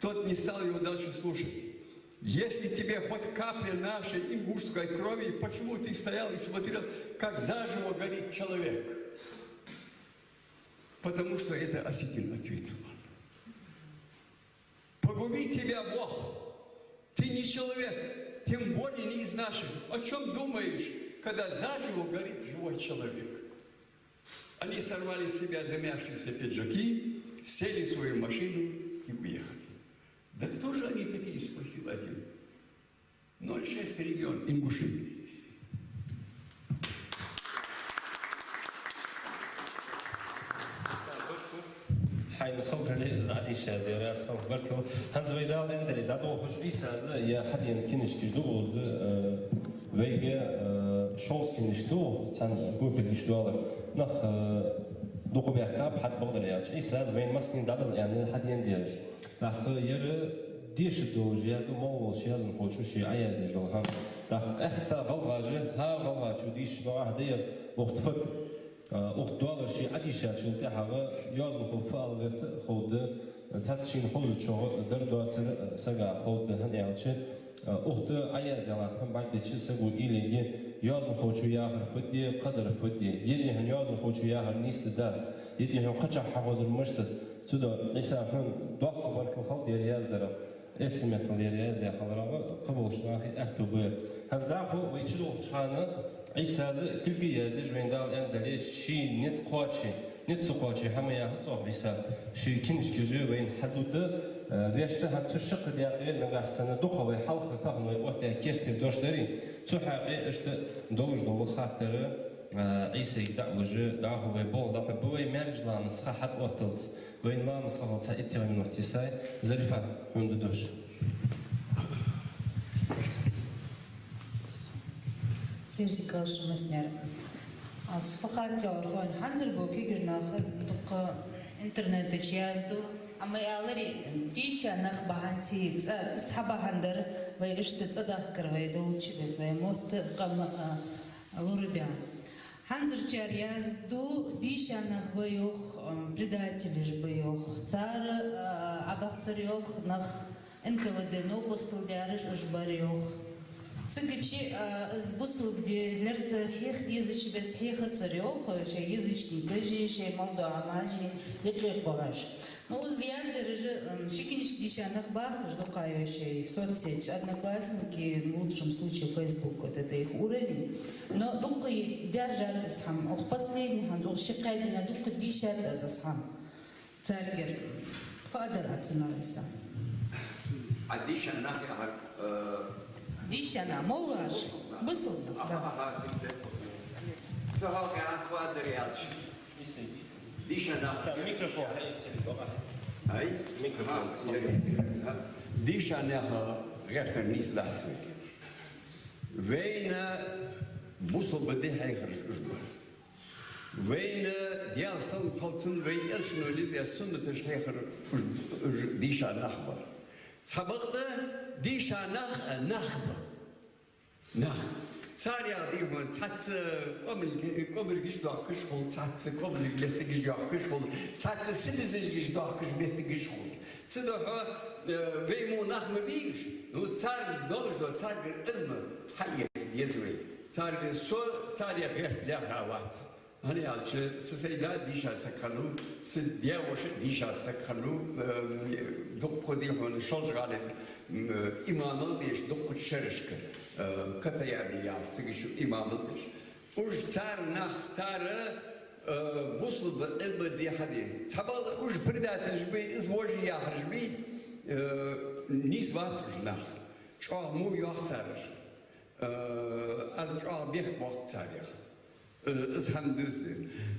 Тот не стал его дальше слушать. «Если тебе хоть капля нашей ингушской крови, почему ты стоял и смотрел, как заживо горит человек?» «Потому что это осетин», — ответил он. «Погуби тебя Бог! Ты не человек, тем более не из наших. О чём думаешь, когда заживо горит живой человек?» Они сорвали с себя дымящиеся пиджаки, сели в свою машину и уехали. «Да кто же они такие?» — спросил один. «Ноль шесть регион, ингуши». Хьайна халкъале из Ӏадийшар дера, аз халкъ баркал. ХӀанз вай Дала аьнна дале, дӀадолхаш Ӏийсас, е хьадена книжкаш да укхаза, э, Вайга, э, шовзткъа кинишка да, цхьан копилгаш долаш. Нах, э, дукха баьхкаб, хьатӀабакъдар аьлча. Ӏийсас вайна массанена дӀадала аьнна хьадена дезаш. ТӀаккха ер дешаргдолаш язду, мел волча язданхочо ше Ӏояздеш дола хӀама. ТӀаккха къаьстта гӀалгӀаша, хӀара гӀалгӀачо дийшача бакъахьа да ер, укх тӀа фуд, а, укх тӀа долаш ше Ӏодийшачул тӀехьагӀа язданхочо фу ала гӀерта ховргда, цхьацца шийна хозачох дар доацар сага ховргда, хӀана аьлча, а, укх тӀа Ӏояздаь латта хӀама бӀаргадайча саго уйла е, язданхочо яхар фуд, кхыдар фуд. Е дий хьона язданхочо яхар нийса дац, е дий хьона кхычахьа хьахозар мишта да. Цудухьа, Ӏийса, хьона доккха баркал хилда ер яздарах, эрсий меттала ер яздаь хиларах, кхыболча наха аьттув ба ер. ХӀанз дӀахо вай чудолхача хана Ӏийсас кулг яздеш, вайна Дала аьннадале, ший низ кхоаче, низ ца кхоаче хӀама яхац оаха Ӏийса, ший кинишкаш вайна хьадувц, э, вешта хӀанз цу шаккха декъе, нагахьа санна дукха вай хьалха тахан вай оттадаь керттера дош дарий, цу хьакъехьа иштта долаш дола хаттар, э, Ӏийсайга дӀалуш, дӀахо вай болх дӀахьоргба вай маьркӀажа ламаза ха хьатӀаотталца. Вайна ламаза ха хилча цхьа итт минут йисай. Зарифа, хьона да дош. Сирти калша маснер. Аз фу хаттар хьона, хӀанзарча кагий наха дукха интернета чу язду, амма ялари дийша нах бахьан ца, цхьа бахьан дар, вай иштта цӀадахкар вай долча беза, вай мотт къам, а, лорабаь. ХӀанзарчар язду, дийша нах ба йоах, а, предателаш ба йоах. Цар, а, Ӏобахийтар йоах нах, Н К В Д новкъостал даьраш уж бар йоах. Цигача, а, из бусалба ди лерта хьеха дезача беза хьехацар йоах, шоай язычникаш, шоай мел дола Ӏамалаш юкъе вахаш. Ну, из яздараш, м, ши кинишка дийша нах бац уж дукха йоах шоай соцсеташ, Одноклассники, в лучшем случае Facebook, вот это их уровень. Но дукха даьржад из хӀама. Укх последний хӀанз, укх ши-кхаь дийнахьа дукха дийшад аз из хӀама царгара. Фу дар аз цунах, Ӏийса? А дийша нах яхар, э, дийша нах, моллагӀаш, бусалба нах, да. Аха, аха, дика да. Цу хьакъехьа аз фу дар аьлча. Дийша нах. Са микрофон хьаийца, баба. Ай? Микрофон. Ага, дийша нах гӀертар нийса дац вайга. Вайна бусалба ди хьехараш уж бар. Вайна Даьла салам хилда цунна, вай элчано лелабаь суннаташ хьехар уж, уж дийша нах бар. Цхьабакъда дийша нах, нах ба. Нах. Царех дий хьона цхьацца кӀомарг-, кӀомаргаш доахкаш хул, цхьацца кӀомаргаш меттигаш доахкаш хул, цхьацца сибизилгаш доахкаш меттигаш хул. Цудухьа, э, вай мо нах ма бий уж, ну, цар долаш дола, царгара Ӏилма хьаэца деза вай. Царга со царех гӀерта лаьрхӀа вац. ХӀана аьлча, са сай да дийша саг хиннав, са даь-воша дийша саг хиннав, э, дукха дий хьона Шолжа-ГӀалий, м, имамал беш, дукха шерашка, э, Катаями яхаш, цига шу имамал беш. Уж цар нах, цар, э, бусалба Ӏилма дехьа деза. Цхьабакъда уж предателаш бий, из вожий яхараш бий, э, нийса вац уж нах. ЧӀоагӀа во йоах цар уж. Э, аз чӀоагӀа бехк боаккх царех. Э, из хӀама дувц.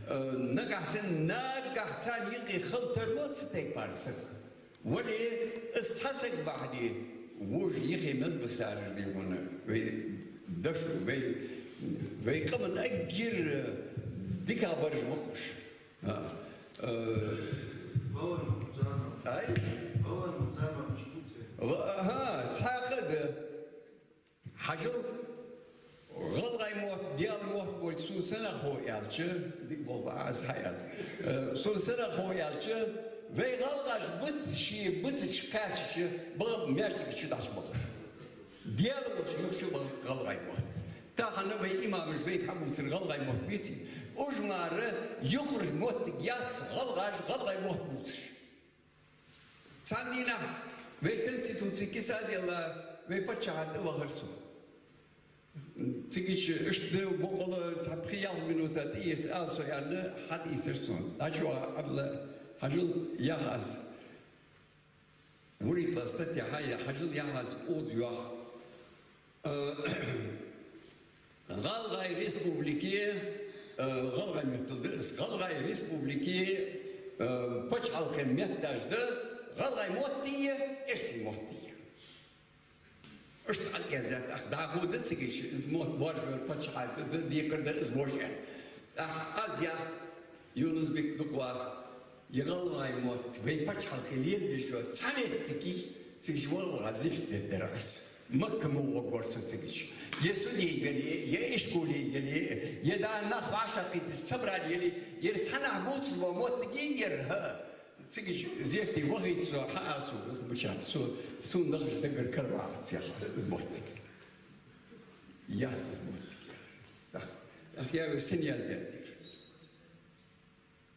Э, нагахьа санна, нагахьа царна юкъе хила тарлу цу тайпара саг. Вале, из цхьа саг бахьане, вож юхе мел бисараш дий хьона, вай дошо, вай, вай къаман эггара дикагӀбараш ба-кх уж. А, э, Ай? Ва-, аха, цхьаькха да. Хьажал, гӀалгӀай мотт Даьла мотт болча сона сенах хов аьлча, дика болх ба аз хьааьлча. Э, сона сенах хов аьлча, вай гӀалгӀаш буташ, буташ кхаьчача, бага маьждига чу дӀачубахар. Даьла волча юха чубахар гӀалгӀай мотт. Тахан вай имамаш вайга хьабувцар гӀалгӀай мотт беций? Уж мара юкъара моттиг яц гӀалгӀаш гӀалгӀай мотт бувцаш. Цхьан дийнахьа вай Конституци киса а делла, вай паччахьа тӀавахар со. Цига иштта бокъонца цхьа пхи-ялх минута тӀаэца ала со аьнна, хьатӀаийцар сона. ДӀачуваха Ӏабдулла, хьажал, яхар аз. Вурийтла статья хьаяь, хьажал, яхар аз, укхаза йоах. Э, ГӀалгӀай Республике, э, ГӀалгӀай меттала да из, ГӀалгӀай Республике, э, паччахьалкхен метташ да гӀалгӀай мотт а, эрсий мотт а. Иштта Ӏояздаьд, тӀаккха дӀахо да цига, из мотт боаржавар паччахьа да, декхар дар из вож аьнна. ТӀаккха аз яхар, Юнус-Бик, дукха ваха, ер гӀалгӀай мотт вай паччахьалкхе лелабеш йола цхьа моттиг я, цига ваха-ваха зихтдергдар аз. Макка мо вагӀар со цига. Е суде яле, е ишколе яле, е дӀа нах вӀашагӀкхийтача собрани яле, ер цхьаннахьа бувцаш бола моттиг я ер, хӀа. Цига зехте вахийта со, хьаа со, аз мичахьа, со, сона дахаш даггара кара вац яхар аз, из моттиг. Яц из моттиг. ТӀаккха, тӀаккха яхар, сенна яздаьд ер?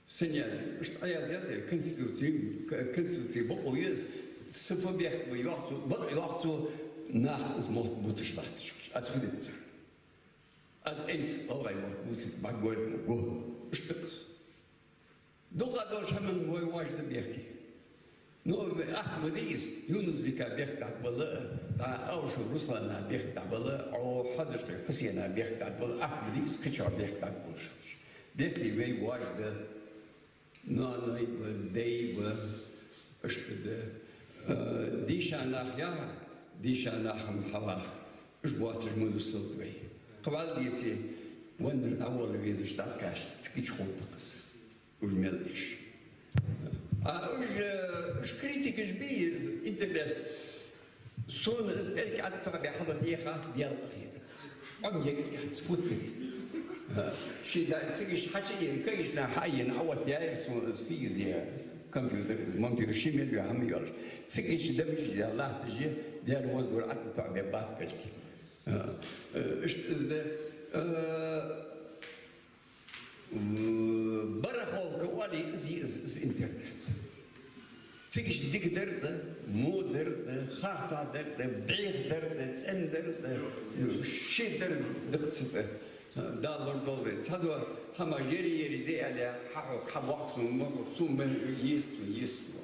Сенна яздаьд? Иштта Ӏояздаьд ер Конституце, к-, Конституце бокъо я из, са фу бехк ба йоах цо, бакъ йоах цо, нах из мотт бувцаш латташ. Аз фу дергда царна? Аз айса гӀалгӀай мотт бувцийта бӀаргагой хьона, го. Иштта да-кх из. Дукха долча хӀаман вай вож да бехке. Ну, атта ма дий из, Юнус-Бика бехк дӀабала, тӀа Аушев Руслана бехк дӀабала, Ӏо Хьадашкхий Хьусена бехк дӀабала, атта ма дий из кхычоа бехк дӀабалаш. Бехке вай вож да, ноаной ба, дай ба, иштта да. Э, дийша нах яха, дийша нах-м хьаваха, уж боацаш ма дусалда вай. Кхы вӀалла деце, ваннар дӀаволла везаш дӀакхаьчача, цига чу хул-кх из. Уж мел эш. А уж, э, уж критикаш бий из интернет. Сона из пӀелг ӀотӀатоӀабе хьалотта яхац, Даьла къахетамца. Ӏомаергьяц, футтари. Ший да цига хьачуена, кагийча наха хьаена, Ӏооттаяьяр сона из физия, компьютер, из монтир, ший мел йола хӀама йолаш. Цига чу дабижа латташ я, Даьла возаллора, ӀотӀатоӀабе бац пӀелг. Э, э, иштта из да, э, М, барахолка оалий из, из, из интернет. Цига дика дар да, во дар да, харцахьа дар да, бӀеха дар да, цӀена дар да, ши дар да-кх цу тӀа. Дала лорадолда вай. Цхьадола хӀама жери-ери де аьле, хьахьокх, хьабоаккх сона, ма бохк сона, ма еза сона, еза сона.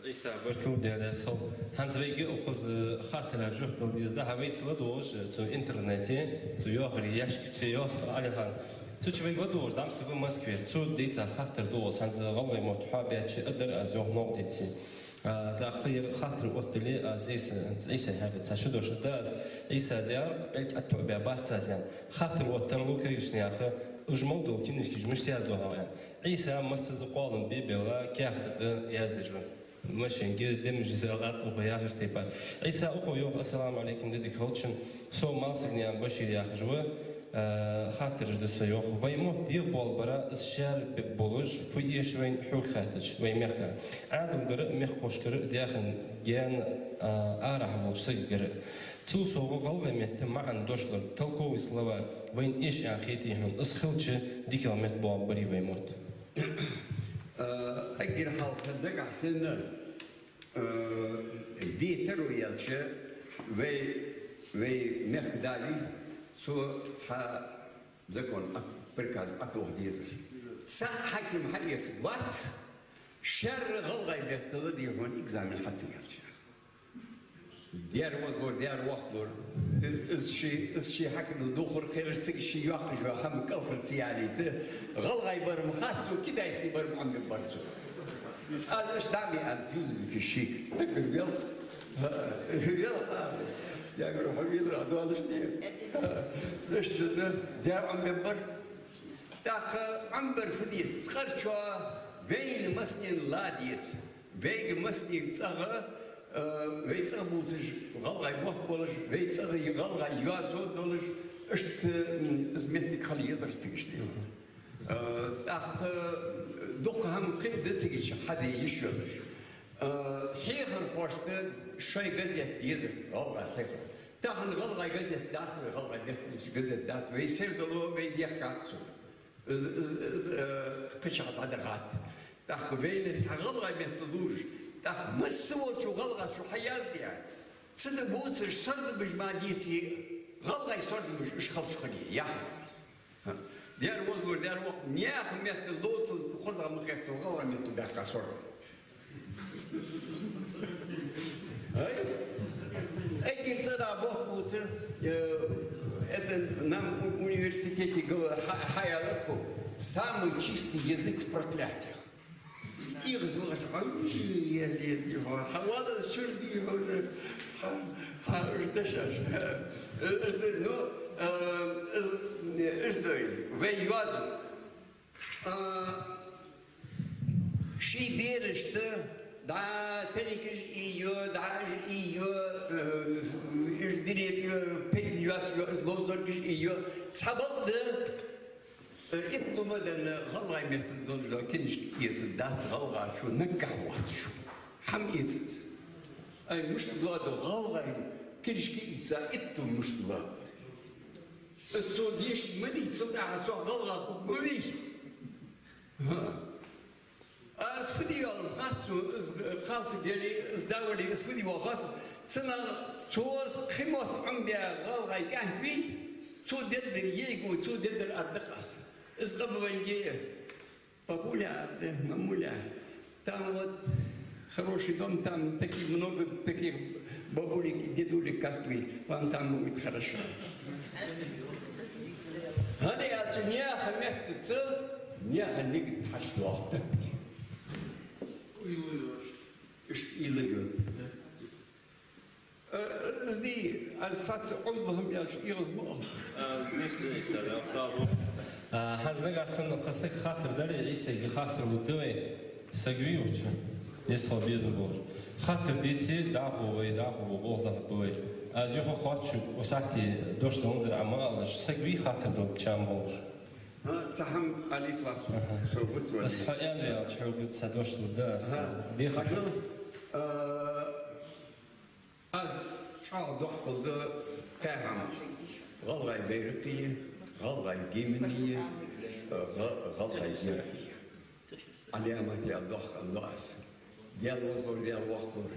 Ӏийса, баркал, Даьла раьза хилва. ХӀанз вайга укхаза хаттара жоп дала деза да, хӀа, вай цу ладувгӀаш, цу интернете, цу йоахарий яьшка чу, йоах Ӏалихан. Цу чу вайга ладувгӀаш зӀамсаг ва Москвера, цо дайта хаттар да укхаза, хӀанз гӀалгӀай мотт хьоабаьча а дар аз, йоах, новкъа деце. А, тӀаккха ер хаттар оттале аз Ӏийса, Ӏийсай хьабе цхьа шу дош да аз, Ӏийса, аз яхар, пӀелг ӀотӀатоӀабаь бац аз, аьнна. Хаттар оттар лу кагийча наха, уж мел дола кинашкаш мишта язду хьога, аьнна. Ӏийса массаза кхоаламбе белла каьхата тӀа яздеш ва. Машенга, дем жиса латт укхо яхаш тайпара. Ӏийса укхо йоах: «Ассаламу Ӏалайкум, де дика хилда шун. Со Малсагнаькъан Башир яхаш ва, а, хаттараш да са», йоах. Вай мотт дегӀабоалабара из шаьра бе болаш, фу эш вайна хьога хаьттача, вай мехка. Ӏаьдалгара а, мехкахошкара а даьхен гаьна, а, арахьа волча сагагара. Цул совгӀа гӀалгӀай метта маӀан дошлар, толковый словарь, вайна эш аьнна хетий хьона, из хилча, дикагӀа меттабоагӀаргбарий вай мотт? Э, эггара хьалха дагахьа санна, э, де таро яьлча, вай, вай мехкда ва, цо цхьа закон, ат-, приказ ӀотӀатоха дезар. Цхьа хьаким хьаэцаргвац, шаьра гӀалгӀай метта ладий хьона экзамен хьа ца яьлча. Даьра возаллора, Даьра воккхалора. Из ший, из ший хьакимал дувхар кхераш, цига ший йоаккхаш йола хӀама кӀалхара ца ялийта, гӀалгӀай бар-м хац цо, китайский бар-м Ӏомабергбар цо. Аз иштта дӀа ма аьннад Юнус-Бика шийга. Даггара велха. Велха. Ягар, хьо везар а долаш де. Иштта да, Даьра Ӏомабергбар. ТӀаккха Ӏомабар фу деза? Цкъарчоа вайна массанена ла деза. Вайга массанега цӀагӀа, э, вай цӀагӀа бувцаш гӀалгӀай мотт болаш, вай цӀагӀа гӀалгӀай йоазув долаш, иштта, м, из моттиг хила езар цига иштта. Э, тӀаккха дукха хӀама кхы а да цига хьаде йиш йолаш. Э, хьехархошта шоай газет дезар, гӀалгӀай хьехар. Тахан гӀалгӀай газет дац вай, гӀалгӀай мехка бувцаш газет дац, вай сел дало, вай дехкад цо. Из, из, из, э, кхычахьа дӀадахад. ТӀаккха вайна цхьа гӀалгӀай метта лувш, тӀаккха масса волчо гӀалгӀачо хьаяздаь, цу тӀа бувцаш сардамаш ма деце, гӀалгӀай сардамаш уж халча хуле, яхар аз. Даьра возаллора, Даьра воккхалора, наьха метта ловцал кхозагӀа ма хет цо гӀалгӀай метта баьккха сардам. Ай? Эггара цӀена бохк бувцар, э, это нам у-, университете гов-, хьа-, хьаяьлар тхога: самый чистый язык в проклятиях. Игзмас хьо, е, е, е, хьо, хьо валлаз чур дий хьона, хьо, хьо, уж дешаш. Э, уж де-, ну, э, уж, уж дой, вай йоазув. А, ший берашта дӀа тарикаш ийо, дӀа уж ийо, э, уж дирет, э, пайда йоацаш йола уж ловзаргаш ийо. Цхьабакъда, э, итт ду ма денна, гӀалгӀай меттала долаш дола кинашка эцаргдац гӀалгӀачо, наггахьа воацачо. ХӀама эцац. Ай, мишта доаду гӀалгӀай кинашка ийца, итт ду мишта доаду. Из цо дешаш ма дий, цул тӀехьагӀа цох гӀалгӀа хургва вай. ХӀа. Аз фу де йоалл хац сона, из кхалсаг яле, из да вале, из фу де йоалл хац сона. Цунах цо из кхы мотт Ӏомабаь гӀалгӀай кӀаьнк вий, цо дергдар йиӀиг, цо дергдар аргда-кх аз. Из къа ма вайнге, бабуля аргда, мамуля. Там вот хороший дом, там таких много таких бабулек и дедулек, как вы. Вам там будет хорошо. ХӀана аьлча наьха меттаца наьха нигат хьачудоагӀа таппи. Уйла йош. Иштта уйла йо. Э, из дий, аз цхьацца Ӏовдала хӀама аьлча, игза ма оал. А, нийса, нийса, да, слава Богу. А, хӀанз нагахьа санна кхы сага хаттар дале, Ӏийсайга хаттар лургда вай, саг вий укх чу, нийсхо безам болаш. Хаттар деце, дӀахо вай, дӀахо вай, болх дахаргба вай. Аз юха хоатт шуга, укх сахьате дош даланзар Ӏа ма алалаш, саг вий хаттар дала чам болаш. ХӀа, цхьа хӀама алийта вац. Аха. Со вуц вац. Аз хьо аьнна ваьлча, хьога цхьа дош лургда аз. Аха. Дехар. Хьажал, а, Аз чӀоагӀа дохкал да кхаь хӀама: гӀалгӀай байракхи, гӀалгӀай гимни, гӀа-, гӀалгӀай герби. Ӏаламат яь дохкал да аз. Даьла вазлур, Даьла воккхалур.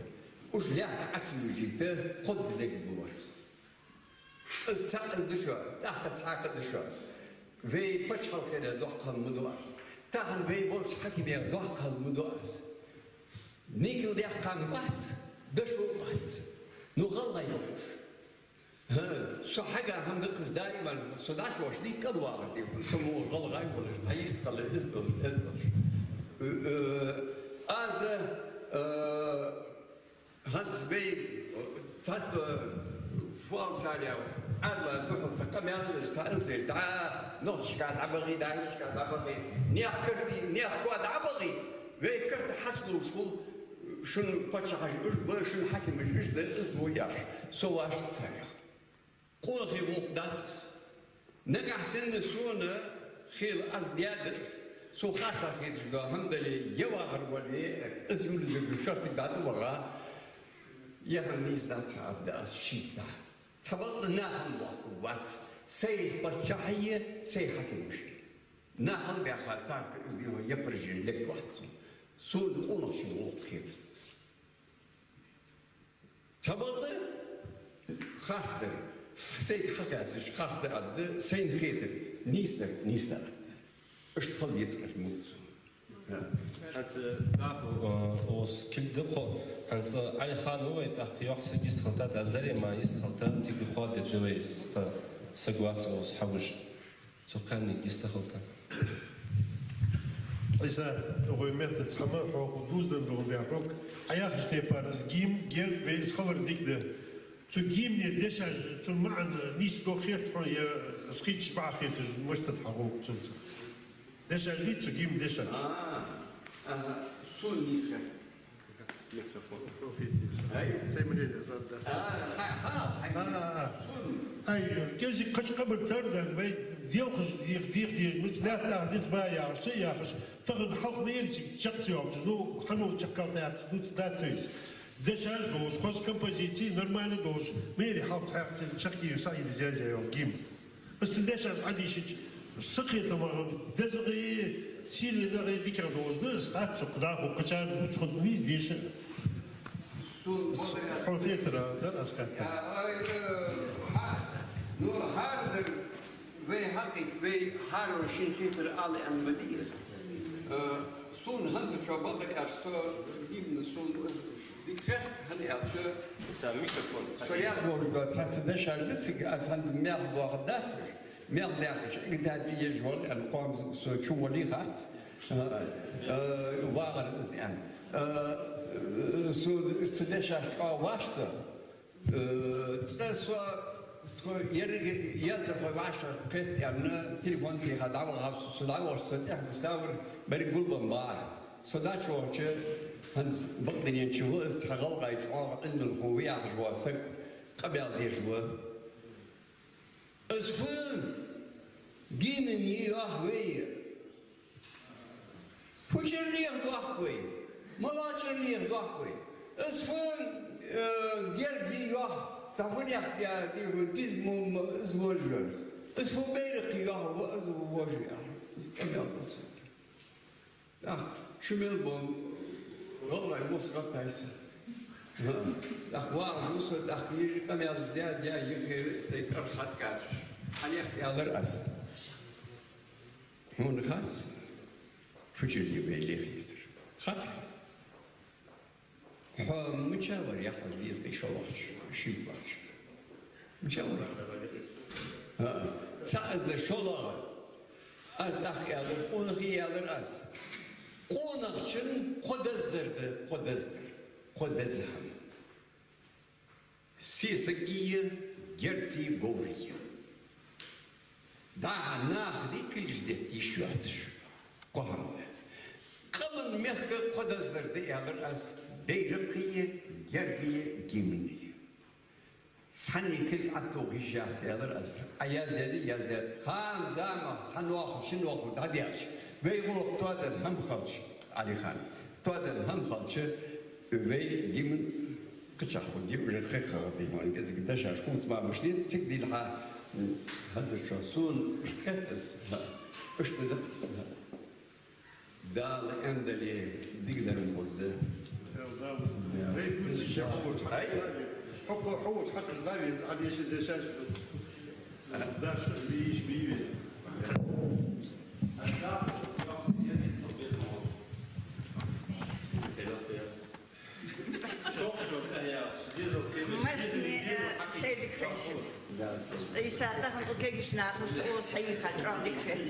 Уж лаьтта Ӏа ца вижийта, кхозза лергболаш. Из цхьаькха да шо, тӀаккха цхьаькха да шо. Вай паччахьалкхера дохкал ма ду аз. Тахан вай болча хьакимех дохкал ма ду аз. Никал дехкан бац, дошо бац. Ну, гӀалгӀай болаш. ХӀа, со хьага хӀама да-кх из даиман, со дӀачувоалаш дий, кӀал вагӀар дий, со мо гӀалгӀай волаш, хьа йистхила из долаш, из долаш. Э, э, аз, э, хӀанз вай, цхьацца фу оал царех, Ӏаьдала духьал цхьа къамаьл еш, цхьа из леш, дӀа нохчашка дӀабахе, дӀа вӀашка дӀабахе, наьха карта, наьха коа дӀабахе, вай карта хьачулувш хул, шун паччахьаш уж ба, шун хьакимаш уж да, из ба яхаш, со ваша царех. Къонахий гӀулакх дац из. Нагахьа санна сона хила аз даьд из, цо харцахьа хеташ дола хӀама дале, е вахар вале, из юлизарг шоттиг дӀа да ваха, е хӀама нийса дац хьа аргда аз шийга дӀа. Цхьабакъда нахала боахкаргвац. Сай паччахьи, сай хьакимаши. Нахала баьха царга из дийна япараш еш лергвац сона. Сона къонахчун гӀулакх хетац из. Цхьабакъда харцдар. Сайга хьакхаьчача харцда аргда, сайна хетар нийсдар, нийсдар. Иштта хила деза-кх мугӀ сона. ХӀанз дӀахо, э, укхаза кулг да-кх, хӀанз Ӏалихан ва вай, тӀаккха йоккха саг йистхилийтад, а Зарема йистхилийта, цига хоададергда вай, э, саг вац укхаза хьагуш. Цу кхаьннега йистхилийта. Ӏийса, гӀой меттаца хӀама хьога дувзаденна да хьога. Ӏа яхача тайпара из гимн, герб вай из хилар дика да. Цу гимна дешаш, цун маӀан нийса дола хет хьона, е из хийттача бакъахьа хеташ, мишта да хьа гӀулакх цунца? Дешаш дий цу гимна дешаш? А, аха, сона нийса. Микрофон. Ай? Сай мнение заддац. А, ха, ха, ха. А, а, а. Сона. Ай, кӀезига кхыча къаман тара даьнна, вай делхаш, дех, дех, дех, ну, лаьтта нах низ ба яхаш, ца яхаш, тахан хьалха ма яьлча, чакх ца йоалаш, ну, хьан чакхал тӀа яц, ну, ца дац вайца. Дешаш долаш, хоза композици, нормально долаш, ма яьлча хьалха цхьаькха чакхйоал, сай дизяз йоал гимн. Аз цун дешаш Ӏадийшача, са кхетамах, дезагӀа, сийле нагӀа дикагӀа долаш да, аз хац цох, дӀахо кхычар дувцаш хиннад нийса деша. Сона бакъдар аз. Хьо хетар дар аз хац. Я, ай, э, хьа-, ну, хӀара дар, вай хьакъикъ, вай хӀара ший хетар ала аьнна ма дий аз. Э, сона хӀанз чӀоагӀа бакъдар аз, со гимн сона аз Дика хет, хӀана аьлча, са микрофон. Со яхаш волаш да, цхьацца дешаш да цига, аз хӀанз мел доахаргдац уж, мел даьхача, эггара деза еш вола аьнна, кхоана со чувоале хац. Э, вагӀар из аьнна. Э, со цу дешаш чӀоагӀа вӀашагӀ. Э, цкъа со тхо еррига яздархой вӀашагӀкхет аьнна, телефон тӀа дӀавахав со, со дӀавахача со тӀехьа висавар берригаш гулбенна бар. Со дӀачувахача, хӀанз бакъдунен чу ва из, цхьа гӀалгӀай чӀоагӀа Ӏилманхо ва яхаш вола саг къамаьл деш ва. Из фу гимн я йоах вай? Фу чура леха доахк вай? МалагӀчура леха доахк вай? Из фу, э, герга я йоах? Цхьа фу лехк я, дий, гизмо ма из вожаш. Из фу байракх я йоах, ва из вожаш. Из къамаьл дац. ТӀаккха чу мел бола гӀалгӀай мос гӀаттайса. ТӀаккха вагӀаш ва со, тӀаккха ежи къамаьлаш даь, даь, йихира сай кӀар хьатӀакхаьчача. Хьанех аьлар аз: «Хьона хац, фу чура я вай леха езар? Хац? Хьо мича вар яхь аз деза тӀа шоллагӀча, шийтта вахача? Мича вар?» А, цхьа аз да шоллагӀа. Аз тӀаккха аьлар, къонахий, аьлар аз. Къонахчун кхо даздар да, кхо даздар. Кхо деза хӀама. Сесаг я, герз я, говр я. ДӀахо наха дикаллаш детта йиш йоацаш. Кхо хӀама да. Къаман мехка кхо даздар да, аьлар аз, байракх я, герз я, гимн я. Цхьанне кулг Ӏотоха йиш яц, аьлар аз. Ӏа яздаьд, яздаьд. Ханна замах цхьа ноахал, ши ноахал дӀадаьлча, вай гӀулакх тоаденна хӀама хилча, Ӏалихан, тоаденна хӀама хилча, вай гимн кхычахьа хургья, уже кхы хагӀа дий хьона, кӀезига дешаш хувцамаш дий, цига дилха, хӀанз чу сона иштта хет аз, хӀа, иштта да аз, хӀа. Дала аьннадале, дикадар ма хургда. Дала. Да. Вай бувцаш хьо волча хьакъ, хьо волча хьакъ да веза, Ӏа деша дешаш. Даш бийш бийве. Масне, э, сайдик хеши. Да, сайдик. Ӏийса, тахан укх кагийча наха со укхаза хьайийха чӀоагӀа дика хет.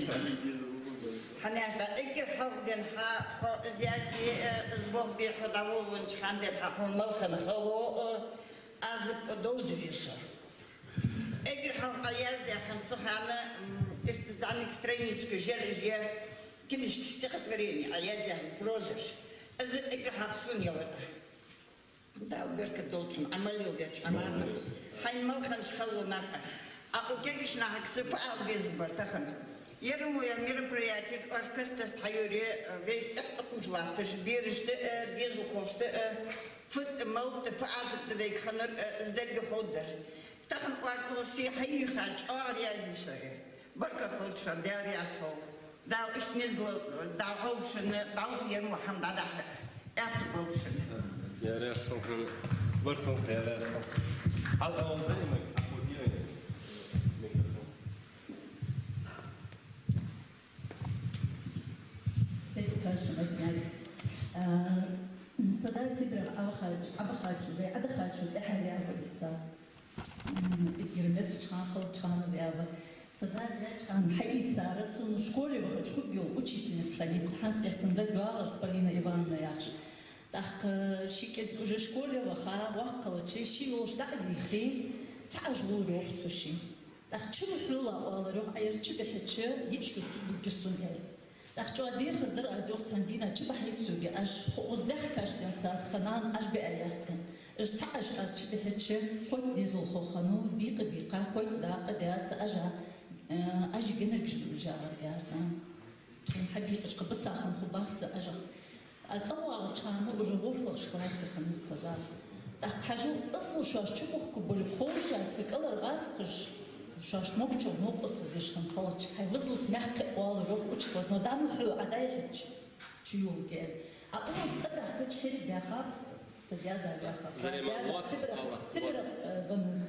ХӀана аьлча, эггара хьалха денз хьа, хьо из язде, э, из болх бе хьо дӀаволавеннача хана денз хьа хьона малхан хало, э, аз довзаш я со. Эггара хьалха Ӏа яздаь хинна цу хана, м, иштта зӀамига страничка жер-жер, книжка, стихотворени Ӏа яздаь хинна, прозаш. Из эггара хьалха сона ялар. Дала беркат долда хьона, Ӏа мел йолча хӀаманна. Хьайна малханча халонах. Укх кагийча нахага со фу ала безам бар тахан. Ер мо ер мероприятеш оаш каст-каста хьайоре, вай тӀехьа тӀакхувш латташ, бераш да, э, безалхош да, э, фу малт да, фу Ӏазап да вайга хиннар, э, из деррига ховргдар. Тахан оаш укхаза хьайийха чӀоагӀа раьза я со. Баркал хилда шоана, Даьла раьза хилва. Дала иштта низ лолда, Дала хьо шоана, Дала ер мо хӀама дӀадахьа аьттув болба шоана. Даьла раьза хилва хьона. Баркал, Даьла раьза хилва. Хьалха вон займаг, хьалха дийрай. Микрофон. Сети кашин ознали. А, сада Сибрера Ӏабахача, Ӏабахача, Ӏадахача тӀехьа ява иса. М, эггара мецача хана, халача хана ваьва. Са да ваьча хана хьаийцар, цунна школе вахача хургйола учительница хиннай, хӀанз тӀехьа цун даг доагӀа, Полина Ивановна яхаш. ТӀаккха ше кӀезига уже школе ваха, воккха хилча, ше йолаш дӀа а вийхе, цхьа ажа лур йоах цо шийна. ТӀаккха чу ма хьула, оалар йоах, Ӏа ер чу бихьача, йиъ шу су дургья сона, аьле. ТӀаккха чӀоагӀа дехар дар аз йоах цхьан дийнахьа, чу бахьийта соьга, аж хо-, укхаза даьхкача денз цхьа тха нана аж биа яц аьнна. Аж цхьа аж аз чу бихьача, кхойтта дезалхо хиннав, бийкъа-бийкъа, кхойтта дакъа даьца ажа, э, ажага энергеш дуаш яхар яр нана. Тхона хьабийкъача кхы бисахам ху бац цу ажах. А цӀавоагӀача хана уже ворхӀлагӀча классе хиннав са да. ТӀаккха хьажал, иззал шоаш чу мохк болга ховш а, цу кӀалхара гӀазкхаша шоашта могачал новкъостал деш хинна хилча, хьай визалца мягкхе оалар йоах учителас, но дӀа ма хьу, Ӏа дӀайихьача чу йолга, аьле. А укхаза цӀабаьхкача хӀирий баьхаб, са даь-да баьхаб. Са даь-да Сибрера, Сибрера, э, веннав.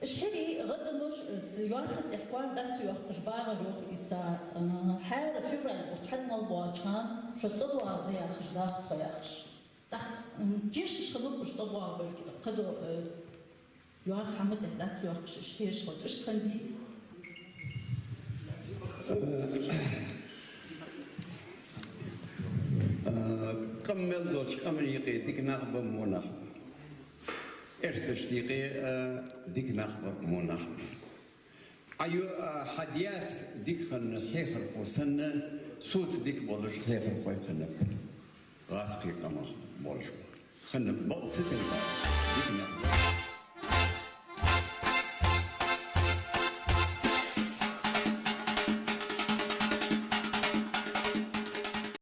Уж хӀирий гӀаддамаш, э, ца йоархӀа тӀехкор дӀа ца йоаккхаш багӀар йоах иса, э, хӀара февраль бутт хьатӀа мел боагӀача хана, шо цӀавоагӀа да яхаш, даккха тхо яхаш. ТӀаккха, м, тешаш хиннаб уж цӀавоагӀа болга, кхыдола, э, йоархӀ хӀама тӀехьа дӀа ца йоаккхаш, уж тешаш хилча, иштта хиннадий из? Къам мел долча къаман юкъе дика нах ба, во нах ба. Эрсашта юкъе а дика нах ба, во нах ба. Ӏа ю-, а, хьа даьца дика хинна хьехархо санна, соца дика болаш хьехархой хиннаб гӀазкхий къамах болаш. Хиннаб бакъ ца тайпара дика нах.